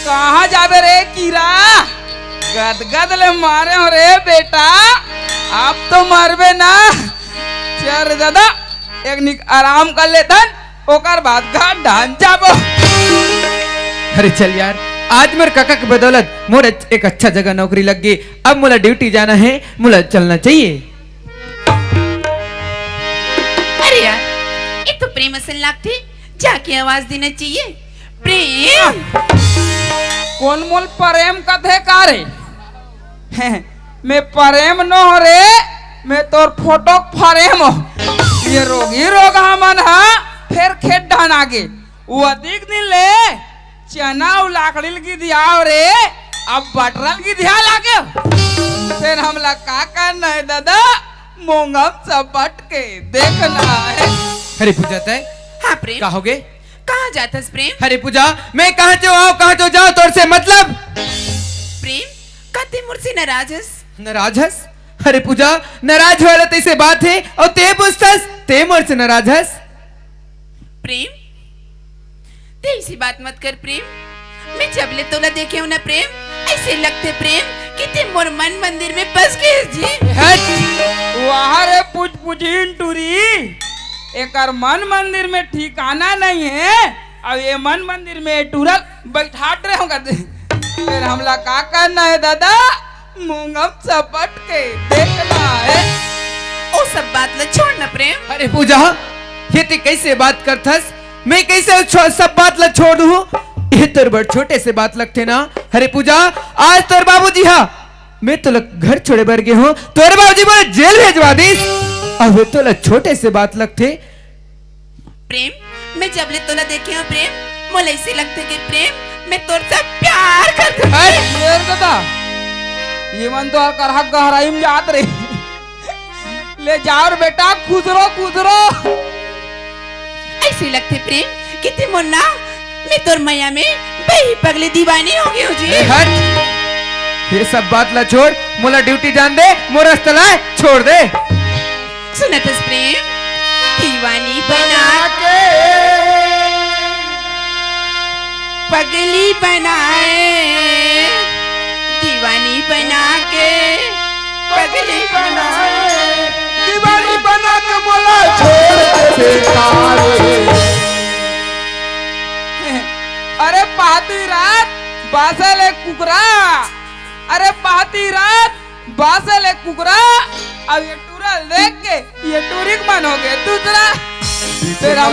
कहाँ जाबे रे कीरा? गदगद ले मारे हो रे बेटा, अब तो मरबे ना। चल रे दादा, एक निक आराम कर लेथन, ओकर बाद घर ढान जाबो। अरे चल यार, आज मोर काका के बदौलत मोर अच्छ-, एक अच्छा जगह नौकरी लग गे। अब मोला ड्यूटी जाना हे, मोला चलना चाहिए। अरे यार, ये तो प्रेम असन लागथे, जाके आवाज देना चाहिए। प्रेम। कोन मोला प्रेम कथे का रे? मैं प्रेम नो हो रे, मैं तोर फोटो के फ्रेम हो। ये रोगी रोगहा मन हा फेर खेत डाहन आगे। वो अधिक दिन ले चना अउ लाखड़ी ल गिधियाव रे, अब बटरा ल गिधिया लागे। फेर हमला का करना हे दादा? मोंगम सपट के देखना हे। अरे पूजा, तय हाँ प्रेम। का होगे? कहाँ जाथस प्रेम? अरे पूजा, मैं कहाँ चो आव, कहाँ चो जाव, तोर से मतलब। प्रेम, का ते मोर से नाराज हस? नाराज हस? अरे पूजा, नाराज होय ला तइसे बात हे, अउ ते पूछथस, ते मोर से नाराज हस? प्रेम, ते अइसे बात मत कर प्रेम। मैं जब ले तोला देखे हूँ ना प्रेम, अइसे लगथे प्रेम कि ते मोर मन मंदिर में बस गे हस जी। हट! वाह रे पुचपुचिन टूरी, एकर मन मंदिर में ठिकाना नहीं हे। अब ये मन मंदिर में टूरा ल बइठात रहे हों कथे। फेर हमला का करना हे दादा? मोंगम सपट के देखना हे। ओ सब बात ला छोड़ ना प्रेम। अरे पूजा, ये ते कइसे बात करथस? मैं कइसे ओ छो-, सब बात ला छोड़ दूँ? ये तोर बर छोटे से बात लगथे ना। अरे पूजा, आज तोर बाबूजी हा, मैं तोला घर छोड़े बर गे हों, तोर बाबूजी मोला जेल भेजवा दिस। अब ये तोला छोटे से बात लगथे। प्रेम, मैं जब ले तोला देखे हूँ प्रेम, मोला अइसे लगथे कि प्रेम, मैं तोर से प्यार करथूँ। अरे, ये दादा, ये मन तो हर करहा गहराई में जात रही। ले जाओ रे बेटा, खुश रहो, खुश रहो। अइसे लगथे प्रेम कि ते मोर ना, मैं तोर मया में बही पगली दीवानी हो गे हूँ जी। ए, हट। ये सब बात ला छोड़, मोला ड्यूटी जान दे, मोर रस्ता ला छोड़ दे। सुनत हस प्रेम, दीवानी बना के पगली बनाए, दीवानी बना के पगली बनाए, दीवानी बना के मोला छोड़ दे बेकार। अरे पहाती रात बासे ले कुकरा, अरे पहाती रात बासे ले कुकरा, अब ये टूरा ल देख के ये टूरी के मन हो गे दूसरा। फेर हम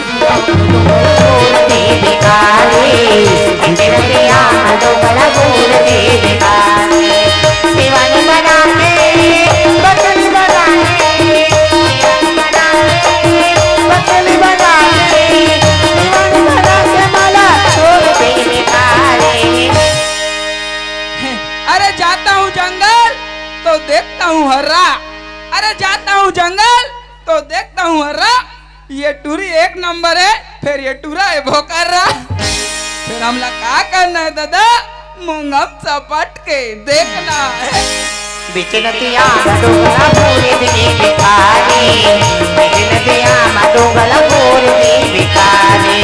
अरे जाता हूँ जंगल तो देखता हूँ हर्रा, अरे जाता हूँ जंगल तो देखता हूँ हर्रा, ये टूरी एक नंबर हे, फेर ये टूरा हे भोकर्रा। फेर हमला का करना हे दादा? मोंगम सपट के देखना हे। बिच नदिया म डोंगरा भूरे बिने भिखारी, बिच नदिया म डोंगरा भूरे बिने भिखारी।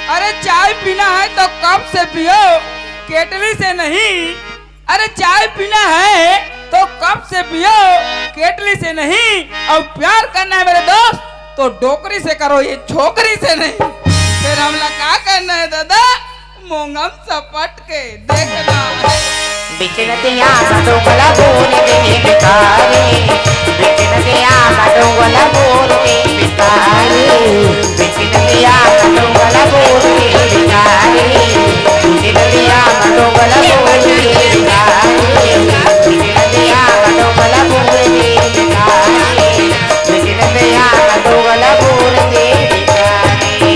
अरे चाय पीना है तो कप से पियो, केटली से नहीं। अरे चाय पीना है तो कप से पियो, केटली से नहीं। अउ प्यार करना है मेरे दोस्त तो डोकरी से करो, ये छोकरी से नहीं। फेर हमला का करना है दादा? मोंगम सपट के देखना है। बिचन दिया का डोंगला बोल दे भिखारी, बिचन दिया का डोंगला बोल दे भिखारी, बिचन दिया का डोंगला बोल दे भिखारी, बिचन दिया का डोंगला बोल दे भिखारी, बिचन दिया का डोंगला बोल दे भिखारी, बिचन दिया का डोंगला बोल दे भिखारी।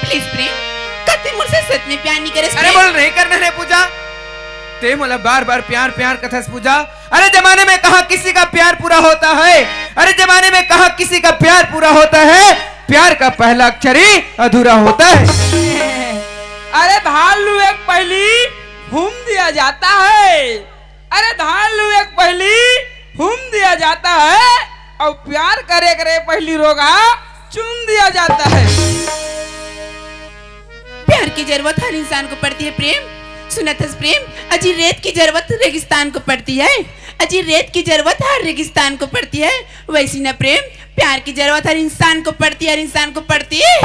प्लीज प्रेम, का ते मोर से सच में प्यार नहीं करे? अरे बोल, नहीं करना है पूजा। ते मोला बार बार प्यार प्यार कथस पूजा। अरे जमाने में कहा किसी का प्यार पूरा होता है? अरे जमाने में कहा किसी का प्यार पूरा होता है? प्यार का पहला अक्षर ही अधूरा होता है। अरे धान लुए पहली हूम दिया जाता है। अरे धान लुए के पहली हूम दिया जाता है और प्यार करे करे पहली रोगा चुन दिया जाता है। प्यार की जरूरत हर इंसान को पड़ती है प्रेम। सुनत हस प्रेम, अजी रेत की जरूरत रेगिस्तान को पड़ती है, अजी रेत की जरूरत हर रेगिस्तान को पड़ती है। वैसी न प्रेम, प्यार की जरूरत हर इंसान को पड़ती है, हर इंसान को पड़ती है।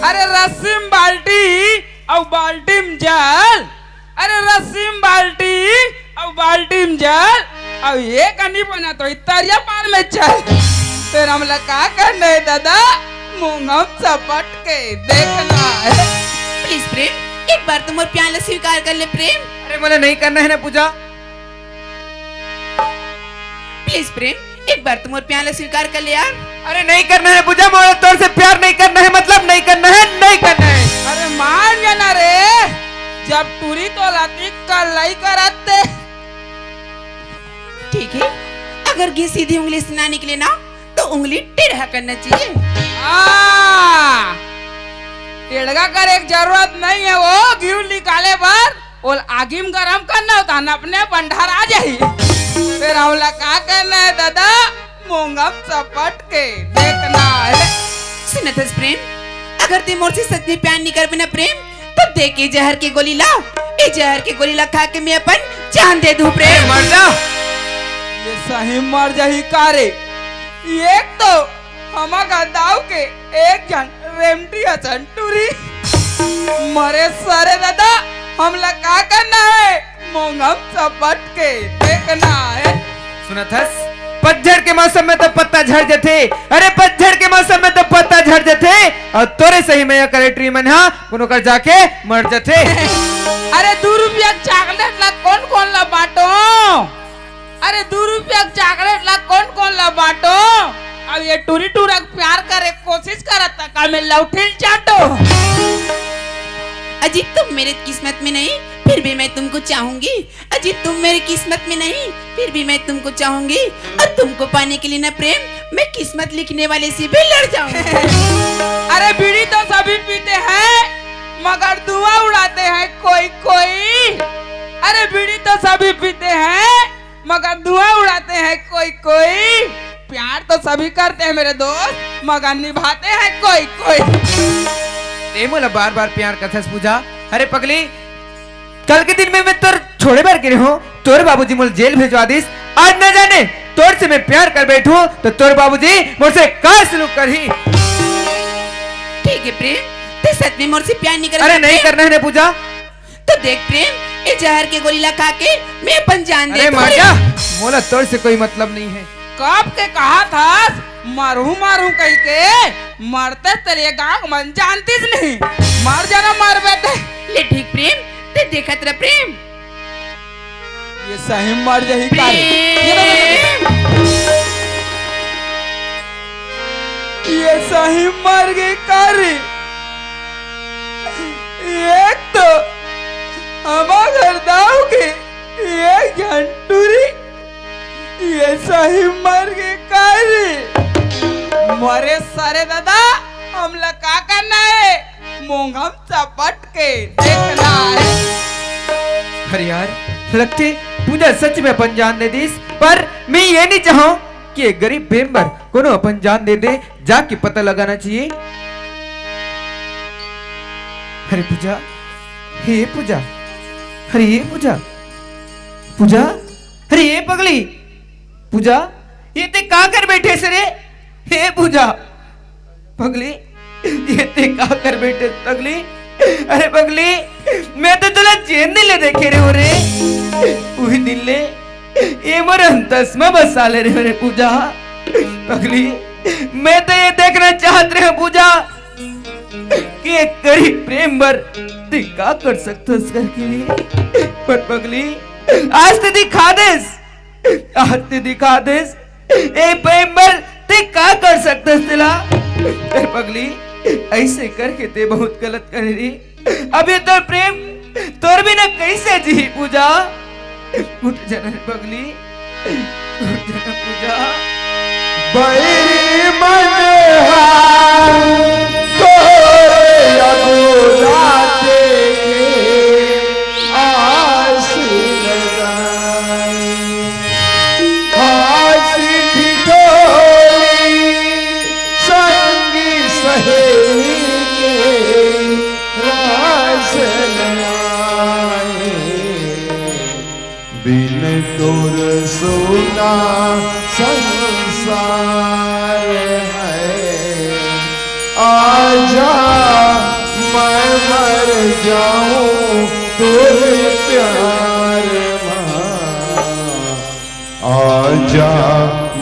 अरे रस्सी में बाल्टी और बाल्टी में जल, अरे रस्सी में बाल्टी और बाल्टी में जल, अब ये कनी बना तो इतरिया पार में चल। फिर हमला का करना है दादा, मुंगम सपट के देखना है। प्लीज प्रेम, एक बार तुम और प्यार स्वीकार कर ले प्रेम। अरे बोले नहीं करना है ना पूजा। प्लीज प्रेम, एक बार तुम और प्यार स्वीकार कर ले यार। अरे नहीं करना है पूजा, मोला तोर से प्यार नहीं करना है, मतलब नहीं करना है, नहीं करना है। अरे मान जाना रे, जब टूरी तो लाती कल लाई कराते। ठीक है, अगर घी सीधी उंगली से ना निकले ना तो उंगली टेढ़ा करना चाहिए। हाँ, टेढ़ा करे की जरूरत नहीं है, वो घी निकाले बर ओल आगी में गरम करना होता न अपने भंडार आ जाही। फिर हमला का करना है दादा, मोंगम सपट के देखना है। सुनत हस प्रेम, अगर ते मोर से सच में प्यार नहीं करबे ना प्रेम, तो देके जहर के गोली ला, ए जहर के गोली ला खा के मैं अपन जान दे दूं प्रेम। मर जा। ये सही मर जाही का रे? एक तो हमा का दाऊ के एक जन रेमटी असन टूरी। मरे सरे दादा, हमला का करना है? मोंगम सपट के देखना है। सुनत हस? पतझड़ के मौसम में तो पत्ता झड़ जथे। अरे पतझड़ के मौसम में तो पत्ता झड़ जथे। और तोरे सही में या कलेक्ट्री मन हा कोनो कर जाके मर जथे। अरे दू रुपया चॉकलेट ला कौन कौन ला बांटो? अरे दू रुपया चॉकलेट ला कौन कौन ला बांटो? अब ये टूरी टूरा प्यार करे कोशिश करत का मैं लौठिल चाटो। अजी तुम मेरे किस्मत में नहीं, फिर भी मैं तुमको चाहूंगी। अजी तुम मेरी किस्मत में नहीं, फिर भी मैं तुमको चाहूंगी। और तुमको पाने के लिए ना प्रेम, मैं किस्मत लिखने वाले से भी लड़ जाऊंगी। अरे बीड़ी तो सभी पीते हैं, मगर धुआं उड़ाते हैं कोई कोई। अरे बीड़ी तो सभी पीते हैं, मगर धुआं उड़ाते हैं कोई कोई। प्यार तो सभी करते हैं मेरे दोस्त, मगर निभाते हैं कोई कोई। ते मोला बार बार प्यार कथस पूजा। अरे पगली, कल के दिन में मैं तोर छोड़े बर गिरे हूँ, तोर बाबूजी मोल जेल भेजवा दिस। आज न जाने तोर से मैं प्यार कर बैठू तो तोर बाबूजी मोर से का सलूक करही। ठीक है प्रेम, ते सच में मोर से प्यार नहीं करना? अरे नहीं करना है ना पूजा। तो देख प्रेम, ए जहर के गोली ला खा के मैं अपन जान दे अरे मार जा, मोला तोर से कोई मतलब नहीं है। कब के कहा था मारू मारू कह के, मरते तेरे गांव मन जानती नहीं। मर जाना मर बेटे। ले ठीक प्रेम, ते देखत रह प्रेम। ये सही मर जाही का रे? ये तो, ये तो, ये तो। ये सही मर गई का रे? एक तो हमार घर दाऊ के एक झन टूरी, ये सही मर गई का रे? मरे सारे दादा, हमला का करना है? मोंगम चपट के देखना है। अरे यार, लगथे पूजा सच में अपन जान दे दिस, पर मैं ये नहीं चाहूं कि एक गरीब बेंबर कोनो अपन जान दे दे, जाके पता लगाना चाहिए। अरे पूजा, हे पूजा, अरे ये पूजा, पूजा, अरे ये पगली, पूजा, ये ते का कर बैठे से रे? हे पूजा, पगली, ये ते का कर बैठे पगली? अरे पगली, मैं तो तोला जेन दिन ले देखे रहेंव रे, उही दिन ले ये मोर अंतस म बसा ले रहेंव रे पूजा। पगली, मैं तो ये देखना चाहत रहेंव पूजा कि एक गरीब प्रेम बर ते का कर सकथस करके। पर पगली, आज ते दिखा देस, आज ते दिखा देस, ए प्रेम बर ते का कर सकथस तेला। ए पगली, अइसे करके ते बहुत गलत करे रे। अब ये तोर प्रेम तोर बिना कइसे जीही पूजा? उठ जा ना रे पगली, उठ जा ना पूजा। बैरी मन हा तोरे अगुराते के आस लगाए। हासी ठिठोली संगी सहेली के रास लगाए। बिन तोर सुना संसार है। आजा, मैं मर जाऊं तोरे प्यार मा। आजा,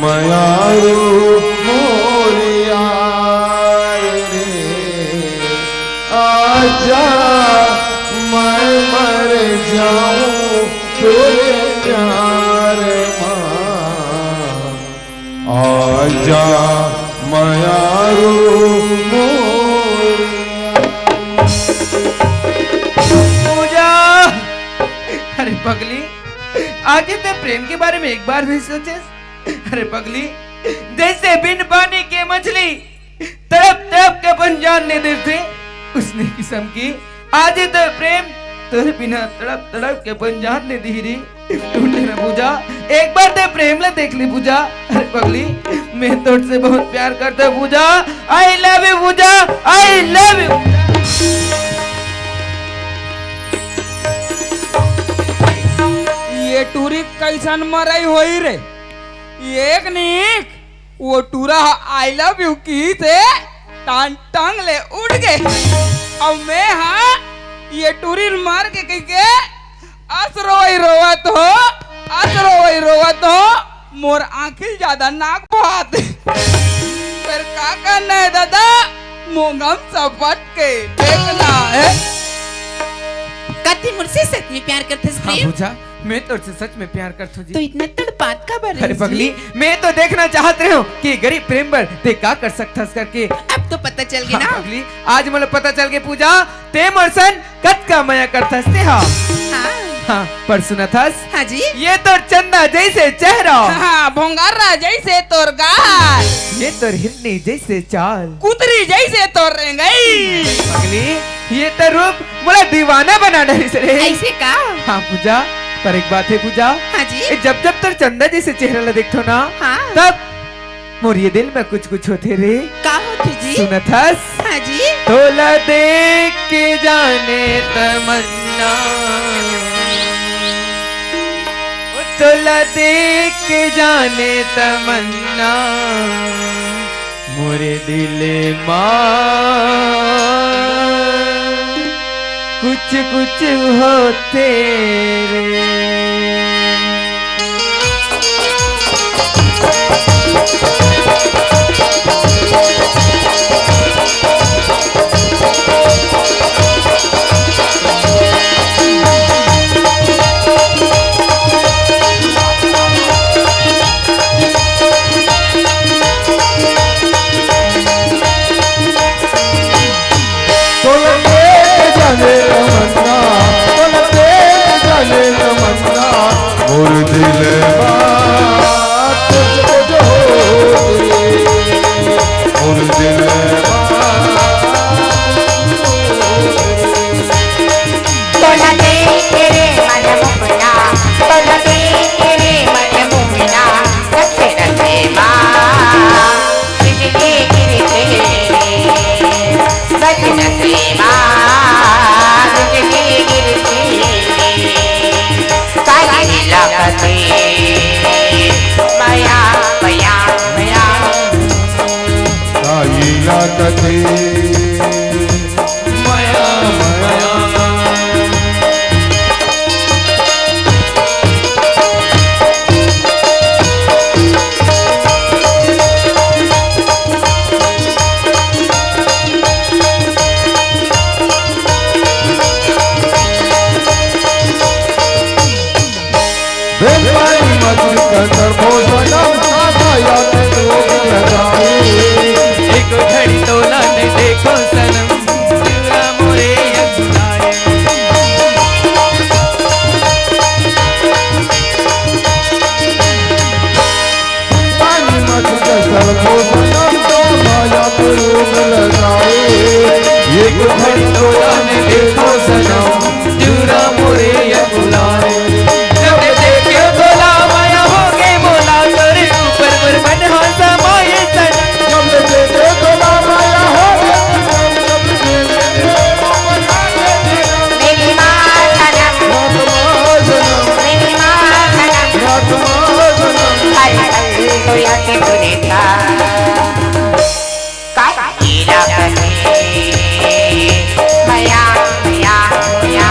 मयारू मोर यार रे। आजा, मैं मर जाऊं तोरे प्यार मा। आजा, मयारू मोर। पूजा, अरे पगली, आजे ते प्रेम के बारे में एक बार भी सोचे? अरे पगली, जइसे बिन पानी के मछली तड़प तड़प के अपन जान दे देथे, उसने किसम के आजे ते प्रेम तोर बिना तड़प तड़प के अपन जान दे दिही रे। उठ ना पूजा, एक बार ते प्रेम ला देख ले पूजा। अरे पगली, मैं तोर से बहुत प्यार करथंव पूजा। I love you Puja, I love you। ये टूरी कइसन मरई होही रे? एक नीक वो टूरा ह I love you किहिस हे, तान टांग ले उठ गे। अउ मैं हा ये टूरी मर गे कहिके अस रोवई रोवत हों, अस रोवई रोवत हों, मोर आँखी ले जादा नाक बहात हे। फेर का करना हे दादा, मोंगम सपट के देखना हे। का ते मोर से सच में प्यार करथस हाँ प्रेम? पूजा, मैं तोर से सच में प्यार करथंव जी। तो इतना तड़पात काबर अरे हस पगली, जी? मैं तो देखना चाहत रहेंव कि गरीब प्रेम बर ते का कर सकथस करके। अब तो पता चल गे हाँ ना? पगली, आज मोला पता चल गे पूजा, ते मोर सन कतका मया करथस ते हा। हाँ। हाँ, पर सुनत हस? हाँ जी। ये तोर चंदा जइसे चेहरा। हाँ, भोंगरा जइसे तोर गाल। ये तोर हिरनी जइसे चाल। कुतरी जइसे तोर रेंगई। पगली, ये तो रूप मोला दीवाना बना डरिस रे। अइसे का? हाँ पूजा, पर एक बात हे पूजा। हाँ जी। ए, जब जब तोर चंदा जइसे चेहरा ला देखथंव ना, हाँ। तब मोर ये दिल में कुछ कुछ होथे रे। का होथे जी? सुनत हस? हाँ जी। तोला देख के जाने तमन्ना, ओ तोला देख के जाने तमन्ना, मोरे दिल मा कुछ कुछ होथे रे। तोला देख के जाने तमन्ना, तोला देख के जाने तमन्ना, कथे मया मया। बिन पानी मधुर कंदर भोजनम, ना दया में रोग लगाए। एक घड़ी तोला ने देखो सनम, चूरा मोरे अकुलाए। पानी मत कसर को सनम, तो माया में रोग लगाए। एक घड़ी तोला ने देखो सनम, चूरा मोरे अकुलाए। जब देखे तोला माया होगे मोला, तोरे ऊपर मोर मन हो समाए सनम। जब देखे तोला माया होगे, जब देखे तोला माया होगे, मेरी माँ सनम, मेरी माँ सनम, हर पल तो याद तूने का, का हीरा कहे, मया, मया, मया,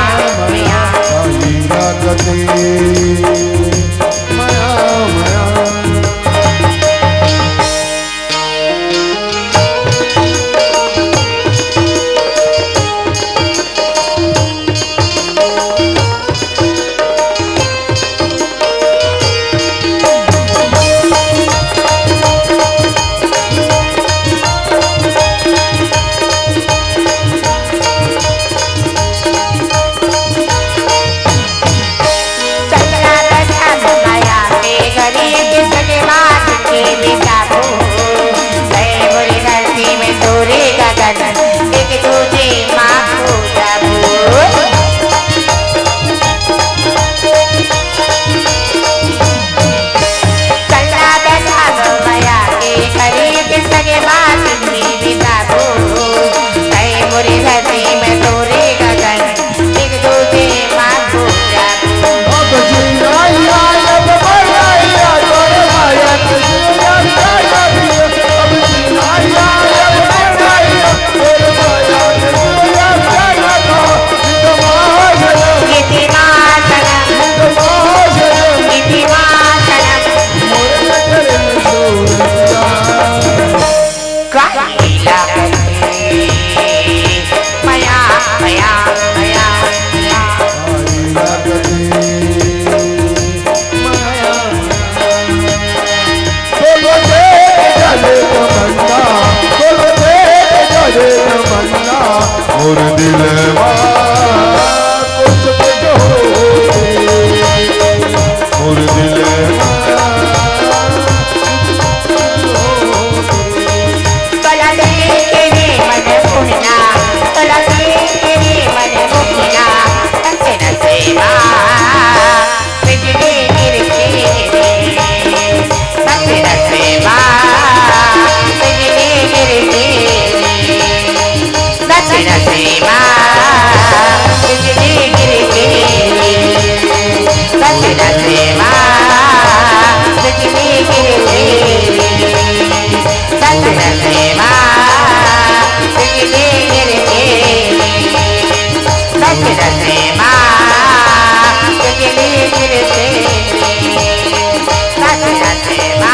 मया। हीरा कहे, मया, मया। चलना बचा माया के गरीब सगे बात के बिताबो। गए बोले धरती में तोरे गगन, एक दूजे माँ को जाबो। चलना बचा माया के गरीब सगे बात के बिताबो। गए बोले धरती में तोरे गगन, एक दूजे माँ को जाबो। अब जीना ही आया, अब मरना ही आया, तोरे माया के जीना ही आया, अब जीना ही आया, अब मरना ही आया, तोरे माया के जीना ही आया, नित माँ सनम, नित माँ सनम, नित माँ सनम, मोरे नजर में छोड़ दिया। काहे लागत हे मया, मया, मया, मया। काहे लागत हे मया, मया। बोलो दे दे तमन्ना, बोलो दे दे तमन्ना, मोर दिलवा कुछ कुछ हो रे, मोर दिलवा। तोला देख के रे मन मोहना, तोला देख के रे मन मोहना, नसे नसे मा बिजली गिरके रे, नसे नसे मा बिजली गिरके रे। नसे नसे मा बिजली गिरके रे, नसे नसे मा बिजली गिरके रे, नसे नसे मा बिजली गिरके रे, नसे नसे मा बिजली गिरके रे, नसे नसे मा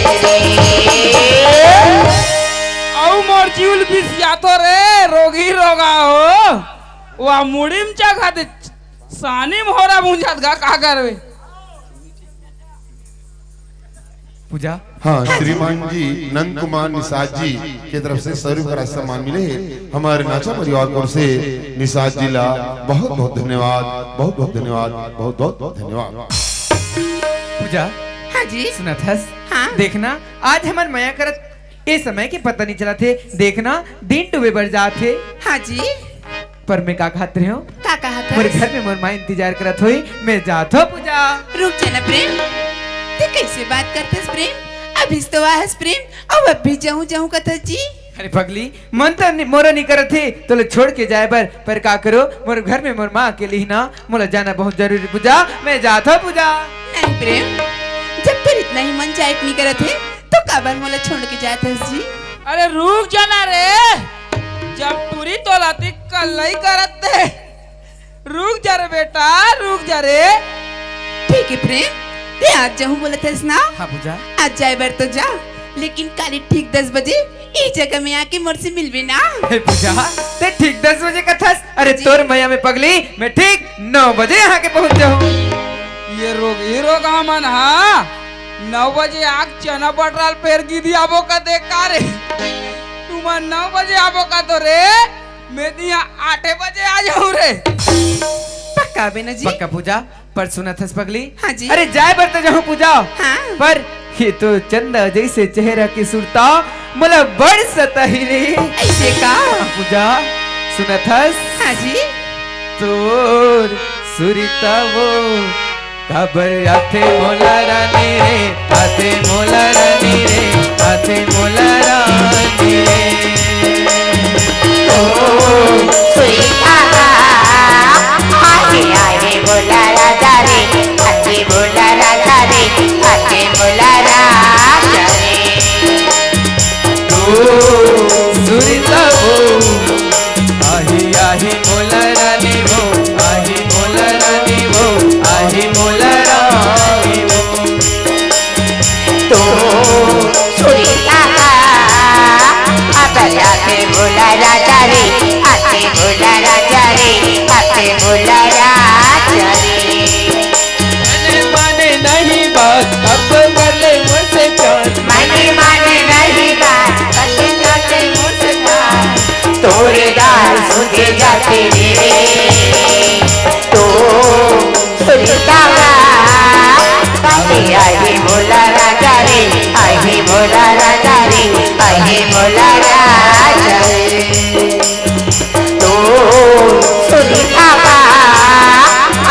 बिजली गिरके रे। अउ मोर जीव ल बिसियाथो रे, रोगी रोगा हो। वा मुड़ी म चघा दे, सानी म होरा भूंजात गा, का करबे? पूजा। हाँ, श्रीमान जी नंद कुमार निषाद जी के तरफ से सौ रुपये का राशि सम्मान मिले है। हमारे नाचा परिवार की ओर से निषाद जी ला बहुत बहुत धन्यवाद, बहुत बहुत धन्यवाद, बहुत बहुत धन्यवाद। पूजा। हाँ जी। सुनत हस? हाँ। देखना, आज हमन मया करत ए समय के पता नहीं चलत हे। देखना, दिन डूबे बर जात हे। हाँ जी। पर मैं का कहत रहे हूँ? का कहत हस? मोर घर में मोर माँ इंतजार करत होही, मैं जात हो पूजा। रुक जा ना प्रेम, ते कैसे बात करत हस प्रेम? अभी तो आहस प्रेम, अब अभी जाऊँ जाऊँ कथस जी। अरे पगली, मन तो नि-, मोरो नहीं करत हे तोला छोड़ के जाए बर, पर का करो, मोर घर में मोर माँ अकेली ही ना, मोला जाना बहुत जरूरी पूजा, मैं जात हो पूजा। नहीं प्रेम, जब तोर इतना ही मन जाए के नहीं करत हे, तो काबर मोला छोड़ के जात हस जी? अरे रुक जा ना रे, जब टूरी तोला ती कल्लई करत दे। रुक जा रे बेटा, रुक जा रे। ठीक है प्रेम, ते आज जाहूँ बोलत हस ना? हाँ पूजा। आज जाए बर तो जा, लेकिन काली ठीक दस बजे ई जगह में आके मोर से मिलबे ना। हे पूजा, ते ठीक दस बजे कथस? अरे जी। तोर मया में पगली, मैं ठीक नौ बजे यहाँ के पहुँच जाहूँ। ये रोग, ये रोग हमन हा नौ बजे आग चना बटराल पेर गिदी आबो का देख का रे? तुमन नौ बजे आबो का तो रे, मैं तो यहाँ आठे बजे आ जाहूँ रे। पक्का बे ना जी? पक्का पूजा, पर सुनत हस पगली? हाँ जी। अरे जाए बर तो जाहूँ पूजा, हाँ। पर ये तो चंदा जैसे चेहरा के सुरता मोला बड़ सताही रे। ऐसे का? हाँ पूजा, सुनत हस? हाँ जी। तोर सुरता वो काबर आथे मोला रानी रे, आथे मोला रानी रे, आथे मोला रानी रे। ओ सुई आहा, आही आही बोला राजा रे, आही बोला राजा रे, आही बोला राजा रे। ओ सुरता वो, आही आही मोला रानी वो, आही मोला रानी वो, आही मोला रानी वो। तो सुरीला का, अगर आके बोला राजा रे, आके बोला राजा रे, आके बोला राजा रे। मने माने नहीं बात, अब कर ले मुझसे प्यार। मने माने नहीं बात, अब कर ले मुझसे प्यार। तोरे गाल सुखे जाते रे, तो सुरतावा। आही, आही बोला राजा रे, आही बोला राजा रे, आही बोला राजा रे। तो सुरतावा।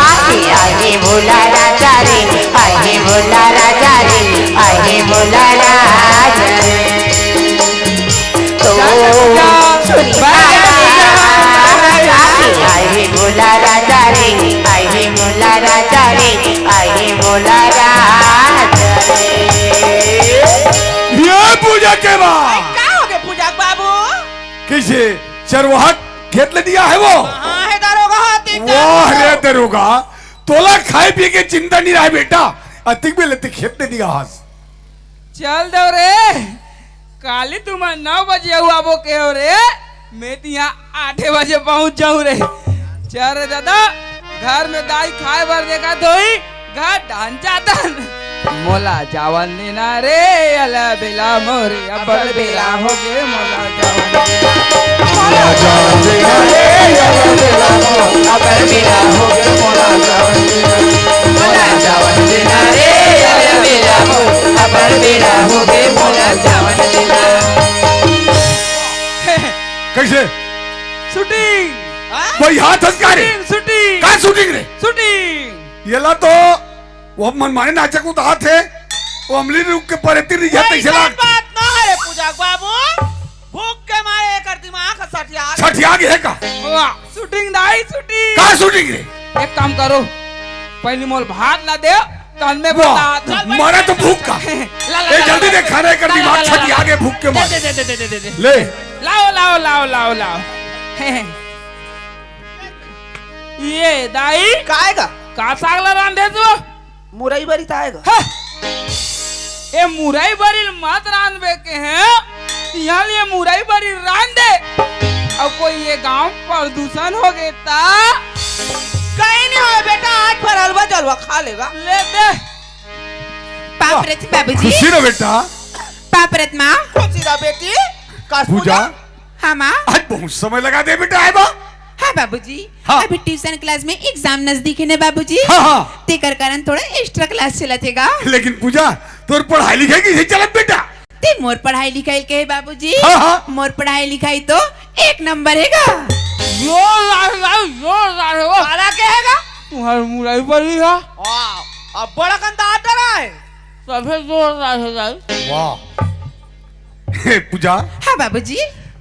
आही, आही बोला राजा रे, आही बोला राजा रे, आही बोला राजा रे। तो सुरतावा। आही, आही बोला राजा रे, आही बोला राजा रे, आही बोला राजा रे। ये पूजा के बा। का हो गे पूजा के बाबू? कइसे चरवाहा खेत ले दिया है वो? हाँ, हे दरोगा, हाँ, तीन वाह चार रे दरोगा, तोला खाए पिए के चिंता नहीं रहा बेटा, अतिक बेले ते खेत ले दिया हस। चल दो रे, काली तुमन नौ बजे अउ आबो के हो रे, मैं तो यहाँ आठे बजे पहुँच जाऊँ रे। चल रे दादा, घर में दाई खाए बर देखत होही, घर ढांचा तन। मोला जावन देना रे, अला बेला मोरे, अब्बड़ बेला होगे, मोला जावन देना। मोला जावन देना रे, अला बेला मोरे, अब्बड़ बेला होगे, मोला जावन देना। मोला जावन देना रे, अला बेला मोरे, अब्बड़ बेला होगे, मोला जावन देना। कइसे? Shooting। हाँ? वही हाथ हंस का रे? Shooting, shooting। का shooting रे? Shooting। येला तो वो मनमाने नाचक उतात हे, वो अमली रुख के परे तीर रिझा वही तइसे सब लाग। बात ना हे रे पूजा के बाबू, भूख के मारे एकर दिमाग सठिया गे। सठिया गे हे का? वाह, shooting दाई, shooting। का shooting रे? एक काम करो, पहली मोल भात ला दे, तन में वाह, बता, चल भाई, मरा तो भूख का। ला, ला, ए, ला, जल्दी ला, दे, खाना एकर ला, ला, दिमाग ला, ला, सठिया ला। गे भूख के दे, मारे। दे, दे, दे, दे, दे, दे। ले। लाओ, लाओ, लाओ, लाओ, लाओ। ये दाई। काय गा? का साग ला रांधे तू? मुरई बरी ताय गा। हाँ। ए मुरई बरी मत रांधबे के हैं, तिहां ले मुरई बरी रांध दे। अउ कोई ये गांव प्रदूषण हो गे ता? कहीं नहीं होय बेटा, आज फरलवा जलवा खा लेगा। ले दे। पाँव परत बाबूजी। खुशी रह बेटा। पाँव परत माँ। खुशी रह बेटी। कस पूजा। पूजा। हाँ माँ। आज बहुत समय लगा दे बेटा, आए बा। हाँ बाबूजी। हाँ। अभी tuition class में exam नजदीक हे ना बाबूजी। हाँ, हाँ। तेकर कारण थोड़ा extra class चलत हे गा। लेकिन पूजा, तोर पढ़ाई लिखाई कइसे चलत बेटा? ते मोर पढ़ाई लिखाई के हे बाबूजी। हाँ, हाँ। मोर पढ़ाई लिखाई तो एक नंबर हे गा। जोरदार हे भाई, जोरदार हे वो। काला के हे गा? तुम्हार मुरई बरी हा। वाह, अब बड़ा कंदा डरा है। सभे जोरदार हे भाई। वाह। हे पूजा। हाँ बाबूजी।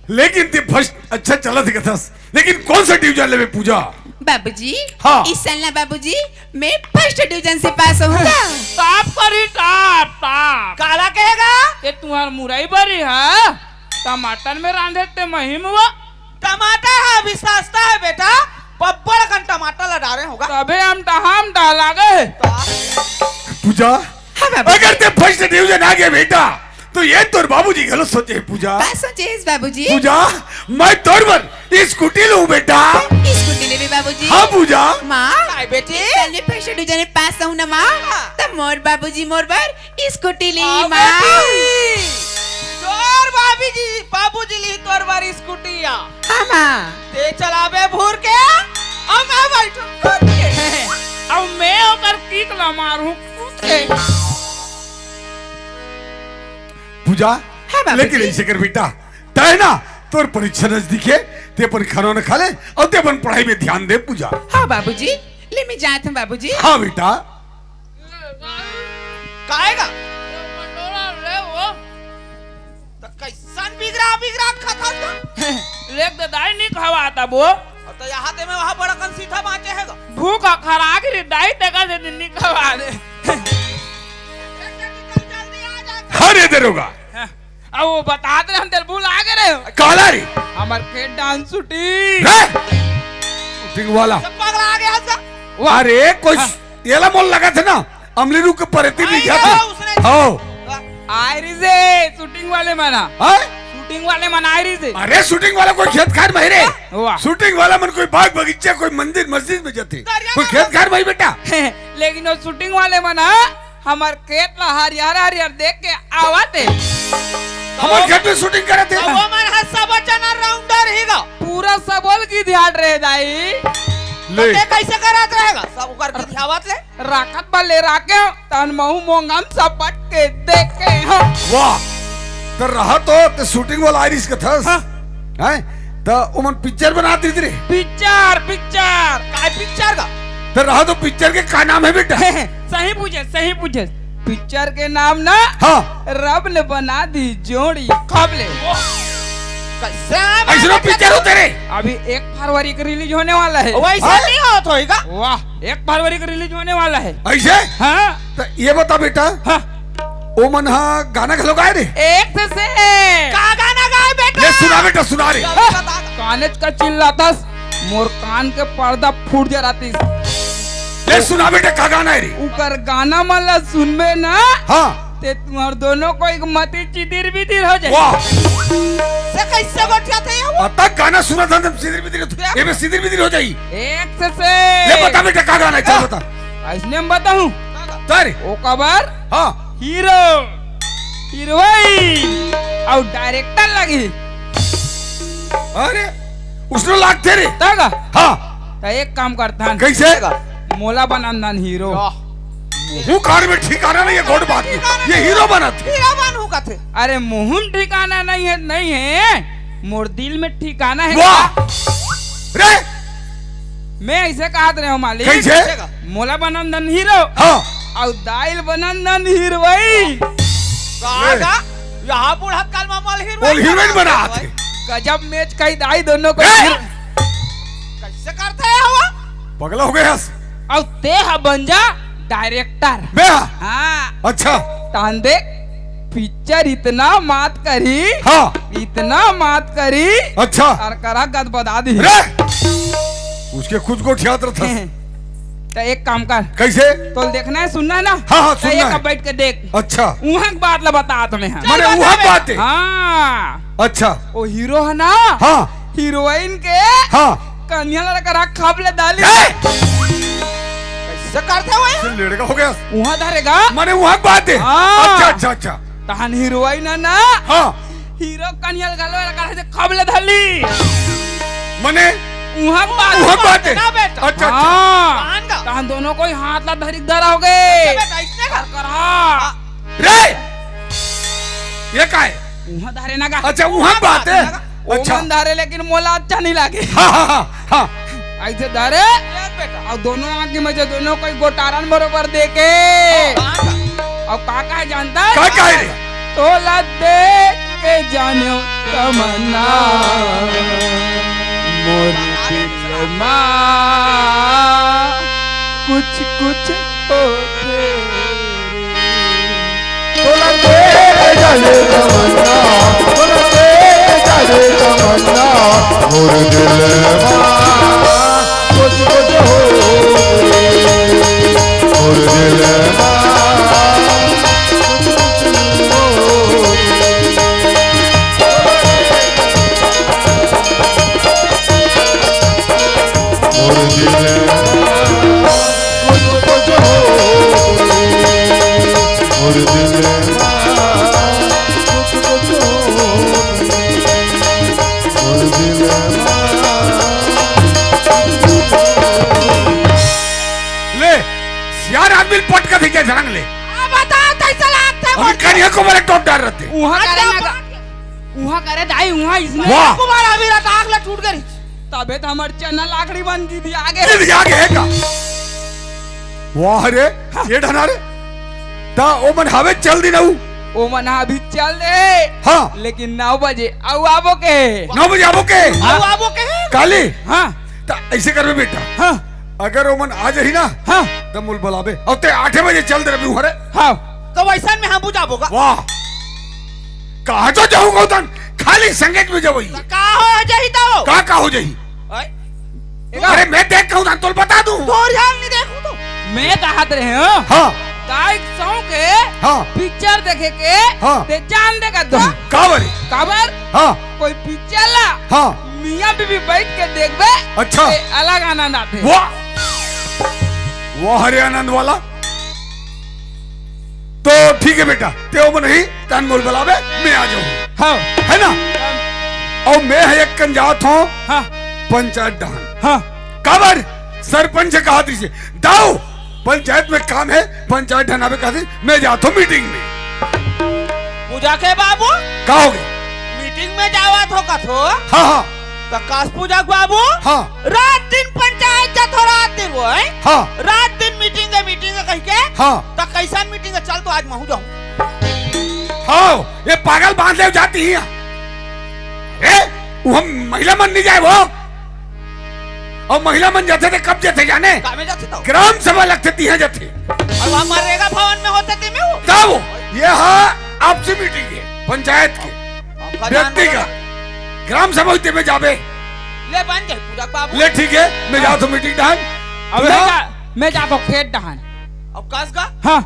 लेकिन ते first अच्छा चलत हे कथस, लेकिन कौन सा division लेबे पूजा? बाबूजी, हाँ। इस साल ना बाबूजी, मैं first division से पास होहूँ गा। Top करी, top, top। काला के हे गा? ये तुम्हार मुरई बरी है, टमाटर में रांधे ते मही में वो। टमाटर है अभी सस्ता है बेटा, बब्बड़ कन टमाटर ला डारे होगा। तभे हम टहाम डाला गए। पूजा, हाँ बाबू। अगर ते फर्स्ट डिवीजन आ गया बेटा, तो ये तोर बाबूजी गलत सोचे है पूजा। का सोचे है बाबूजी? पूजा, मैं तोर बर स्कूटी लूं बेटा। स्कूटी लेबे बाबूजी? हाँ पूजा। माँ, काय बेटी? कल मैं फर्स्ट डिवीजन में पास हूँ ना माँ, हाँ। तो मोर बाबूजी मोर बर स्कूटी ली हाँ माँ। बेटी। तोर बाबूजी, बाबूजी ली तोर बर स्कूटी या। हाँ माँ। ते चलाबे भूर के, अब मैं बैठू कूद के। अब मैं ओकर किक ला मारू कूद के। पूजा, हाँ बाबूजी। लेकिन ऐसे कर बेटा, तय ना, तोर परीक्षा नजदीक है, ते अपन खाना वाना खा ले और ते अपन पढ़ाई में ध्यान दे पूजा। हाँ बाबूजी, ले मैं जात हूँ बाबूजी। हाँ बेटा। काहेगा? तो कैसन बिगड़ा बिगड़ा खात हस तो? लेक दे दाई नी खवाता वो। अब तो यहाँ ते में वहाँ बड़ा कन सीधा बाँचे है गा। भूख खराक रे दाई, ते का दे नी खवा दे। हरे दरोगा। हाँ। अब वो बता दे, हम तेरे भूल आ गए रहे। काला रे। हमार खेत डांस छुट्टी। रे। शूटिंग वाला। सब पगला आ गया था। अरे कोई हाँ। येला मोल लगा था ना, अमली रुक के परेती नहीं अरे जाती। हाँ, उसने हाँ। आए रही से शूटिंग वाले मना। हाँ? शूटिंग वाले मन आए रही से। अरे शूटिंग वाला कोई खेत खार में ही रे। वाह। शूटिंग वाला मन कोई बाग बगीचा, कोई मंदिर मस्जिद में जाते। दरिया कोई में खेत खार में ही बेटा। लेकिन वो शूटिंग वाले मन ह हमर खेत ला हरियर हरियर देख के आवत हे। हमर खेत में शूटिंग करत हे। तो वो मन ह सब जना राउंडर ही गा। पूरा सबोल गिधियात रहे दाई। ले। ते कैसे करत रहेगा? सब ओकर गिधियावत ले। राखत बा ले राखे हो, तन महू मोंगम सपट के देखे हो। वाह। तो रहा तो, ते शूटिंग वाला आइरिस के थस। हाँ। हैं? तो उमन पिक्चर बनात रहिस रे। Picture, picture. काय पिक्चर का? तो रहा तो पिक्चर के का नाम है बेटा? सही पूछे, सही पूछे। पिक्चर के नाम ना हाँ। रब ने बना दी जोड़ी। खब ले। कैसे ऐसनो पिक्चर होते रे। अभी एक फरवरी को रिलीज होने वाला है। वैसे हाँ? नहीं होत होएगा। वाह, एक फरवरी को रिलीज होने वाला है। ऐसे? हाँ। तो ये बता बेटा, हाँ। ओ मन हा गाना घलो गाए रे। एक से से। का गाना गाए बेटा? ये सुना बेटा, सुना रे। हाँ। कानेच का चिल्लातस, मोर कान के पर्दा फूट जा रहतीस। ले सुना बेटा, का गाना है रे? उकर गाना मन ला सुनबे ना, हाँ। ते तुम्हार दोनों को एक मती चिदिर बिदिर हो जाए। वाह। से कैसे गोठियाथे ये वो? अतक गाना सुना था, तब सिदिर बिदिर हो-, ये में सिदिर बिदिर हो जाई। एक से से। ले बता बेटा, का गाना है, चल हाँ। बता। ऐसने हम बताऊं। तारे। ओ कबर। हाँ। हीरो, हीरोइन अउ डायरेक्टर लगी। अरे, उसने लागथे रे। तगा? हाँ। त एक काम करथन। कैसे? मोला बनन दन हीरो। वाह। मुहूं कान में ठिकाना नहीं है, गोठ बात नहीं। ये हीरो बनत हे। हीरो बनहूं कथे। अरे, मुहूं में ठिकाना नहीं है, नहीं है। मोर दिल में ठिकाना है। वाह। रे। मैं ऐसे कहत रहे हूँ, मालिक। कैसे? मोला बनन दन हीरो। हाँ। अउ दाई ल बनन दन हीरोइन। का, ए। का? यहाँ बुढ़त काल में मल हीरोइन बोल, हीरोइन बना बनाथे। गजब मैच कही दाई दोनों को ए। हीरो-, कैसे करथे ये हवा? पगला हो गया हस। अउ ते ह बन जा डायरेक्टर। मैं? हाँ। अच्छा। तान देख, पिक्चर इतना मात करी, हाँ। इतना मात करी, अच्छा। अरकरा गदबदा दी। रे! उसके खुद गोठियात रहथस। त एक काम कर। कैसे? तोल देखना है, सुनना है ना? हाँ, हाँ, त सुनना एक है। अब बैठ के देख। अच्छा। उहाँ के बात ला बतात हँव मैं। माने उहाँ के बात हे? हाँ। अच्छा। ओ हीरो है ना? हाँ। हीरोइन के हाँ। कनिया लड़का रख खब ले दाली। ए! कैसे करथे वो? से लड़का हो गया। उहाँ धरेगा। माने उहाँ के बात हे? हाँ। अच्छा, अच्छा, अच्छा। तहन हीरोइन है ना? हाँ। हीरो कनिया लड़का लड़का रख खब ले धली। माने उहाँ के बात हे? उहाँ के बात हे? ना बेटा। अच्छा, अच्छा। हाँ। तहन का? तहन दोनों कोई हाथ ला धरी धरा हो गए। अच्छा बेटा, इसने का? कर, कर, हाँ। हाँ। रे! ये का हे? उहाँ धरे ना गा। अच्छा, उहाँ बात हे। उहाँ बात हे ना गा। अच्छा। ओमन धरे, लेकिन मोला अच्छा नहीं लागे। हाँ, हाँ, हाँ, हाँ। ऐसे धरे। देख बेटा। अउ दोनों आँखी में से दोनों कोई गोटारन बरोबर देखे। हाँ, हाँ। अउ का का हे जानता? का का हे रे? तोला देख के जानो तमन्ना। मोर दिल मा कुछ कुछ होथे। तोला देख के जानो ठीक है, धरंग ले। आ, बता, कैसा लागता है अभी बोल? करिया को मेरे टोट डाल रहते। उहाँ करे ना गा। उहाँ करे दाई, उहाँ इसने। वाह। कुमार अभी रात आग ला टूट गई। तबे तो हमर चना लाकड़ी बन गी थी आगे। ये भी आगे है का? वाह रे, ये ढना रे। ता ओ मन हवे चल दी नऊ। ओ मन अभी चल दे। हाँ। लेकिन नौ बजे अउ आबो के। नौ बजे आबो के? अउ आबो के? काली? हाँ। ता ऐसे करबे बेटा। हाँ। अगर ओमन आ जाही ना, हाँ। त मोल बलाबे। अउ ते आठे बजे चल दे रबी हरे। हाँ। तो वैसन में हम बुझाबो का? वाह। कहाँ तो जाऊँ गौतम? खाली संगत में जावई। त का हो जाही तो? का, का हो जाही? ओए। अरे मैं देख कहूँ ना, तोल बता दूँ। तोर ध्यान नहीं देखूँ तो। मैं कहत रहे हूँ। हाँ। काइक सौं के हाँ। पिक्चर देखे के हाँ। ते जान दे का दो। काबर? काबर? हाँ। कोई पिक्चर ला। हाँ। मियाँ बीबी बैठ के देखबे, अच्छा। ते अलग आनंद आथे। वाह, वाह रे आनंद वाला। तो ठीक है बेटा, ते ओमन ही तन मोल बलाबे, मैं आ जाऊँ। हाँ। है ना? हाँ। अउ मैं ह एक कन जात हूँ हाँ। पंचायत डहान। हाँ। काबर सरपंच कहा दीजिए, दाऊ, पंचायत में काम है, पंचायत डहान आबे कहा दीजिए, मैं जात हूँ मीटिंग में। पूजा के बाबू? का हो गया? मीटिंग में जावत हो कथो? हाँ, हाँ। त कास पूजा के बाबू? हाँ। रात दिन पंचायत जात हो, रात दिन वो है? हाँ। रात दिन मीटिंग है, मीटिंग है कह के? हाँ। त कैसन मीटिंग है? चल तो आज महू जाऊँ। हाँ, ये पागल बांध ले जाती है। ए, वो हम महिला मन नहीं जाए वो। अउ महिला मन जाथे ते कब जाथे जाने? कामे जाथे तो? ग्राम सभा लगथे तिहाँ जाथे। अउ वहाँ मनरेगा भवन में होथे ते में वो? तब ये हा आपसी मीटिंग है पंचायत के, हमका व्यक्ति जान का। ग्राम सभा होथे ते में जाबे। ले बन जाए पूजा बाबू। ले ठीक है, मैं हाँ। जात हूँ मीटिंग डहान। अब तो मैं हाँ। जा, मैं जात हूँ खेत डहान। अब कस का? हाँ।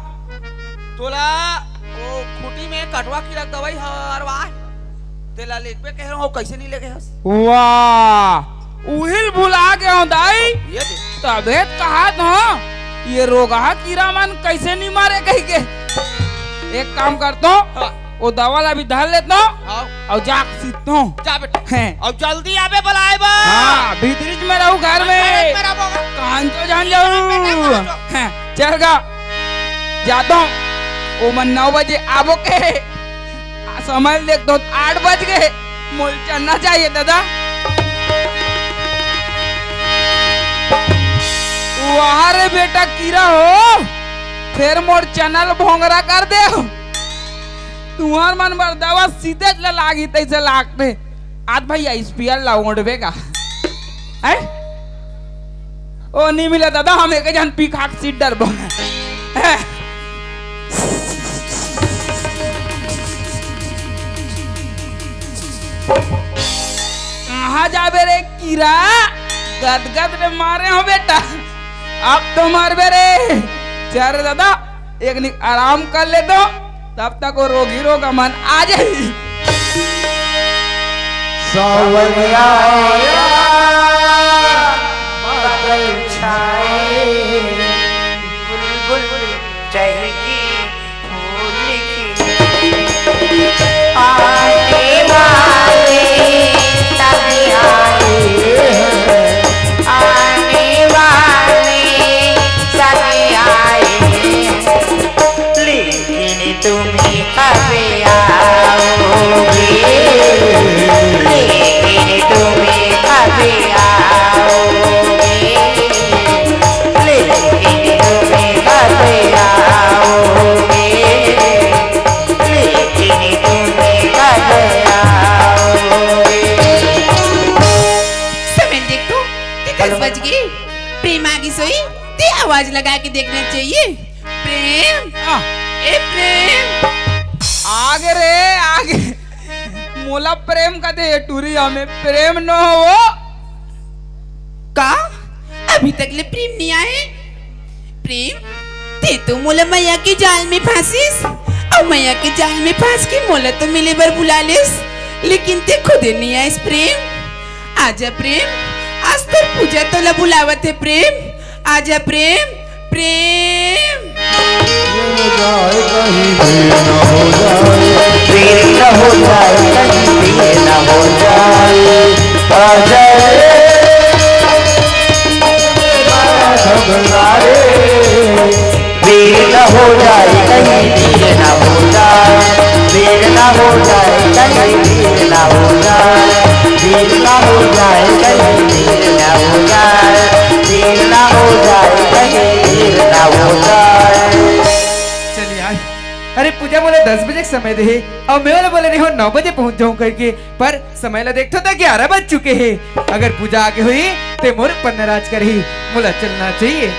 तोला वो खूंटी में कटवा की रख दवाई हरवा। तेला लेगबे कह रहा हूँ, कैसे नहीं लेगे हस? वाह, उहिल भुला के हो दाई। ये दे। तबे त कहा तो, ये रोगहा कीरा मन कैसे नहीं मारे कह के। एक काम करता हूँ, हाँ। वो दवा ला भी धर लेता हूँ हाँ। अउ जाके सीतता हूँ। जा बेटा। हैं। अउ जल्दी आबे बलाए बा। हाँ, भीतरीच में रहू घर में। में रहबो। कहाँ तो जान जाऊ। बेटा, कहाँ तो? हैं, चल गा। जाता हूँ। ओ मन नौ बजे आबो के। आ, समय देख तो आठ बज गए। मोल चलना चाहिए दादा। वाह रे बेटा कीरा हो, फेर मोर चना ल भोंगरा कर दे। तुहर मन बर दवा सीधे ल लागी तैसे लागते। आज भैया स्पियर ला ओढ़बे का। हैं? ओ, नहीं मिला दादा, हम एक जन पी खा के सीट डरबो। कहाँ जाबे रे कीरा? गदगद रे मारे हो बेटा, अब तो मारबे रे। चल रे दादा, एक निक आराम कर ले तो, तब तक वो रोगी रोगा मन आ जाही। सावन आया, बादल छाए, बुलबुल चहकी फूल खिले। आने वाले सब आए हैं, आने वाले सब आए हैं, लेकिन तुम ही कब आओगे, लेकिन तुम ही कब आओगे, लेकिन तुम ही कब आओगे, लेकिन तुम ही कब आओगे। समय देख तो, ते दस बज गए। प्रेम आगे सोई, ते आवाज लगा के देखना चाहिए। प्रेम, आ। ए प्रेम। आगे रे, आगे। मोला प्रेम कथे ये टूरी, हमें प्रेम न हो। का? अभी तक ले प्रेम नहीं आए? प्रेम, ते तो मोला मया के जाल में फांसिस, अउ मया के जाल में फांस के मोला तो मिले बर बुला लेस, लेकिन ते खुदे नहीं आइस प्रेम। आजा प्रेम, आज तोर पूजा तोला बुलावत हे प्रेम। आजा प्रेम, प्रेम। हो जाए कहीं देर न हो जाए। देर न हो जाए, कहीं देर न हो जाए। आ जाए। घबराए। देर न कहीं देर ना हो जाए, देर ना हो जाए, कहीं देर ना हो जाए, देर ना हो जाए, कहीं देर ना हो जाए। चलिए आज, अरे पूजा मोला दस बजे के समय दे हे, अउ मैं ओला बोले रहे हो नौ बजे पहुंच जाऊं करके, पर समय ला देखथो त ग्यारह बज चुके हे। अगर पूजा आगे होही ते मोर ऊपर नाराज करही, मोला चलना चाहिए।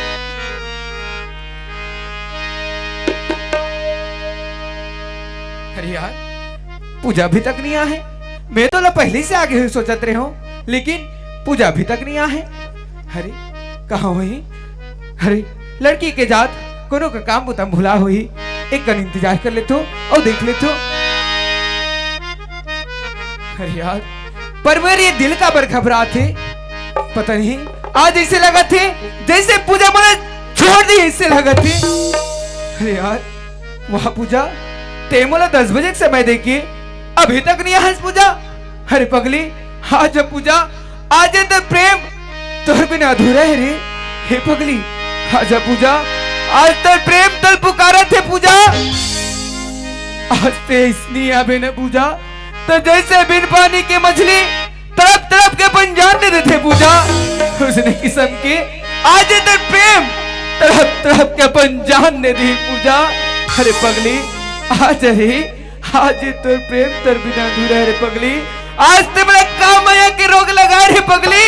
अरे यार, पूजा अभी तक नहीं आए हे। मैं तो ला पहले से आगे हुई सोचत रहे हूँ, लेकिन पूजा अभी तक नहीं आए हे। अरे, कहाँ हुई? अरे, लड़की के जात कोनो का काम बुता भुला हुई। एक कन इंतजार कर लेथो अउ देख लेथो। अरे यार, पर मेरे ये दिल काबर घबरात हे, पता नहीं। आज ऐसे लगत हे जैसे पूजा मोला छोड़ दी, ऐसे लगत हे। अरे यार, वाह पूजा, ते मोला दस बजे के समय देके अभी तक नहीं आए हस पूजा। अरे पगली, आजा पूजा, आजा, तोर प्रेम तोर बिना अधूरा हे रे। हे पगली, आजा पूजा, आज तोर प्रेम तोला पुकारत हे पूजा। आज ते अइसने आबे न पूजा, त जैसे बिन पानी के मछली तड़प तड़प के अपन जान दे देथे पूजा, उसने किसम के आज ये तोर प्रेम तड़प तड़प के अपन जान दे दी पूजा। अरे पगली, आज ही, आज ये तोर प्रेम तोर बिना अधूरा हे रे पगली। आज ते मोला का मया के रोग लगा रे पगली,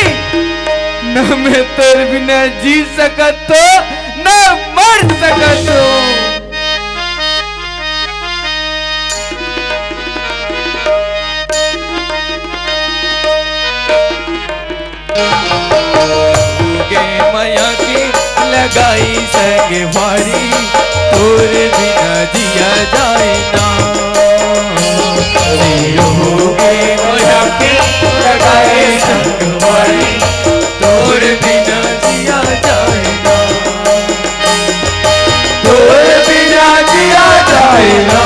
न मैं तोर बिना जी सकत हो, न मर सकत हो। उगे मया के लगाई संगवारी, तोर बिना जिया जाए ना। उगे मया के लगाई संगवारी, तोर बिना जिया जाए ना। तोर बिना जिया जाए ना,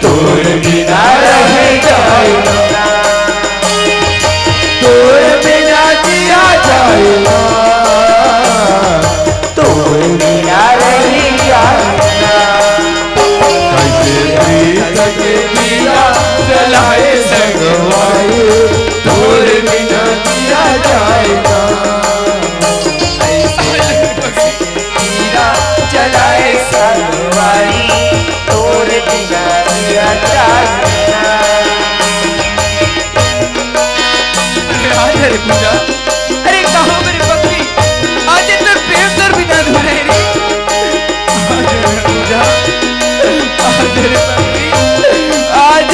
तोर बिना रह जाए ना, तोर बिना जिया जाए ना, तोर बिना रह जाए ना। कैसे प्रीत के दिया जलाए संगवारी, तोर बिना जिया जाए ना। हीरा जलाए सनवारी, तोर बिना जिया जाए ना। अरे पूजा, अरे कहाँ मेरी पगली? आज तो प्रेम तोर बिना अधूरा हे रे। आज मेरी पूजा, आज मेरी पगली, आज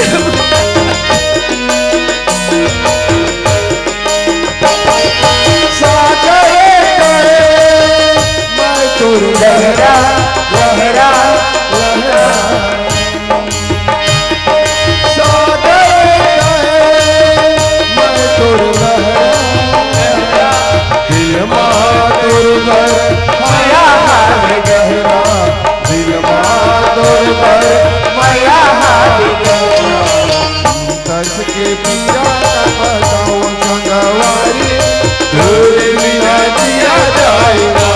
सागर करे मैं तोर लहरा, लहरा, लहरा। सागर करे मैं तोर लहरा, लहरा। दिल मा तोर बर मया हार गहरा, दिल मा तोर बर मया हार गहरा। तस के पीरा न बताऊं संगवारी, तोर बिना जिया जाए ना।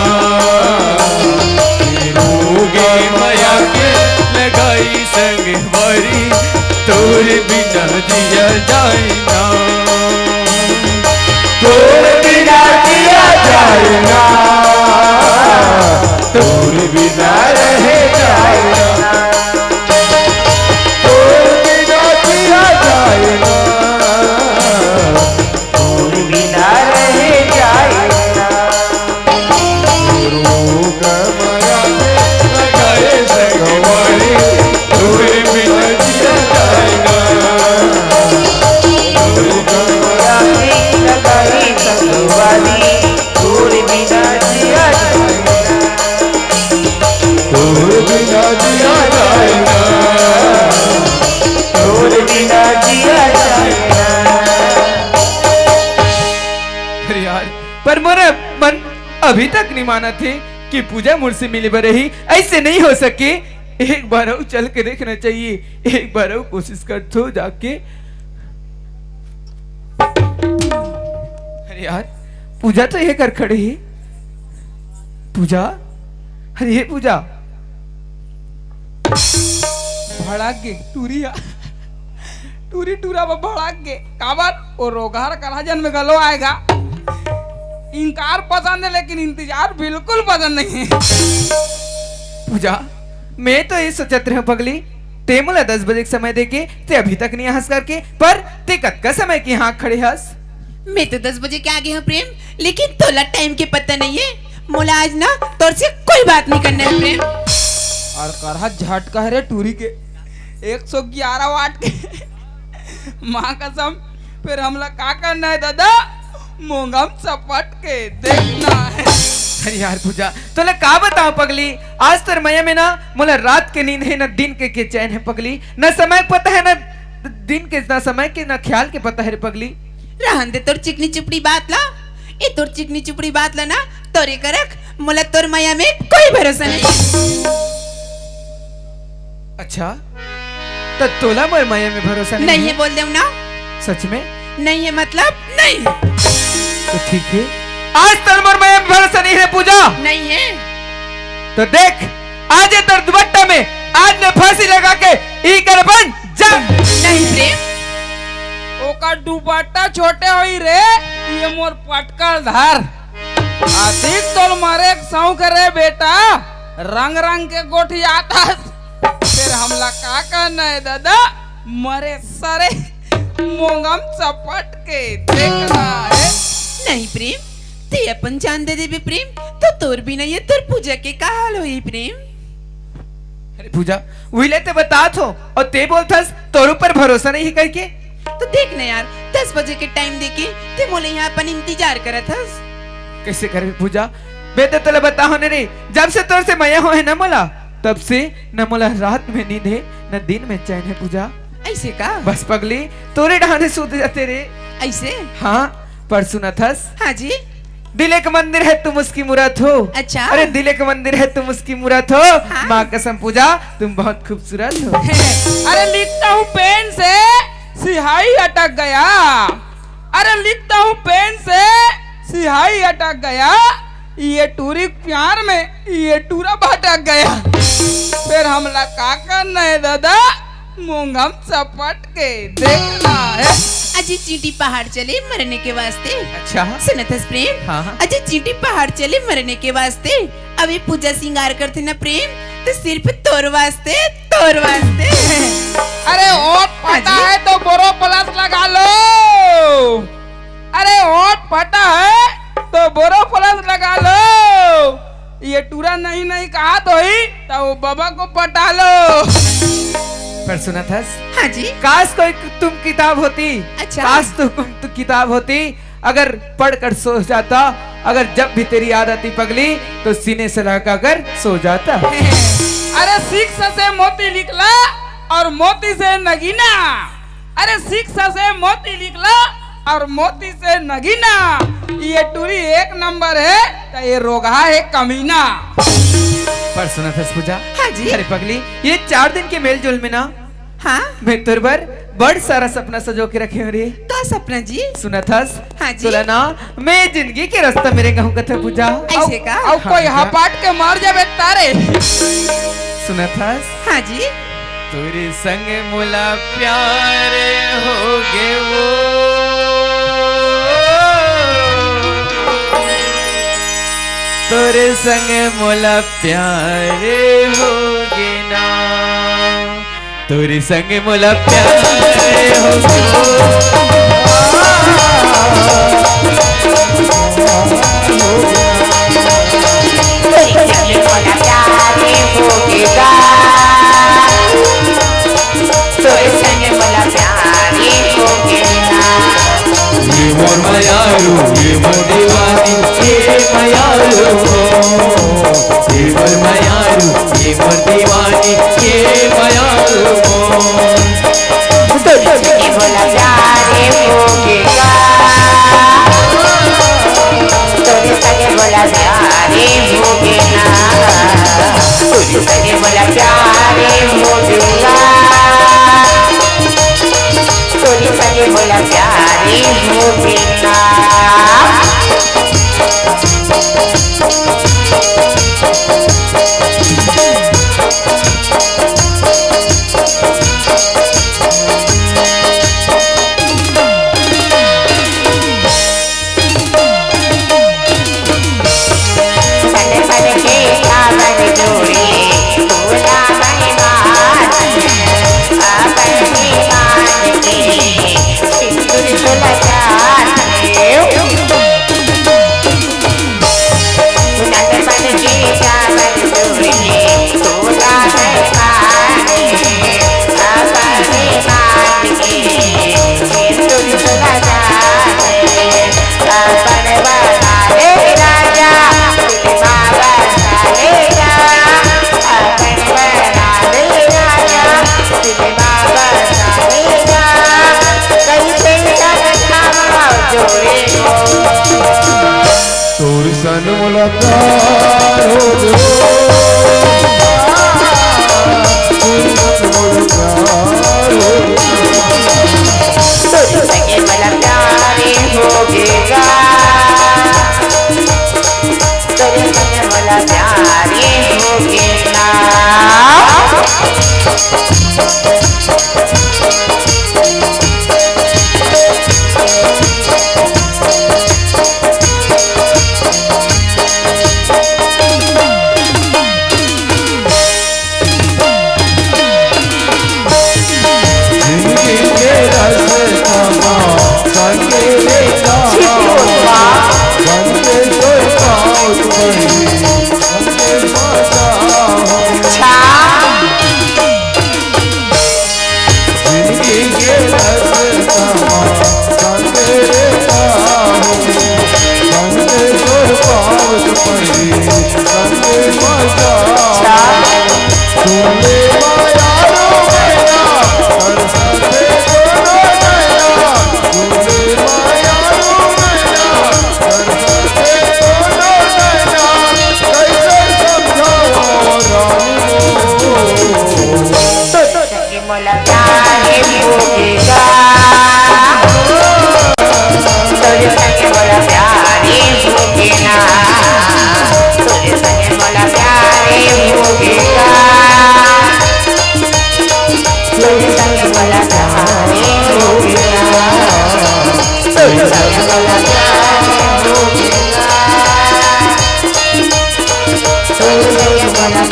रोगे मया के लगाई संगवारी, तोर बिना जिया जाए ना। तोर बिना जिया जाए ना, तोर बिना रह जाए ना। तोर बिना जिया जाए ना, तोर बिना रह जाए ना। रोग मया के लगाए संगवारी, तोर बिना जिया जाए ना। रोग मया के लगाए संगवारी, तोर बिना जिया जाए ना। तोर बिना जिया जाए ना, तोर बिना जिया जाए ना। अरे यार, पर मोर मन अभी तक नहीं मानत हे कि पूजा मोर से मिले बर रही। ऐसे नहीं हो सके, एक बार अउ चल के देखना चाहिए, एक बार अउ कोशिश करथो जाके। अरे यार, पूजा तो ये कर खड़े हे। पूजा, अरे ये पूजा, भड़क गे टूरी ह। टूरी टूरा बर भड़क गे। काबर? ओ रोगहा ल करहा जन्म घलो आय गा। इनकार पसंद हे, लेकिन इंतजार बिल्कुल पसंद नहीं हे। पूजा, मैं तो ये सोचत रहेंव पगली, तें मोला दस बजे के समय देके तें अभी तक नहीं आहस करके, पर तें कतका समय के इहाँ खड़े हस? मैं तो दस बजे के आगे हूँ प्रेम, लेकिन तोला टाइम के पता नहीं है। मोला आज ना तोर से कोई बात नहीं करना है प्रेम। अउ करहा झटका हे रे टूरी के, एक सौ ग्यारह वाट के। माँ कसम, फेर हमला का करना हे दादा? मोंघा म सपट के देखना हे। अरे यार पूजा, तोला का बतावंव पगली, आज तोर मया में ना मोला रात के नींद हे, ना दिन के, के चैन हे पगली, ना समय के पता हे, ना दिन के, ना समय के, ना ख्याल के पता हे रे पगली। रहन दे तोर चिकनी चुपड़ी बात ला। ए तोर चिकनी चुपड़ी बात ला ना तोरे करा रख, मोला तोर मया में कोई भरोसा नहीं। अच्छा, त तोला मोर मया में भरोसा नहीं नहीं हे? है बोल देव ना। सच में? नहीं है मतलब नहीं है। तो ठीक है, आज तोर मोर मया में भरोसा नहीं है पूजा। नहीं है। तो देख, आज ये तोर दुपट्टा में आज मैं फांसी लगा के ई कर बन जा। नहीं प्रेम। ओकर दुपट्टा छोटे होही रे, ये मोर पटकल धर। अधिक तोर मरे के शौक रे बेटा, रंग रंग के गोठियाथस। फेर हमला का करना हे दादा? मरे सरे मोंघा म सपट के देखना हे। नहीं प्रेम, तें अपन जान दे देबे प्रेम, तो तोर बिना ये तोर पूजा के का हाल होही प्रेम? अरे पूजा, उही ले ते बतात हों, अउ ते बोलथस तोर ऊपर भरोसा नहीं हे कहिके। तो देख ना यार, दस बजे के टाइम देके ते मोला यहाँ अपन इंतजार करत हस। कैसे करबे पूजा? मैं तो तोला बताहूं ना रे, जब से तोर से मया होहे ना मोला, तब से न मोला रात में नींद हे, न दिन में चैन हे पूजा। ऐसे का? बस पगली, तोरे डहाने सूत जाते रे। ऐसे? हाँ, पर सुनत हस? हाँ जी। दिल एक मंदिर है, तुम उसकी मूरत हो। अच्छा। अरे, दिल एक मंदिर है, तुम उसकी मूरत हो। हाँ। माँ कसम पूजा, तुम बहुत खूबसूरत हो। अरे, लिखता हूँ पेन से, स्याही अटक गया। अरे, लिखता हूँ पेन से, स्याही अटक गया। ये टूरी के प्यार में ये टूरा भटक गया। फेर हमला का करना हे दादा? मोंघा म सपट के देखना हे। अजी चींटी पहाड़ चले मरने के वास्ते। अच्छा। सुनत हस प्रेम? हाँ, हाँ। अजी चींटी पहाड़ चले मरने के वास्ते। अभी पूजा सिंगार करथे ना प्रेम, तो सिर्फ तोर वास्ते, तोर वास्ते। अरे ओठ फटा हे तो बोरो प्लस लगा लो। अरे ओठ फटा हे तो बोरो प्लस लगा लो। ये टूरा नहीं नहीं कहत होही, त वो बबा को पटा लो। पर सुनत हस? हाँ जी। काश कोई तुम किताब होती। अच्छा। काश तुम, तुम किताब होती, अगर पढ़कर सो जाता, अगर जब भी तेरी याद आती पगली, तो सीने से लगा कर सो जाता। अरे शिक्षा से मोती निकला और मोती से नगीना। अरे शिक्षा से मोती निकला और मोती से नगीना। ये टूरी एक नंबर हे, त ये रोगहा हे कमीना। पर सुनत हस पूजा? हाँ जी। अरे पगली, ये चार दिन के मेलजोल में ना, हाँ? मैं तोर बर बड़ सारा सपना सजो के रखे हों रे। का सपना जी? सुनत हस? हाँ जी। तोला ना मैं जिंदगी के रास्ता में रेंगाहूं कथंव पूजा। ऐसे का? अउ कोई हाँ। हपाट के मर जाबे तारे। सुनत हस? हाँ जी। तोरे संग मोला प्यार होगे वो। तोरे संग मोला प्यार होगे ना। तोरे संग मोला प्यार होगे। तोरे संग मोला प्यार होगे गा। तोरे संग मोला प्यार होगे ना। ये मोर मयारू, ये मोर दीवानी, ये मयारू हो। ये मोर मयारू, ये मोर दीवानी, ये मयारू हो। तोरे संग मोला प्यार होगे गा। मोला प्यार हो गे। तोरे संगे मोला प्यार हो गे गा। तोरे संगे मोला प्यार हो गे ना। जिंदगी के रास्ता मा संगे रे कहां, संगे तोर पाँव पड़ी, संगे मजा हो। जिंदगी के रास्ता मा संगे रे कहां, संगे तोर पाँव पड़ी, संगे मजा हो। मोला प्यारे भोगेगा, तोरे संग मोला प्यारे भोगेगा, तोरे संग मोला प्यारे भोगेगा, तोरे संग मोला प्यारे भोगेगा, तोरे संग मोला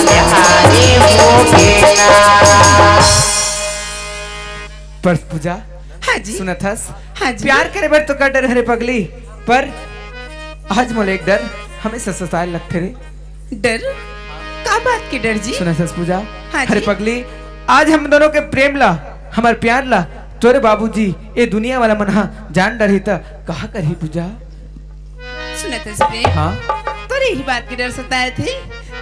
प्यारे भोगेगा। पर पूजा, हाँ जी। सुनत हस? हाँ जी। प्यार करे बर तो का डर हरे पगली, पर आज मोला एक डर हमेशा सताए लगथे रे। डर? का बात के डर जी? सुनत हस पूजा? हाँ अरे जी। पगली, आज हम दोनों के प्रेम ला, हमर प्यार ला तोरे बाबूजी, ए दुनिया वाला मन हा जान डरही त कहा करही पूजा? सुनत हस प्रेम? हाँ। तोरे यही बात के डर सताए थे।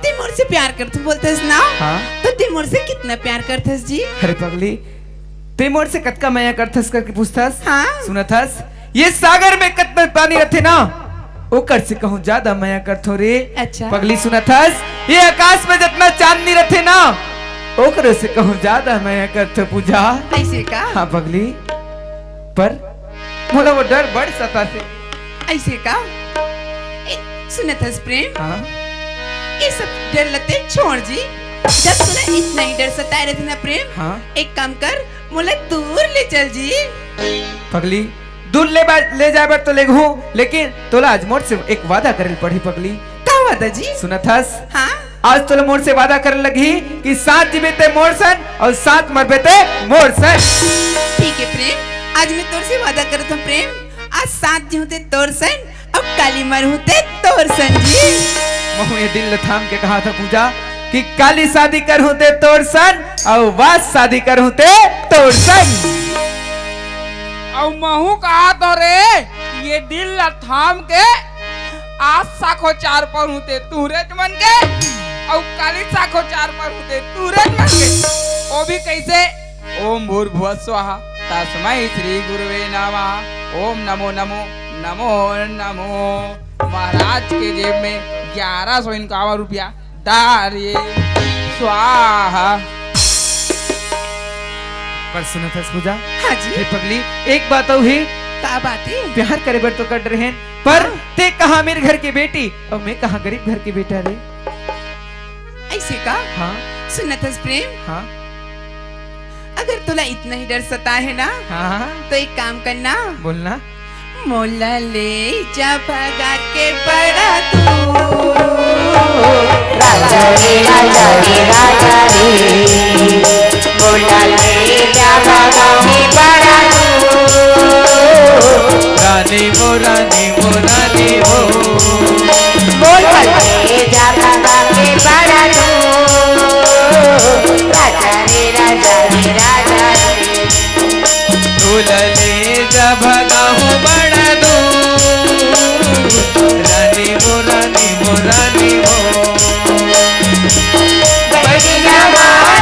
ते मोर से प्यार करथो बोलथस ना? हाँ। तो ते मोर से कितना प्यार करथस जी? अरे पगली, ते मोर से कतका मया करथस करके पूछथस? हाँ। सुनत हस, ये सागर में कतना पानी रथे ना, ओकर से कहूँ ज्यादा मया करथो रे। अच्छा। पगली सुनत हस, ये आकाश में जतना चांदनी रथे ना, ओकरे से कहूँ ज्यादा मया करथो पूजा। ऐसे का? हाँ पगली, पर मोला वो डर बड़ सताथे। ऐसे का? ए, सुनत हस प्रेम? हाँ। ये सब डर लते छोड़ जी। जब तोला इतना ही डर सताए रथे ना प्रेम, हाँ। एक काम कर, मोला दूर ले चल जी। पगली, दूर ले बा-, ले जाए बर तो लेगहूँ, लेकिन तोला आज मोर से एक वादा करे ल पड़ही पगली। का वादा जी? सुनत हस? हाँ। आज तोला मोर से वादा करे लगही कि साथ जीबे ते मोर सन अउ साथ मरबे ते मोर सन। ठीक है प्रेम, आज मैं तोर से वादा करत हूँ प्रेम, आज साथ जीहूँ ते तोर सन अउ काली मरहूँ ते तोर सन जी। महूँ ये दिल ल थाम के कहा था पूजा कि काली शादी करहूँ ते तोर सन अउ वास शादी करहूँ ते तोर सन। अउ महूँ कहा तो रे, ये दिल ल थाम के आज साखो चार पढ़हूँ ते तुहरेच मन के, अउ काली साखो चार पढ़हूँ ते तुहरेच मन के। वो भी कैसे? ओम भूर्भुवः स्वः, तस्मै श्री गुरुवे नमः। ओम नमो नमो नमो नमो। महाराज के जेब में ग्यारह सौ इक्यावन रुपया डारिये स्वाहा। पर सुनत हस पूजा? हाँ जी। हे पगली, एक बात अउ हे। का बात हे? प्यार करे बर तो कट रहे हैं, पर हाँ। ते कहा अमीर घर के बेटी अउ मैं कहा गरीब घर के बेटा रे। ऐसे का? हाँ। सुनत हस प्रेम? हाँ। अगर तोला इतना ही डर सताए हे ना, हाँ। तो एक काम करना। बोलना। मोला ले जा भगा के बड़ा दूर। राजा रे, राजा रे, राजा रे। मोला ले जा भगा के बड़ा दूर। रानी वो, रानी वो, रानी वो। मोला ले जा भगा के बड़ा दूर। राजा रे, राजा रे, राजा रे। तोला ले जा भगाहूँ बड़ा दूर, रानी वो, रानी वो, रानी वो। बहिना माँ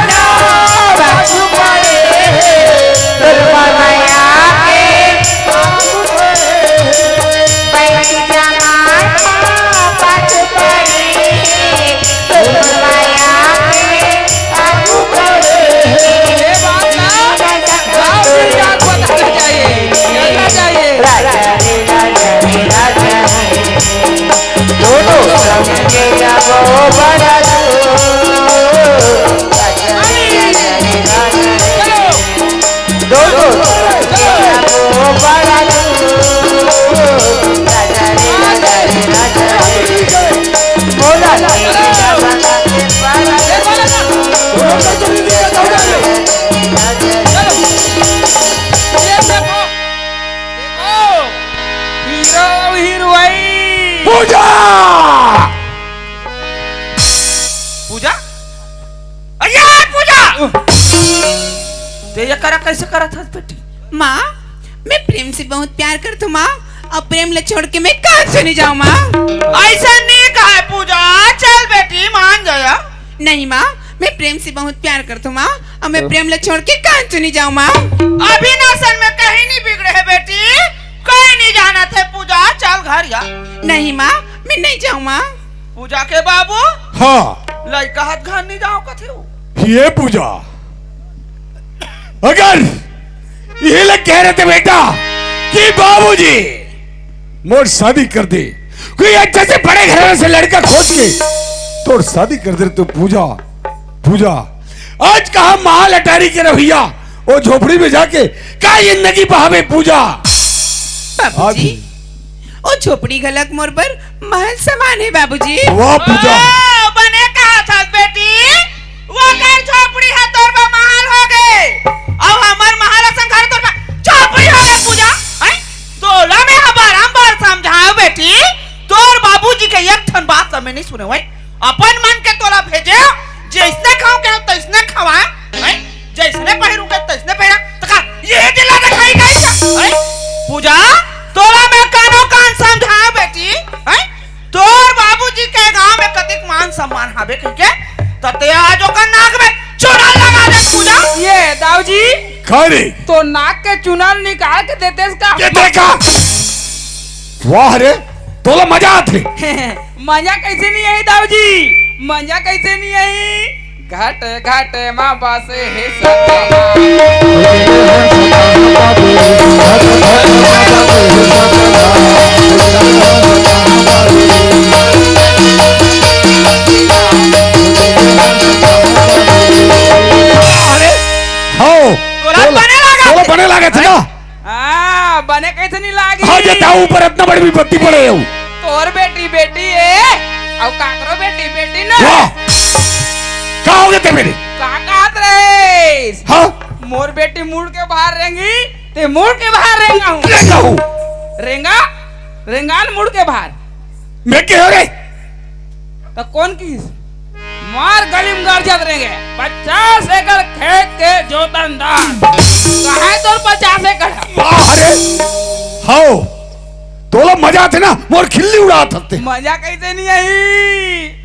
तो हीरोइन। पूजा। पूजा? अरे पूजा! ते ये करा कैसे करा था बेटी? माँ, मैं प्रेम से बहुत प्यार करत हूँ माँ, अउ प्रेम ला छोड़ के मैं कहाँ चली जाऊँ माँ? ऐसा नहीं कहा है पूजा, चल बेटी मान जाया। नहीं माँ, मैं प्रेम से बहुत प्यार करत हूँ माँ, अउ मैं प्रेम ला छोड़ के कहाँ चली जाऊँ माँ? अभी नसन में कहीं नहीं बिगड़े है बेटी, कोई नहीं जाना थे पूजा, चल घर या। नहीं माँ, मैं नहीं जाऊँ माँ। पूजा के बाबू। हाँ। लइका हाथ घर नहीं जाओ कथे हो। ये पूजा, अगर ये लोग कह रहे थे बेटा कि बाबूजी मोर शादी कर दे, कोई अच्छे से बड़े घर से लड़का खोज के तोर शादी कर दे, तो पूजा, पूजा, आज कहा महल अटारी के रहिया, वो झोपड़ी में जाके का जिंदगी बहावे पूजा? बाबूजी, ओ झोपड़ी घलक मोर बर महल समान हे बाबूजी। वाह पूजा। ओ, बने कहा था बेटी, वो कर झोपड़ी है तोर बर महल हो गए। अब हमर महल असन घर तोर बर झोपड़ी हो गए पूजा। हैं? तोला मैं ह बारंबार समझायो बेटी, तोर बाबूजी के एक ठन बात ला मैं नहीं सुने। वही अपन मन के तोला भेजे, जैसने खाओ के तैसने खवाए, हैं? जैसने पहिरू के तैसने पहिरा, त का ये दिला दिखाई गई का? हैं? पूजा, तोला मैं कानो कान समझाओ बेटी, हैं? तोर बाबूजी के गांव में कतिक मान सम्मान हावे कहिके, त ते आज ओकर नाक में चूना लगा दे पूजा। ये दाऊजी, का रे? तो नाक के चूना निकाल के देतेस का? ये देखा? वाह रे, तोला मजा आथे। मजा कैसे नहीं आई दाऊजी? मजा कैसे नहीं आई? घट घट मा बसे हे सतना। अरे, हाँ, तोला बने लागा तोला थे। बने लागा थे ना? हाँ, बने कैसे नहीं लागी? हाँ, जे ताऊ ऊपर इतना बड़ी विपत्ति पड़े हो। तोर बेटी बेटी ए, अउ काकरो बेटी बेटी ना। वाह! का हो गए ते मेरे? का कहत रहे? हाँ? मोर बेटी मुड़ के बाहर रेंगी, ते मुड़ के बाहर रेंगा हूँ। रेंगा हूँ। रेंगा? रेंगान मुड़ के बाहर। मैं कह रे? त कोन किहिस? मार गली म गरजत रेंगे, पचास एकड़ खेत के जोतनदार। कहाँ हे तोर पचास एकड़? वाह रे! हव, तोला मजा आथे ना, मोर खिल्ली उड़ात हस ते। मजा कैसे नहीं आई?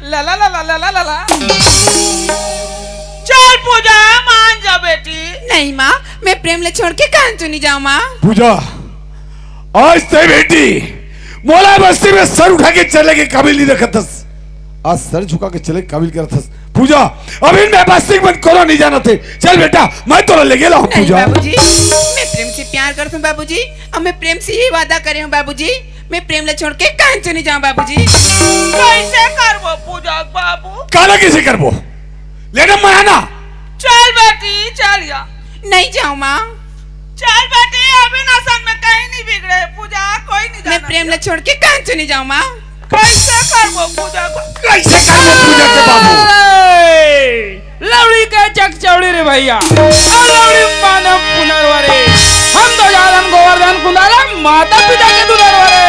ला ला ला ला ला ला ला। चल पूजा, मान जा बेटी। नहीं माँ, मैं प्रेम ला छोड़ के कहाँ चली जाऊँ माँ? पूजा, आज ते बेटी मोला बस्ती में सर उठा के चले के काबिल नहीं रखत हस, आज सर झुका के चले के काबिल करत हस। पूजा, अभी मैं बस्ती में कोनो नहीं जानत हे। चल बेटा, मैं तोला लेगे लाहूँ नहीं पूजा। बाबूजी, मैं प्रेम से प्यार करत हूँ बाबूजी, अउ मैं प्रेम से ये वादा करे हूँ बाबूजी, मैं प्रेम ला छोड़ के कहाँ चली जाऊँ बाबूजी। कैसे करबो पूजा बाबू? काला कैसे करबो? लेना मना ना। चल बेटी, चल या। नहीं जाऊँ माँ। चल बेटी, अभी नसन में कहीं नहीं बिगड़े पूजा, कोई नहीं मैं जाना प्रेम ला छोड़ के कहाँ चली जाऊँ माँ? कैसे करबो पूजा को? कैसे करबो पूजा के बाबू? लौड़ी के चकचौड़ी रे भैया, लौड़ी मानव पुनरवरे, हम तो जालन गोवर्धन कुंदारा माता पिता के दुलार वाले।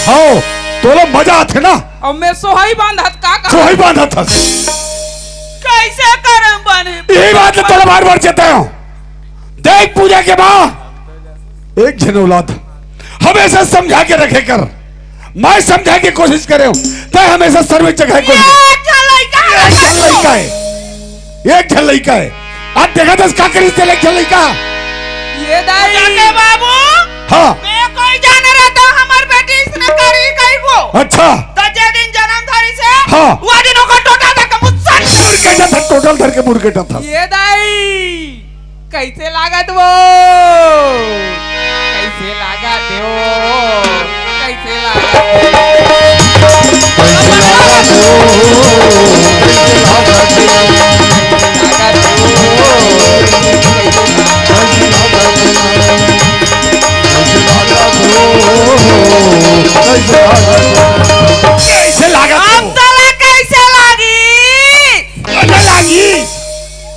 हव, तोला मजा आथे ना? अब मैं सोहई बांधत का का? सोहई बांधत हस। कैसे करम बने? यही बात तो तोला बार बार चेतायो। देख पूजा के माँ, एक झन औलाद हमेशा समझा के रखे कर। मैं समझा के कोशिश करे हूँ, तैं हमेशा सर में चघाए कोशिश। ये अच्छा लड़का है। एक झन लड़का है, एक झन लड़का है। आज देखा दस का करिस तेरे एक झन लड़का। ये दाई। जाके बाबू। हाँ। मैं कोई जाने रहता हूँ, हमार बेटी इसने करी कहीं को। अच्छा। तो जे दिन जन्म धरी से, हाँ। वो दिन ओकर टोटा धर के मुझसे। मुड़ के था, टोटल धर के मुड़ के था। ये दाई। कैसे लागत वो? कैसे लागत वो? कैसे लागत वो? कइसे लागत हे? अब तोला कइसे लागी? कइसे लागी?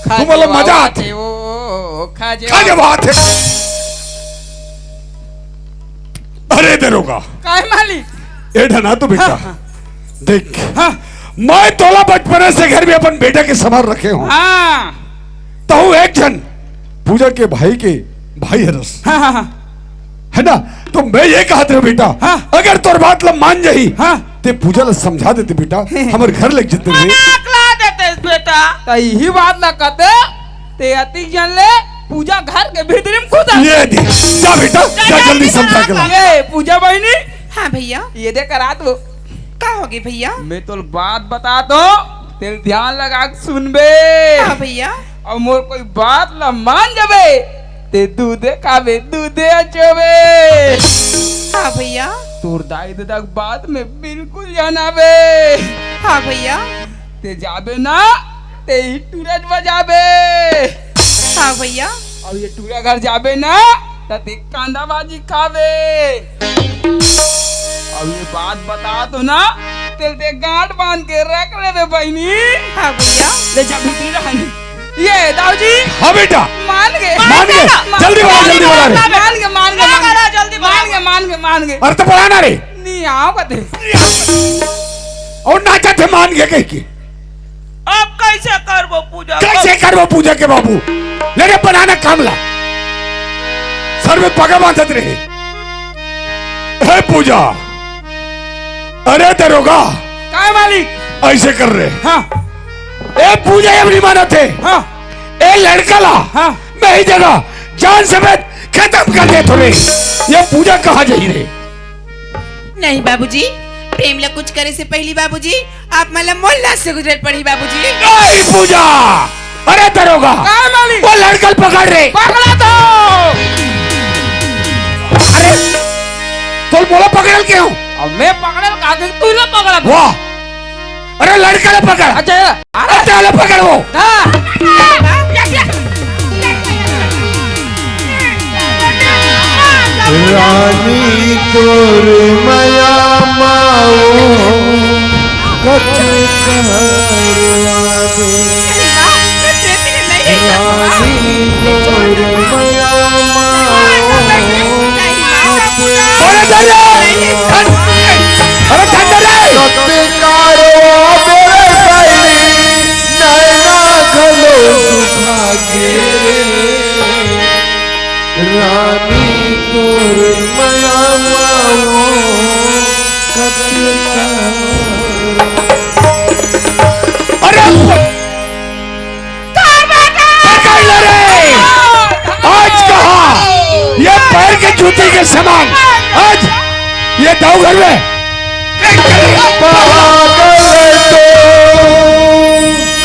तुमन ला मजा आथे। अरे दरोगा। काय मालिक? ए ढना तो बेटा। हाँ, हाँ। देख, हाँ। मैं तोला बचपने से घर में अपन बेटा के समान रखे हंव। हाँ। तहूं एक झन पूजा के भाई के भाई हरस। हाँ, हाँ, हाँ। हे ना? तो मैं ये कहत रहेंव बेटा, हाँ। अगर तोर बात ला मान जाही, हाँ। ते पूजा ला समझा देते बेटा, हमर घर लेग जते रे। मजाक ला देते बेटा। त इही बात ला कहते, ते अतिक झन ले पूजा घर के भीतरी में घुस आ। ये दे, जा बेटा, जा जल्दी समझा के ला। ये पूजा बहिनी। हाँ भइया। ये दे करा तो। का होगे भइया? मैं तोला बात बतात हंव, तेला ध्यान लगा के सुनबे। हाँ भइया। अउ मोर कोई बात ला मान जाबे, ते दूधे खाबे, दूधे अचोबे। हाँ भइया। तोर दाई ददा के बात में बिल्कुल झन आबे। हाँ भइया। ते जाबे ना, ते ही टूरा बजाबे। हाँ भइया। अउ ये टूरा घर जाबे ना, त ते कांदा भाजी खाबे। अउ ये बात बतात हंव ना, तेला ते गांठ बांध के रख लेबे बहिनी। हाँ भइया। ले जा भीतरी रहने। ये दाऊ जी। हाँ बेटा। मान गे। मान गे। मान गे। जल्दी बना, जल्दी बना रे। मान गे, मान गे, मान गे। मान गे, मान गे, मान गे। अरे तो बना ना रे। नहीं आओ कते। अउ नाचथे मान गे कहिके। अब कइसे करबो पूजा? कइसे करबो पूजा के बाबू? ले रे, बना ना काम ला। सर में पगा बांधत रहे। हे पूजा, अरे दरोगा, काय मालिक? अइसे कर रे। हाँ। ए पूजा, ये नहीं मानत हे। हाँ। ए लड़का ला, हाँ। मैं ही जगह जान समेत खतम कर देथंव रे। ये पूजा कहाँ जाही रे? नहीं बाबूजी, प्रेम ला कुछ करे से पहिली बाबूजी, आप मन ला मोला से गुजरे ल पड़ही बाबूजी। नहीं पूजा, अरे दरोगा, काय मालिक? वो लड़का ल पकड़ रे। पकड़ा तो। अरे, तोला मोला पकड़े ल केहेंव? अब मैं पकड़े ल का, तू ला पकड़ा तो। वाह, अरे लड़का ला पकड़। अच्छा, अरे अरे ला पकड़ वो। हाँ। रानी तोर मया माओ कत करवा दे। रानी तोर मया माओ कत अरे धन रे! धन! अरे धन रे! कत करवा दे रे बहिनी, नैना घलो सुखा गे रे। रानी तोर मया माओ कत करवा। अरे पकड़ ले रे! आज कहा ये पैर के जूती के समान, आज ये दाऊ घर में। पागल तो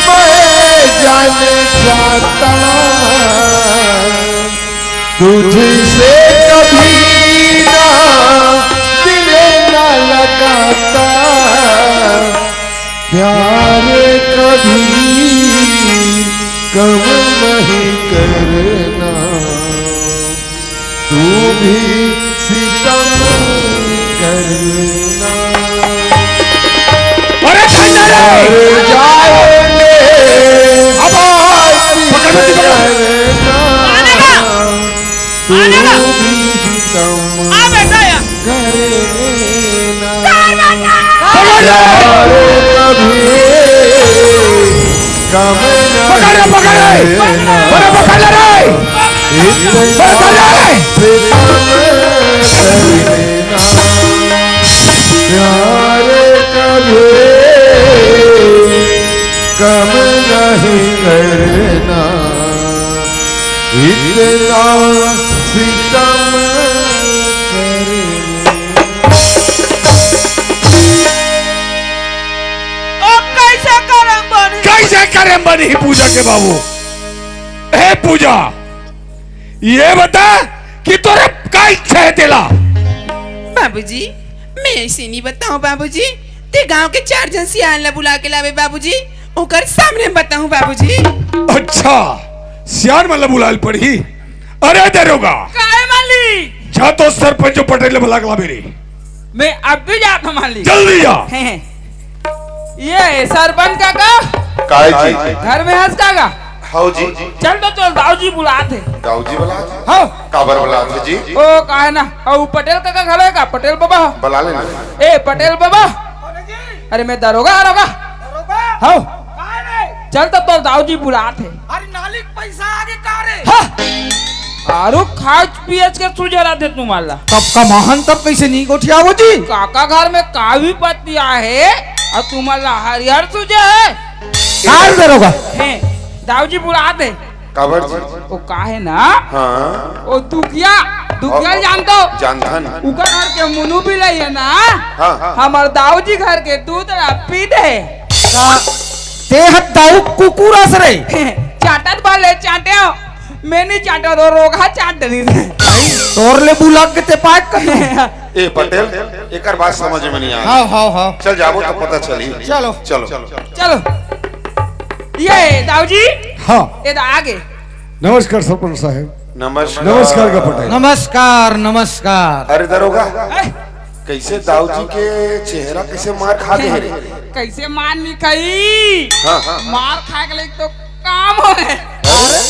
मैं जान जाता, तुझसे कभी ना दिल ना लगाता। प्यार कभी कम नहीं करना, तू भी सितम करना। अरे ठंडा रे! मर जाएंगे अब पकड़ मत, पकड़। करना। तू भी सितम आ बेटा, या। करना। पकड़ ले। कभी गम न पकड़ ले, पकड़ ले। करना। अरे पकड़ ले रे। इतना पकड़ ले। सितम करना। प्यार कभी कम नहीं करना। इतना सितम करना। अब कइसे करम बनही? कइसे करम बनही पूजा के बाबू? हे पूजा, ये बता कि तोर का इच्छा हे तेला? बाबूजी, मैं अइसे नहीं बताहूँ बाबूजी, ते गांव के चार झन सियान ला बुला के लाबे बाबूजी, ओकर सामने में बताहूँ बाबूजी। अच्छा, सियान मन ला बुलाय ल पड़ही। अरे दरोगा, काय मालिक? जा तो सरपंच पटेल ला बुला के लाबे रे। मैं अब भी जात हूँ मालिक। जल्दी जा। हैं, हैं। ये सरपंच काका। काय जी? घर में हस काका? हव जी। चल तो चल, दाऊ जी बुलात हे। दाऊ जी बुलात हे? हव। काबर बुलात हे जी? ओ, काहे ना, अउ पटेल काका घलो हे का? पटेल बाबा। बुला लेना। ए पटेल बाबा। अरे मैं दरोगा, दरोगा। हव। चल तो तोर दाऊ जी बुलात हे। अरे नाली के पैसा आगे का रे? हाँ। आरु खाच पियच के सुझे रहिथे तुम्हार ला। तब कमाहन तब कइसे नहीं गोठियावो जी? काका घर में का विपत्ति आहे अउ तुम्हार ला हरियर सुझे हे? कार दरोगा। हैं, दाऊ जी बुलात हे। काबर जी? ओ काहे ना? हाँ। ओ दुखिया, दुखिया अउ जानथो? जानथन। उकर घर के मुनु बिलई हे ना? हाँ। हमर दाऊ जी घर के दूध ला पी दे। का? ते ह दाऊ कुकुर अस रे। चाटत बा ले चाटे हो। मैं नहीं चाटत, वो रोगहा चाट डरिस। तोर ले बुला के ते पाक कर। ए पटेल, एकर बात समझ में नहीं आ। हाँ, हाँ, हाँ। चल जाबो तो पता चली। चलो। चलो। चलो। ये दाऊ जी। हाँ। ये तो आगे। नमस्कार सरपंच साहब। नमस्कार। नमस्कार का पटेल। नमस्कार, नमस्कार। अरे दरोगा, ए? कइसे दाऊ जी के चेहरा कइसे मार खा दे रे? कइसे मार नहीं खाई? हाँ। मार खाए के लिए तो काम हो गए। अरे,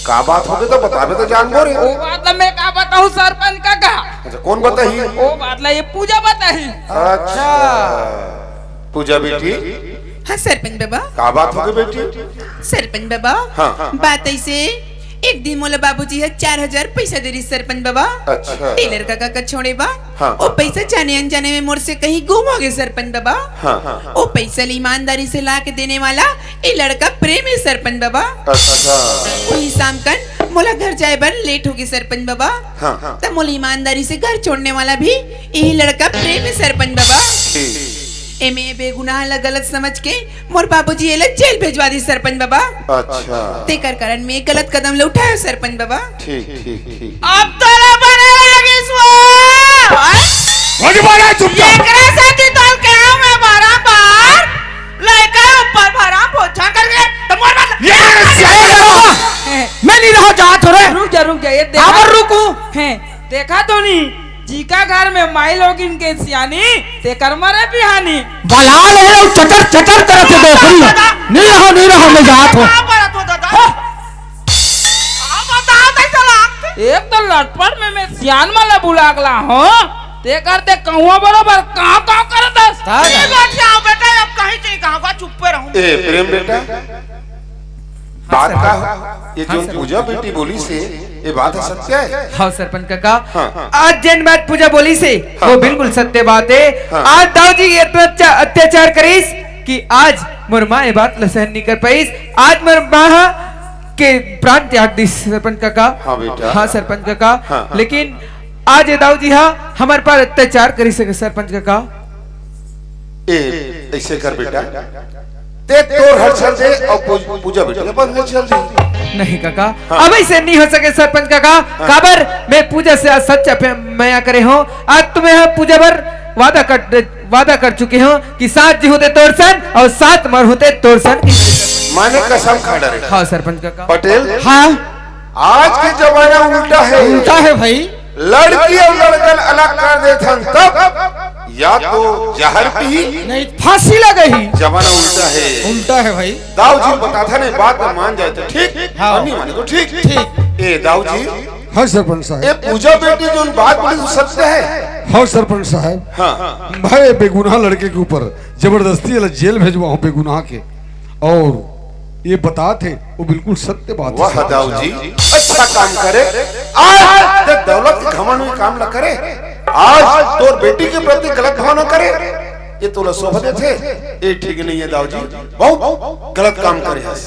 का बात होगे तो बताबे तो जानबो रे। वो बात ला मैं का बताऊं सरपंच काका? अच्छा, कौन बताही? वो बात ला ये पूजा बताही। अच्छा। पूजा बेटी। हाँ सरपंच बाबा। का बात होगे बेटी? सरपंच बाबा। हाँ। बात ऐसे, एक दिन मोला बाबूजी ह चार हजार पैसा दे रही सरपंच बाबा। अच्छा। टेलर काका का छोड़े बा। हाँ। ओ पैसा जाने अनजाने में मोर से कहीं गुम हो गए सरपंच बाबा। हाँ। ओ पैसा ल ईमानदारी से ला के देने वाला ये लड़का प्रेम है सरपंच बाबा। अच्छा। वही शाम कन मोला घर जाए बर लेट हो गए सरपंच बाबा। हाँ। तब मोला ईमानदारी से घर छोड़ने वाला भी यही लड़का प्रेम है सरपंच बाबा। ठीक। एमे बेगुनाह ला गलत समझ के मोर बाबूजी एला जेल भेजवा दी सरपंच बाबा। अच्छा। तेकर कारण में गलत कदम ल उठायो सरपंच बाबा। ठीक, ठीक, ठीक। अब तोला बने लागिस वो। हो जी, बोला चुपचाप। एकरा सेती तोल के हूँ मैं बारंबार, लइका ऊपर भरा बोझा करके, तो मोर बात ये रे, मैं नहीं रहा, जात हो रे। रुक जा, रुक जा, ये देखा। काबर रुकूं? हैं, देखा तो नहीं, जीका घर में माई लोगिन के सियानी, तेकर मरे बिहानी। बलाल हे, अउ चटर चटर करत हे डोकरी। नहीं रहो, नहीं रहो, मैं जात हो। का बात हो दादा? हाँ। का बताओ तै चला? एक तो लटपट में मैं सियान वाला बुला गला हूँ, तेकर ते कहुआ बरोबर काव काव करत हस। का ये बात क्या हो बेटा, अब कहीं नहीं कहा, चुप्पे रहूं। ए प्रेम बेटा, बात का हो? ये हाँ, जोन सर। पूजा बेटी बोलिस हे, ये बात ह सत्य हे? हाँ, सरपंच काका। हाँ। आज जेन बात पूजा बोलिस हे, हाँ, वो हाँ। बिल्कुल सत्य बात हे। हाँ। आज दाऊ जी इतना अत्या-, अत्याचार करिस कि आज मोर माँ ये बात ला सहन नहीं कर पाइस। आज मोर माँ के प्राण त्याग दिस, सरपंच काका। हाँ, बेटा। हाँ, सरपंच काका। हाँ, हाँ। लेकिन आज ये दाऊ जी हा हमर पर अत्याचार करिस हे, सरपंच काका। ए, ऐसे कर बेटा, ते तोर हर चल दे अउ पूज-, पूजा बेटी अपन हर चल दे। नहीं काका, हाँ। अब ऐसे नहीं हो सके सरपंच काका। हाँ। काबर मैं पूजा से आज सच्चा प्या-, मया करे हूँ। आज तुम्हें हम पूजा बर वादा कर, वादा कर चुके हूँ कि साथ जी होते तोर सन अउ साथ मर होते तोर सन। माने कसम खा डरे। हाँ सरपंच काका। पटेल। हाँ। आज के जमाना उल्टा हे। उल्टा हे भाई। लड़की अउ लड़कन अलग कर देथन तब या तो जहर पीही, नहीं फांसी लगही। जमाना उल्टा हे। उल्टा हे भाई। दाऊ जी बताथन, बात मान जाए तो ठीक, हाँ। अउ नहीं माने तो ठीक। ठीक। ए दाऊ जी। हाँ सरपंच साहब। ए पूजा बेटी जोन बात बोलिस वो सत्य हे? हाँ सरपंच साहब। हाँ। मैं बेगुनाह लड़के के ऊपर जबरदस्ती एला जेल भेजवाहूँ बेगुनाह के। अउ ये बात हे, वो बिल्कुल सत्य बात हे। वाह दाऊ जी, अच्छा काम करे। आज ते दौलत के घमंड में काम न करे, आज तोर बेटी के प्रति गलत भावना करे, ये तोला शोभा देथे, ये ठीक नहीं हे दाऊ जी, बहुत गलत काम करे हस।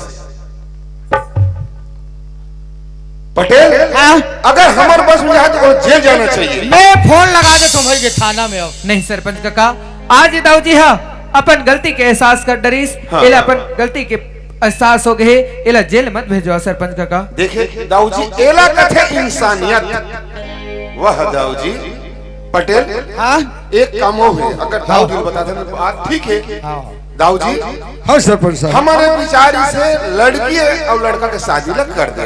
पटेल, हाँ? अगर हमर बस में जाए तो जेल जाना चाहिए। मैं फोन लगा देता हूँ भाई के थाना में अब। नहीं सरपंच काका, आज ये दाऊ जी हा अपन गलती के एहसास कर डरिस, हाँ, एला हाँ, अपन हाँ। गलती के एहसास हो गए, एला जेल मत भेजवा सरपंच काका। देखे दाऊ जी, एला कथे इंसानियत। वाह दाऊ जी, पटेल, हाँ? एक काम हो गए, अगर दाऊ जी बता देना बात ठीक हे। हाँ। दाऊ जी, हाँ सरपंच साहब। हमरे विचार से लड़की अउ लड़का के शादी ला कर दो।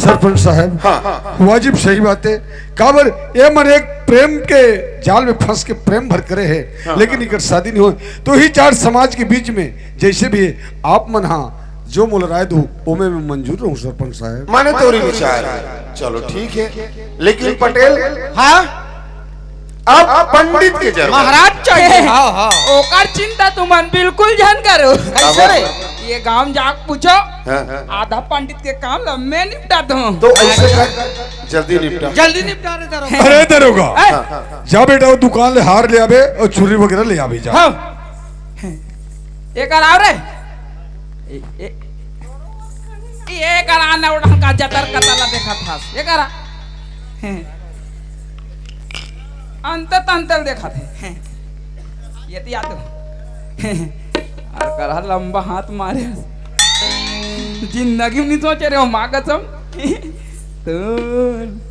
सरपंच साहब, हाँ। वाजिब सही बात है। काबर ये मन एक प्रेम के जाल में फंस के प्रेम भर करे है, हाँ, लेकिन हाँ। इकर शादी नहीं हो, तो ही चार समाज के बीच में जैसे भी है, आप मन हाँ जो मोला राय दू, ओमे मैं मंजूर रहूं सरपंच साहब। माने तोरी विचार है, चलो ठीक है, लेकिन पटेल, हाँ? अब पंडित के जरूरत। महाराज चाहिए। हाँ, हाँ। ओकर चिंता तुमन बिल्कुल झन करो। कैसे रे? ये गांव जाके पूछो, हाँ। आधा पंडित के काम ल मैं निपटा दूं। तो ऐसे कर, जल्दी निपटा। जल्दी निपटा रे दरोगा। अरे दरोगा, ए? हाँ। जा बेटा, वो दुकान ले हार ले आबे और चुनरी वगैरह ले आबे जा। हाँ। एकर आव रे। ए, ए, एकर आना उड़न का जतर कतला देखत हस। एकर आ। अंत तंतल देखत हे। ये तिया तो। अउ करा लंबा हाथ मारे। जिंदगी में नहीं सोचे रे हो, माँ कसम। तो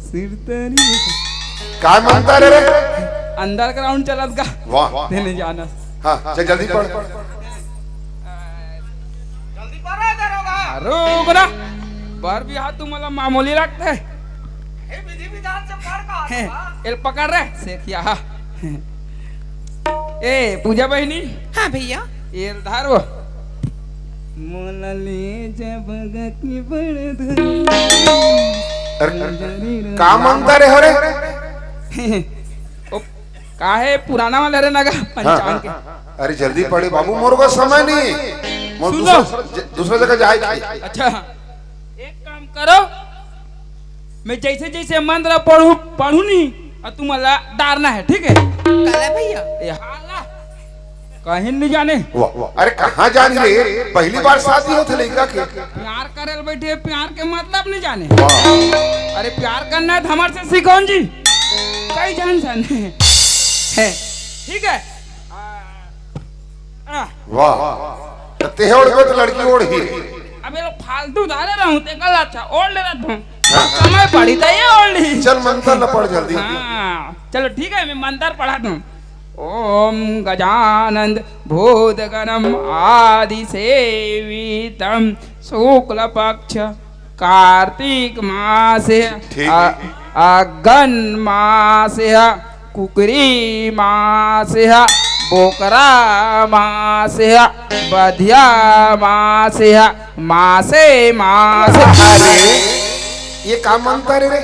सिरतनी। काय मांगता रे रे? Underground चलत गा। वाह। तेने जाना। हाँ, चल जल्दी पढ़। जल्दी पढ़ रे दरोगा। रुक ना। बर बिहाव तुमला मामूली लगता है। हे विधि विधान से पढ़ का हैं, आता? एल पकड़ रे, सेखिया। ए, पूजा बहिनी। हाँ भैया। एल धर वो। मोला ले जा बगा के बड़ धर। अरे, का मांगता रे हो रे? ओ, का है पुराना वाला रे नगा हाँ, पंचांग हाँ, के। हाँ, हाँ। अरे जल्दी पढ़े बाबू, मोर को समय नहीं। मोर सुनो। दूसरा, दूसरा जगह जाए के। अच्छा, एक काम करो, मैं जैसे जैसे मंत्र पढ़ू, पढ़ू नहीं, और तुमला डारना है, ठीक है? काला भैया। ए, हाला। कहीं नहीं जाने। वाह, वाह। अरे कहाँ जानी रे? पहली बार शादी होत हे लइका के। प्यार करल बैठे, प्यार के मतलब नहीं जाने। वाह। अरे प्यार करना है तो हमारे से सिखोन जी। कई जान जाने। है। ठीक है? आ, आ। वाह। तो तेह ओढ़बे तो लड़की ओढ़ही। अब ये लोग फालतू धारे रहूं, ते कल अच्छा ओढ़ ले रहता हूँ। हाँ। समय पड़ी तो ये ओढ़ ली। चल मंत्र ल पढ़ जल्दी। हाँ, चलो ठीक है, मैं मंत्र पढ़ा दूँ। ओम गजानन भूतगणम आदि सेवितम शुक्ल पक्ष कार्तिक मासे ठीक। अ-, अगन मासे कुकरी मासे बोकरा मासे बधिया मासे मासे मासे। अरे, ये का मंत्र है रे?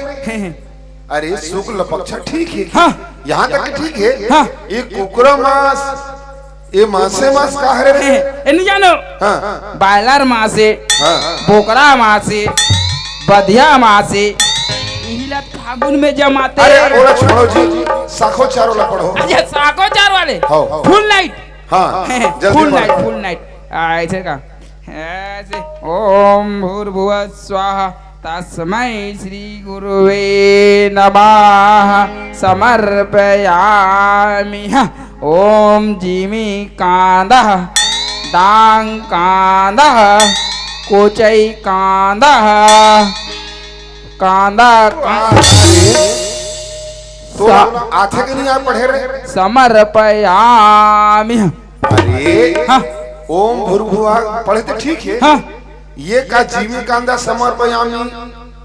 अरे शुक्ल पक्ष ठीक है। हाँ। यहाँ तक ठीक है। हाँ। ये कुकरा मास, ये मासे मास का हरे रे? ए, ए, नहीं जानो। हाँ। बायलर मासे, हाँ। बोकरा मासे, बधिया मासे, इही ला फागुन में जमाते। अरे ओला छोड़ो जी, साखो चार वाला पढ़ो। अच्छा, साखो चार वाले? हाँ। Full night। हाँ, जल्दी full पढ़ो। Night, full night। आ, ऐसे का? ऐसे, ओम भूर्भुवः स्वः तस्मै श्री गुरुवे नमः समर्पयामि। ओम जिमी कांदः, डांग कांदः, कोचई कांदः, कांदा, कांदा। तो सा- आथे के नहीं आ पढ़े रे? समर्पयामि। अरे, हाँ। ओम भूर्भुवः पढ़े तो ठीक है। हाँ। ये का जीवी कांदा समर्पयामि,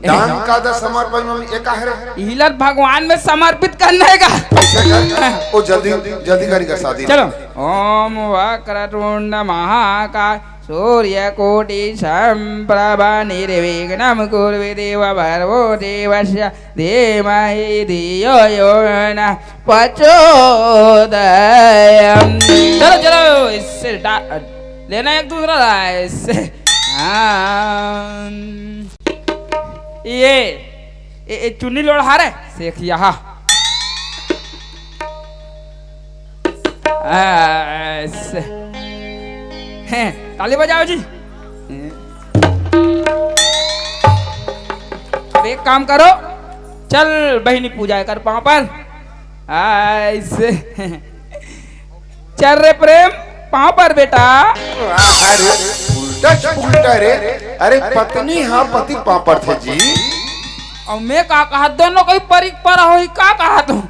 दान कांदा समर्पयामि, ये का है रे? इही ला भगवान में समर्पित करना है का? ऐसा कर, ओ जल्दी, जल्दी करी कर शादी। चलो। ओम वक्रतुंड महाकाय सूर्यकोटि संप्रभ निर्विघ्नं कुरु देव सर्वो देवस्य धीमहि धियो यो न प्रचोदयात्। चलो, चलो, इससे डा-, लेना एक दूसरा ला, इससे। हाँ। ये, ये, ये चुन्नी लोढ़ा रे, सेखिया। ऐसे। हैं, ताली बजाओ जी। हैं। अब एक काम करो, चल बहिनी पूजा कर पाँव पर। ऐसे। चल रे प्रेम, पाँव पर बेटा। अरे, उल्टा उल्टा रे। अरे, पत्नी हाँ पति पाँव पर थे जी। अउ मैं का कहा, दोनों कोई परिक पर होई, का कहा तू?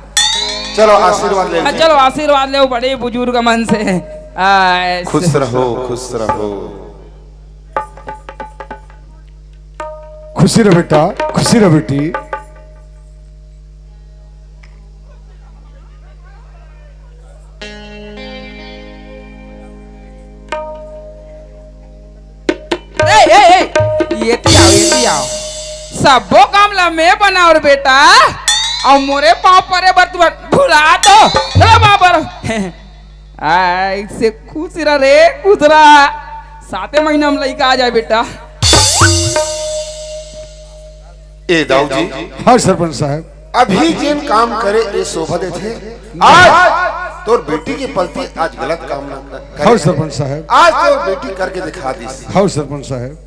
चलो आशीर्वाद ले हाँ, लीजिए। चलो आशीर्वाद ले बड़े बुजुर्ग मन से। आ, ऐसे। खुश रहो, खुश रहो। खुशी रह बेटा, खुशी रह बेटी। ए, ए, ए, एती आओ, एती आओ। सब्बो काम ला मैं बनाओ रे बेटा, अउ मोरे पाँव परे बर तुमन भुला तो। चलो पाँव पर। आ, इससे खुश रह रे, खुश रह। साते महीना में लइका आ जाए बेटा। ए दाऊ जी, हाँ सरपंच साहब। अभी जेन काम करे ए शोभा देथे, आज तोर बेटी के पलती आज गलत काम ना करे। हाँ सरपंच साहब। आज तोर बेटी करके दिखा दिस। हाँ सरपंच साहब।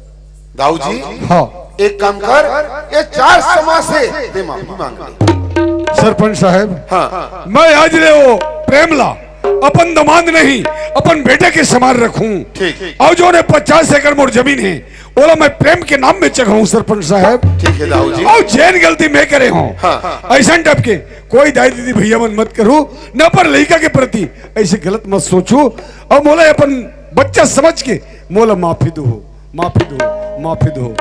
दाऊ जी, हाँ एक काम कर, ये चार समाज से ते माफी मांग ले। सरपंच साहब। हाँ, मैं आज ले वो प्रेम ला अपन दमांद नहीं, अपन बेटे के समान रखूं। ठीक। अउ जोन ए पचास एकड़ मोर जमीन हे, ओला मैं प्रेम के नाम में चघाऊं सरपंच साहब। ठीक हे दाऊ जी। अउ जेन गलती मैं करे हूँ, हाँ। अइसन type के कोई दाई दीदी भैया मन मत करू, न पर लइका के प्रति अइसे गलत मत सोचू। अउ मोला अपन बच्चा समझ के मोला माफी दो, माफी दो, माफी दो।